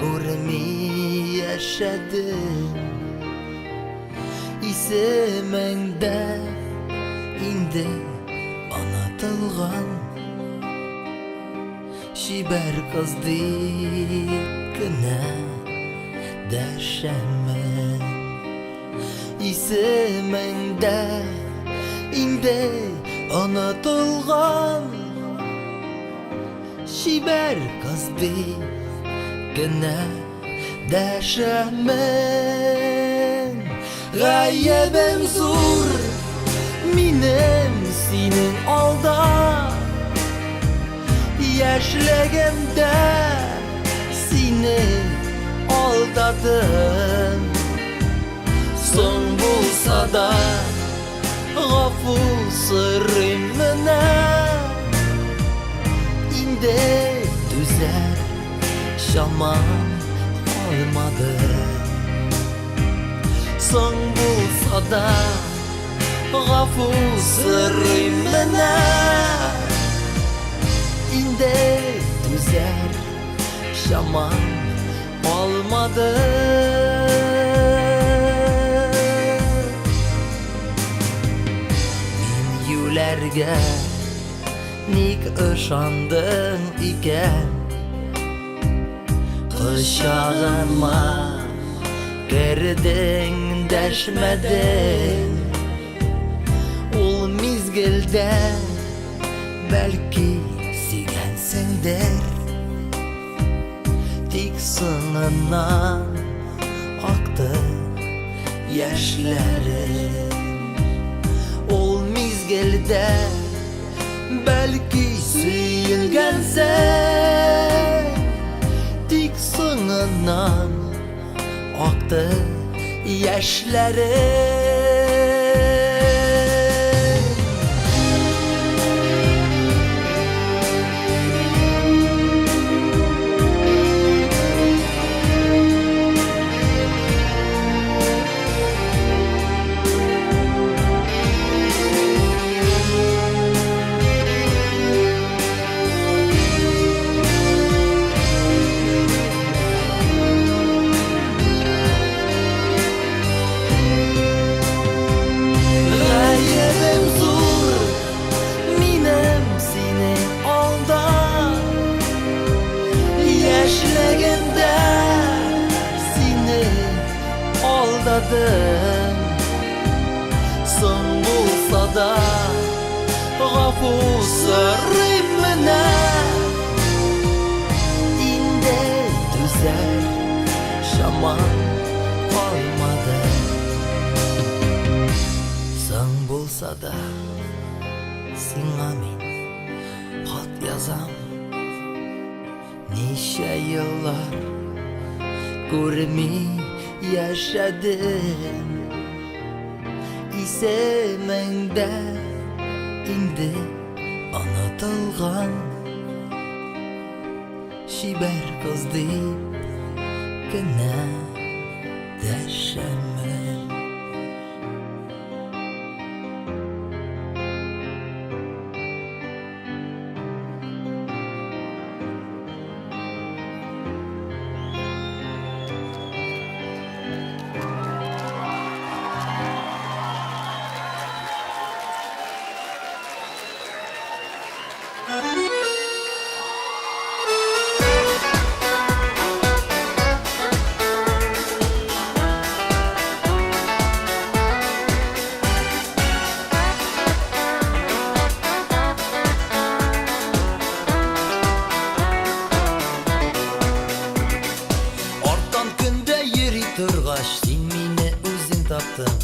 күрми яшәдем. Исемең дә инде онытылган. Чибәр кыз дип кенә дәшәмен. Исемең дә инде онытылган. Чибәр кыз дип кенә дәшәмен. Гаебем зур минем синең алда. Яшьлегемдә сине алдадым. Соң булса да гафу сорыйм менә. Инде түзәр чамам калмады. Соң булса да гафу сорыйм менә. Инде түзәр чамам калмады. Мин юләргә ник ышандың икән? Кочагыма кердең, дәшмәдең. Ул мизгелдә бәлки сөйгәнсеңдер. Тик соңыннан акты яшьләрең. Ул мизгелдә бәлки сөенгәнсең. Тик соңыннан акты яшьләрең. Гаебем зур минем синең алда. Яшьлегемдә сине алдадым. Соң булса да гафу сорыйм менә. Инде түзәр чамам калмады. Соң булса да сиңа мин хат язам. Ничә еллар күрми яшәдем. Исемең дә инде онытылган. Чибәр кыз дип кенә дәшәмен. Арттан көндә йөри торгач, син мине үзең таптың.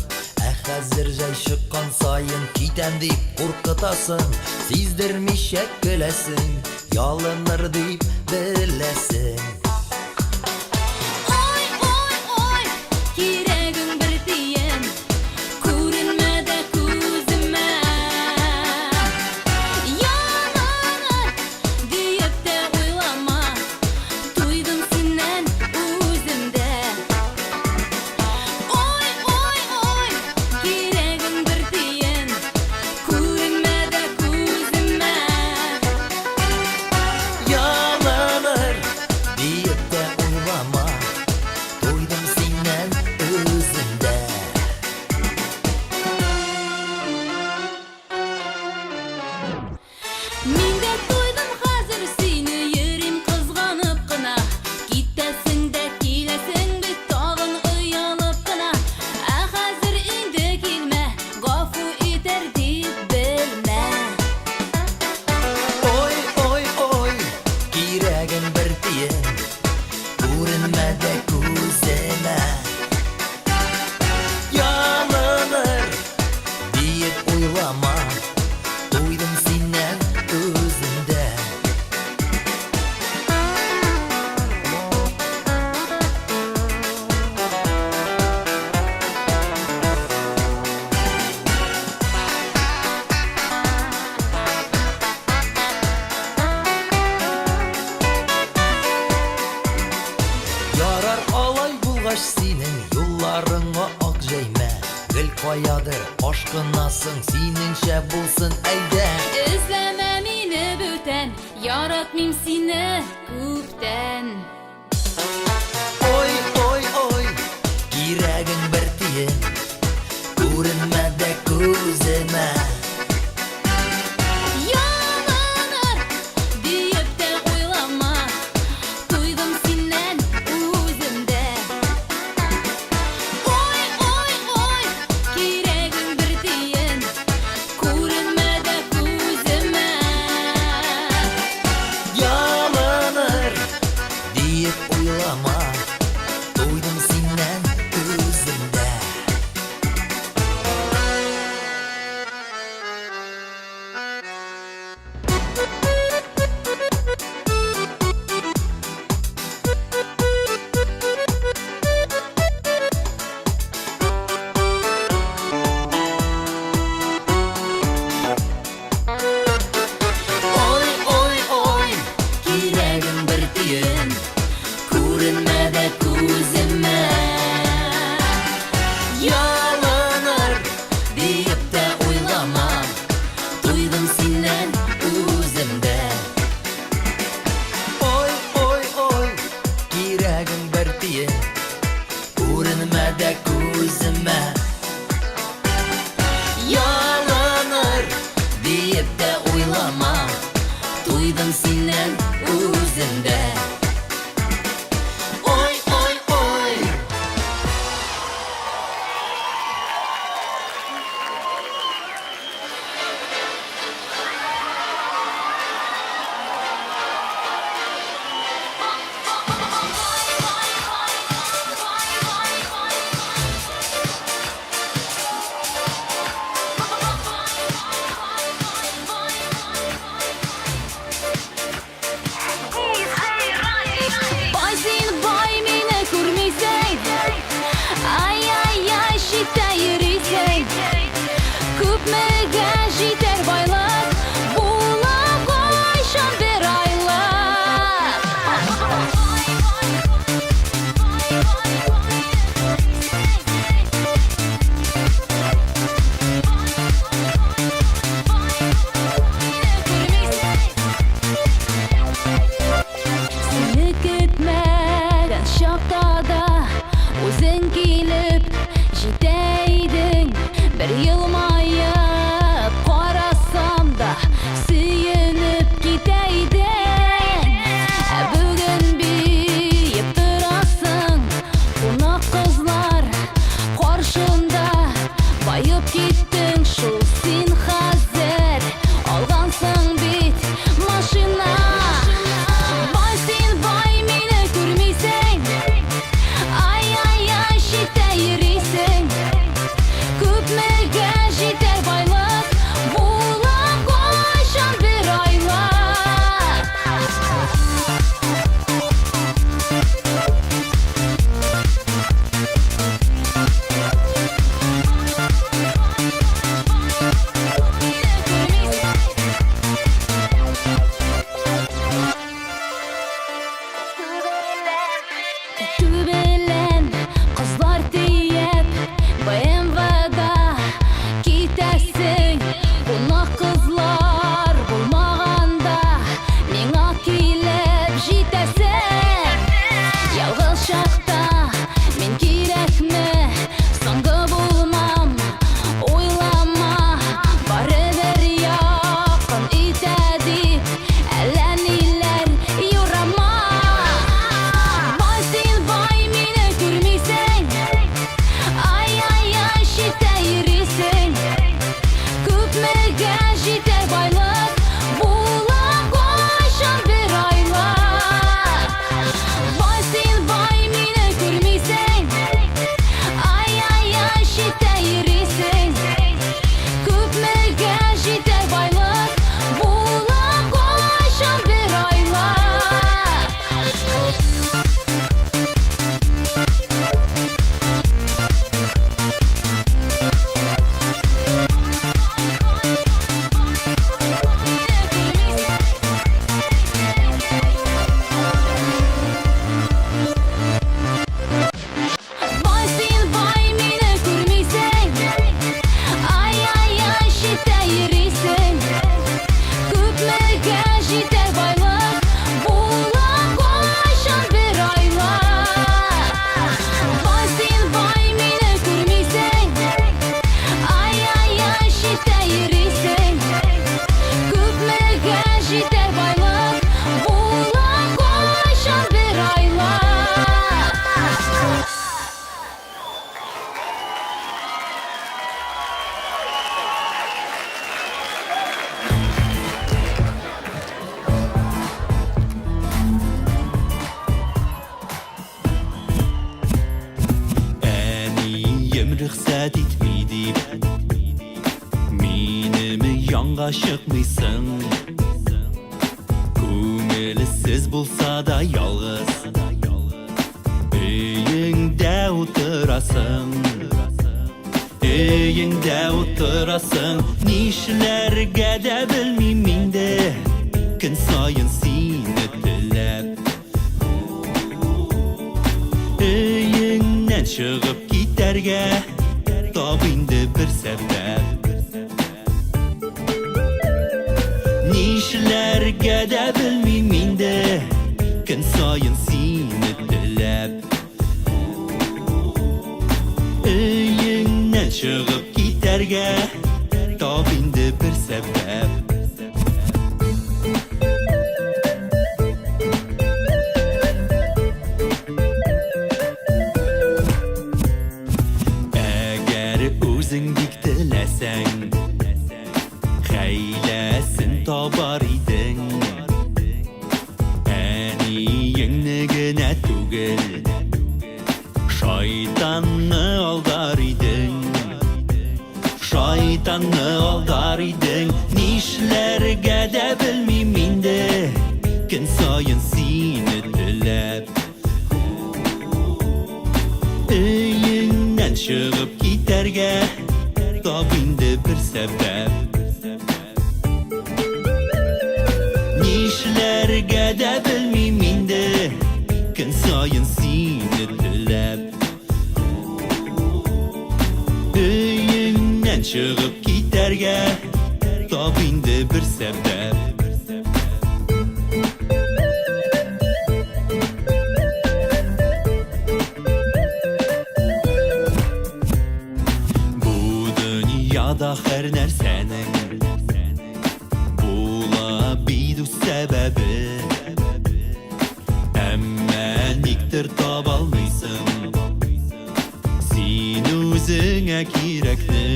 Ә хәзер җай чыккан саен китәм дип куркытасың. Сиздермичә көләсең, ялыныр дип беләсең. Ой, ой, ой, кирәгең бер тиен, күренмә дә күземә. Ялыныр диеп тә уйлама, туйдым синнән үзем дә. Ой, ой, ой, кирәгең бер тиен, күренмә дә күземә. Ялыныр Булгач синең юлларыңа ак җәймә. Гел каядыр ашкынасың, синеңчә булсын әйдә. Эзләмә мине бүтән, яратмыйм сине күптән. Ой, ой, ой, кирәгең бер тиен, күренмә дә күземә. Ялыныр диеп тә уйлама, туйдым синнән үзем дә. Ой, ой, ой, кирәгең бер тиен, күренмә дә күземә. Ялыныр диеп уйлама, туйдым синнән үзем дә. Ой, ой, ой, кирәгең бер тиен, күренмә дә күземә. Ялыныр диеп тә уйлама, туйдым синнән үзем дә. Ой, ой, ой, кирәгең бер тиен, күренмә дә күземә. Ялыныр диеп тә уйлама, туйдым синнән үзем дә. Ой, ой, ой. Бай син, бай, мине күрмисең. Ай-ай-ай, читтә йөрисең. Күпмегә җитәр байлык, була кайчан бер айлык. Сине көтмәгән чакта да үзең килеп җитә идең. Бер елмаеп карасам да сөенеп китә идең. Ә бүген биеп торасың кунак кызлар каршында. Баеп киттең шул син хәзер, алгансың бит машина. Бай син, бай, мине күрмисең. Ай-ай-ай, читтә йөрисең. Күпмегә җитәр байлык, була кайчан бер айлык. Көтү белән кызлар төяп, БМВда китәсең. Кунак кызлар булмаганда миңа килеп җитәсең. Ялгыз чакта мин кирәкме, соңгы булмам, уйлама. Барыбер якын итә дип, әллә ниләр юрама. Бай син, бай, мине рөхсәт итми дип Минем янга чыкмыйсың Күңелсез булса да ялгыз Өеңдә утырасың Өеңдә утырасың Нишләргә дә белмим инде Көн саен сине теләп Өеңнән чыгып китәргә Тап инде бер сәбәп Нишләргә дә белмим инде Көн саен сине теләп Өеңнән чыгып китәргә Тап инде бер сәбәп Әгәр үзең бик теләсәң Хәйләсен табар идең Әниеңне генә түгел Шайтанны алдар идең Шайтанны алдар идең Нишләргә дә белмим инде Көн саен сине теләп Өеңнән чыгып китәргә Тап инде бер сәбәп Нишләргә дә белмим инде Көн саен сине теләп Өеңнән чыгып китәргә Тап инде бер сәбәп Бу дөньяда һәр нәрсәнең Була бит үз сәбәбе Әмма никтер таба алмыйсың Син үзеңә кирәкне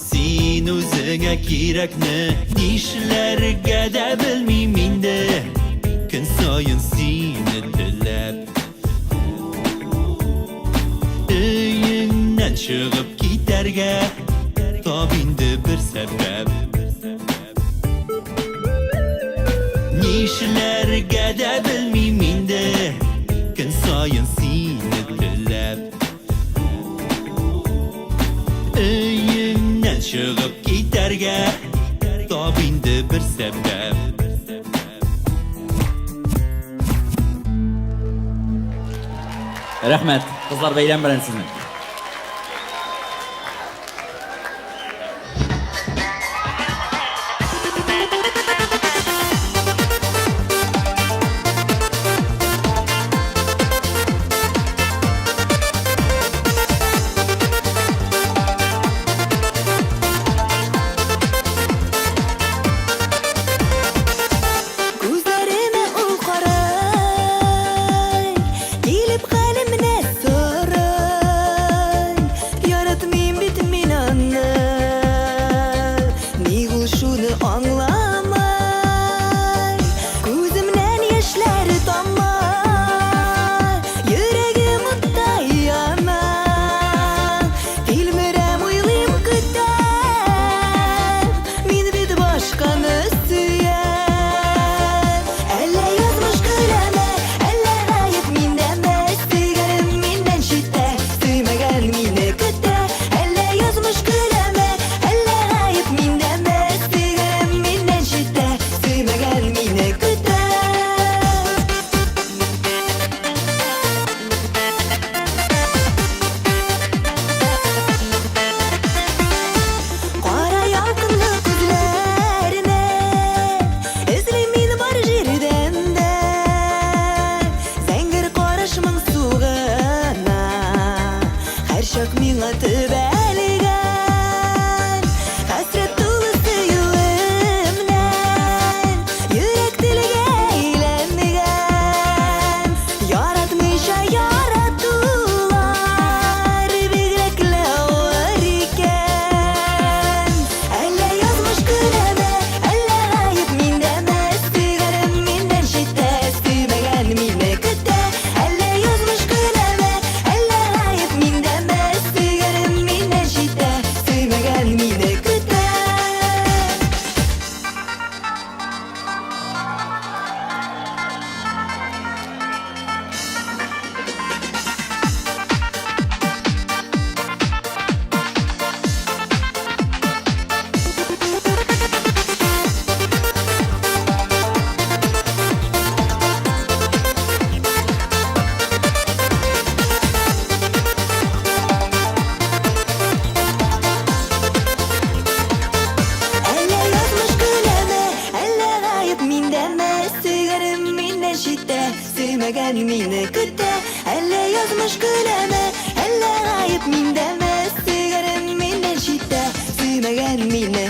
Син үзеңә кирәкне Нишләргә дә белмим инде Көн саен сине теләп Өеңнән чыгып китәргә Тап инде бер сәбәп Нишләргә дә белмим инде Көн саен сине теләп Өеңнән чыгып китәргә Тап инде бер сәбәп Рәхмәт. Кызлар бәйрәм белән сезне. Күзләремә ул карай, килеп хәлемне сорый. Сөймәгән мине көтә. Әллә язмыш көләме, әллә гаеп миндәме? Сөйгәнем миннән читтә, сөймәгән мине.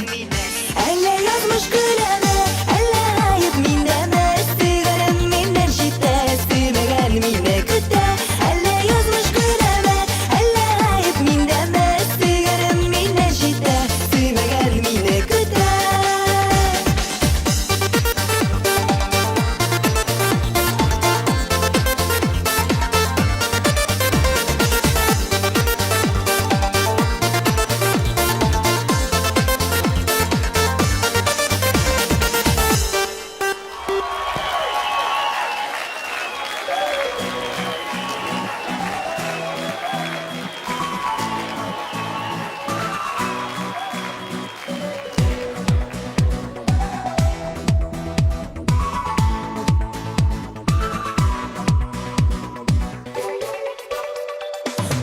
Әллә язмыш көләме, әллә гаеп миндәме? Сөйгәнем миннән читтә, сөймәгән мине көтә. Әллә язмыш көләме, әллә гаеп миндәме? Сөйгәнем миннән читтә, сөймәгән мине көтә.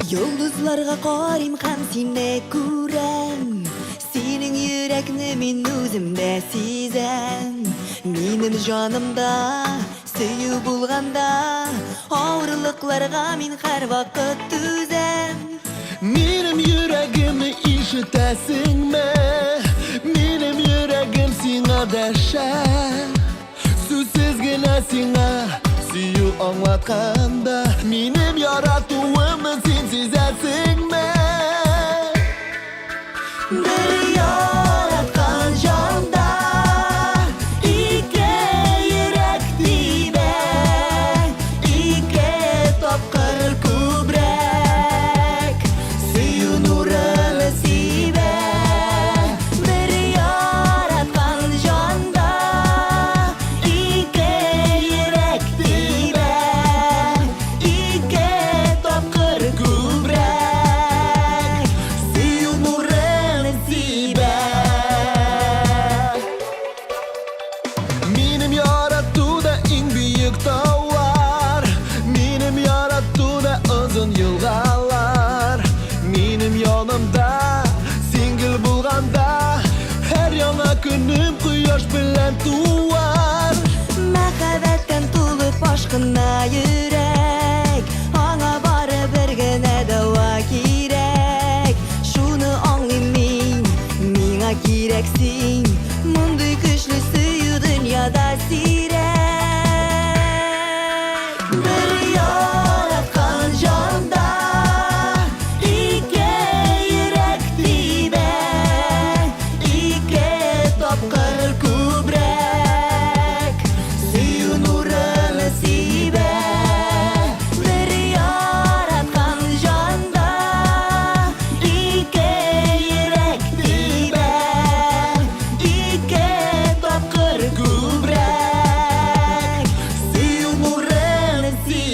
Йолдызларга карыйм һәм сине күрәм. Синең йөрәкне мин үземдә сизәм. Минем җанымда сөю булганда, авырлыкларга мин һәрвакыт түзәм. Минем йөрәгемне ишетәсеңме? Минем йөрәгем сиңа дәшә. Сүзсез генә сиңа сөю аңлатканда, минем яратуымны син сизәсеңме? Бер яраткан җанда ике йөрәк тибә, ике тапкыр күбрәк сөю нурын сибә. Бер яраткан җанда ике йөрәк тибә, ике тапкыр күбрәк сөю нурын сибә. Минем яратуда иң бөек таулар, минем яратуда озын елгалар. Минем янымда син гел булганда, һәр яңа көнем кояш белән туар. Мәхәббәттән тулып ашкына йөрәк, аңа бары бер генә дәва кирәк. Шуны аңлыйм мин, миңа кирәк син. Мондый көчле сөю дөньяда сирәк. Бер яраткан җанда ике йөрәк тибә, ике тапкыр күбрәк сөю нурын сибә. Бер яраткан җанда ике йөрәк тибә, ике тапкыр күбрәк сөю нурын сибә.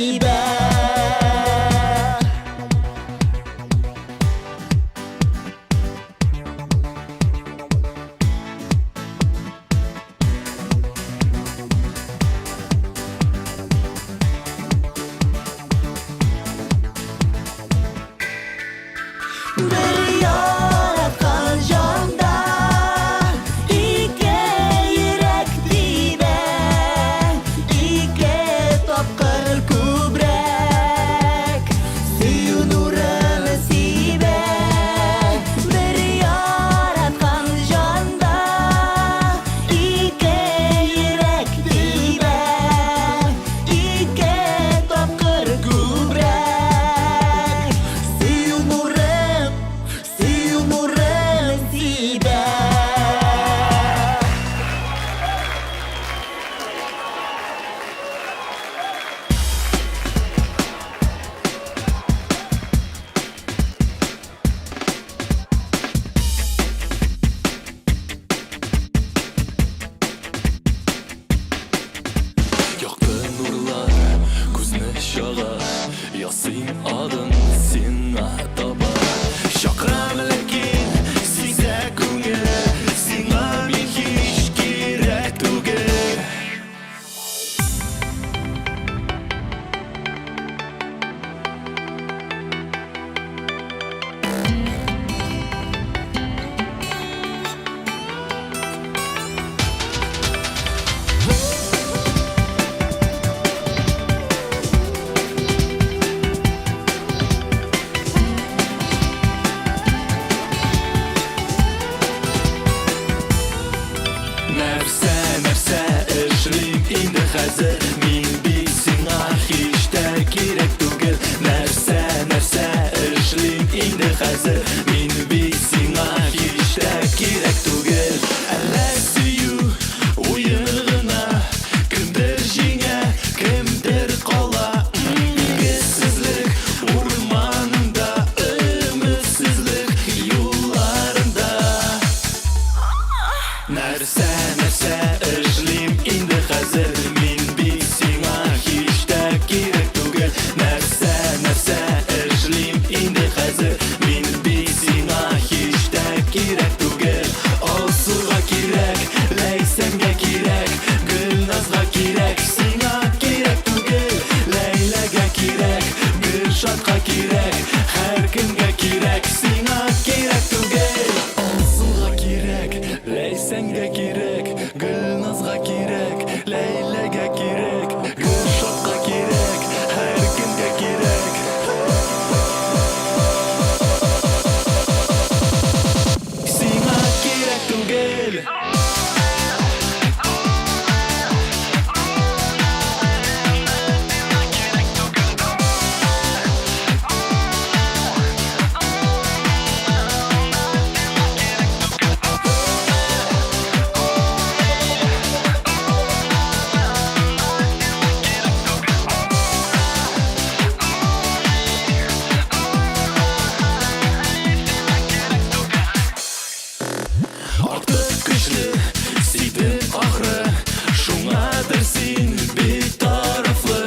кирәк, һәркемгә кирәк, сиңа кирәк түгел. Алсуга кирәк, Ләйсәнгә кирәк, Гөлназга кирәк, Ләйләгә кирәк, Гөлшатка кирәк, һәркемгә кирәк. Сиңа кирәк түгел. Артык көчле сидең ахры, шуңадыр син битарафлы.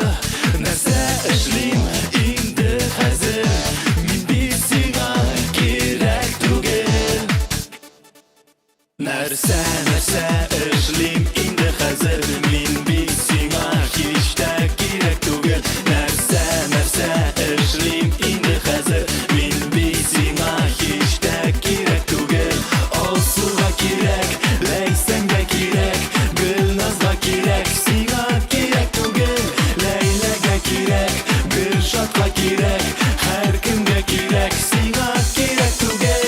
Нәрсә эшлим инде хәзер, мин бит сиңа кирәк түгел. Нәрсә, нәрсә эшлим инде хәзер, мин бит сиңа һич тә кирәк түгел. Нәрсә, нәрсә эшлим инде хәзер, мин бит сиңа һич тә кирәк түгел. Алсуга кирәк, Ләйсәнгә кирәк, Гөлназга кирәк, сиңа кирәк түгел. Ләйләгә кирәк, Гөлшатка кирәк, һәркемгә кирәк, сиңа кирәк түгел.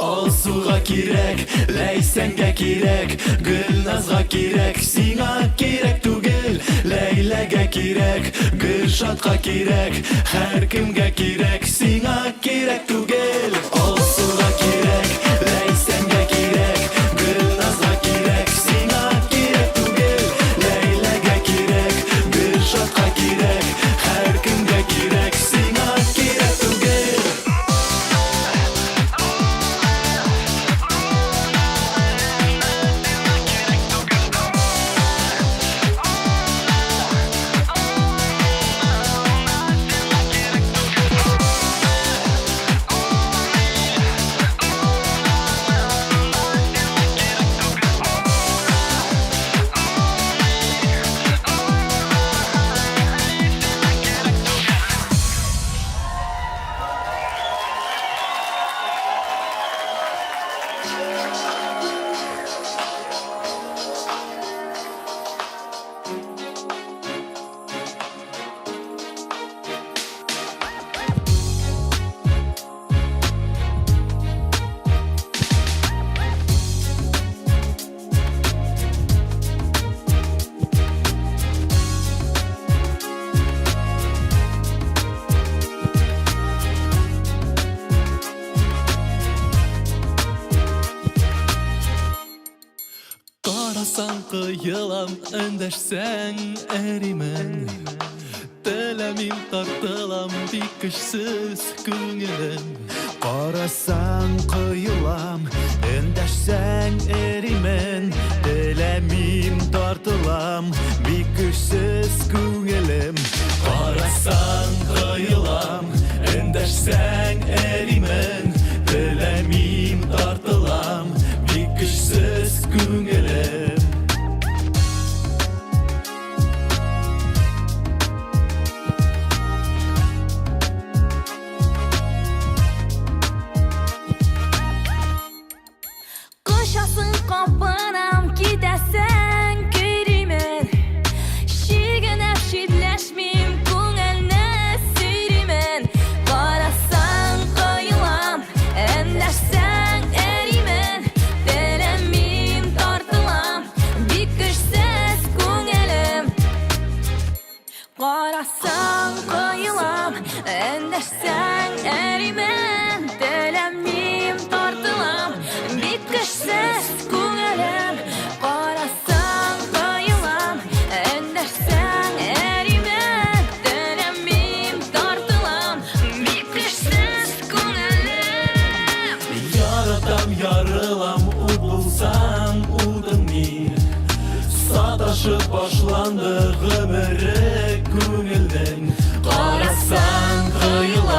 Алсуга кирәк, Ләйсәнгә кирәк, Гөлназга кирәк, сиңа кирәк түгел. Ләйләгә кирәк, Гөлшатка кирәк, һәркемгә кирәк, сиңа кирәк түгел. Алсуга кирәк, Ләйсәнгә кирәк, Гөлназга кирәк, сиңа кирәк түгел. Ләйләгә кирәк, Гөлшатка кирәк, һәркемгә кирәк, сиңа кирәк түгел. Карасаң кыелам, эндәшсәң эримен. Теләмим тартылам, бик көчсез күңелем. Карасаң коелам, эндәшсәң эримен. Теләмим тартылам, бик көчсез күңелем. Карасаң кыелам, эндәшсәң эримен. Теләмим тартылам, бик көчсез күңелем. Кочасың кабынам, китәсең көйримен. Чигенеп читләшмим, күңелне сөйримен. Карасаң коелам, эндәшсәң эримен. Теләмим тартылам, бик көчсез күңелем. Карасаң коелам, эндәшсәң эримен. Теләмим тартылам, бик көчсез күңелем. Карасаң коелам, эндәшсәң эримен. Теләмим тартылам, бик көчсез күңелем. Яратам, ярылам, ут булсаң, утым мин. Саташып башланды гомере күңелнең. Карасаң коелам.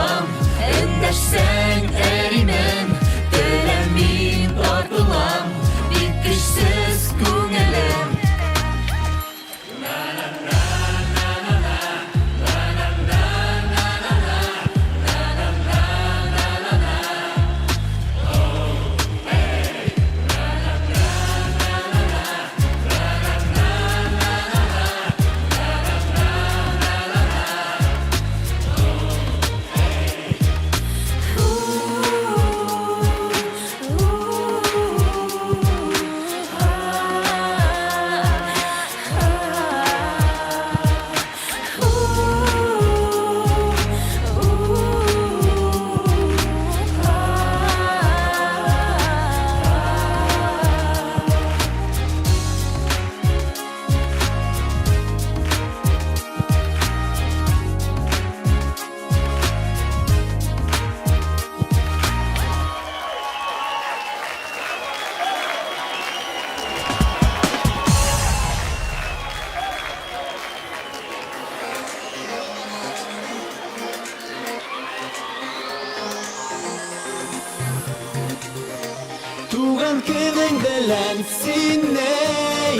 Туган көнең белән сине,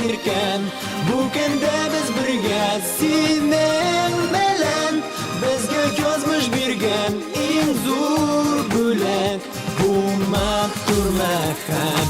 иркәм. Бу көндә без бергә синең белән. Безгә язмыш биргән иң зур бүләк. Бу матур мәхәббәт.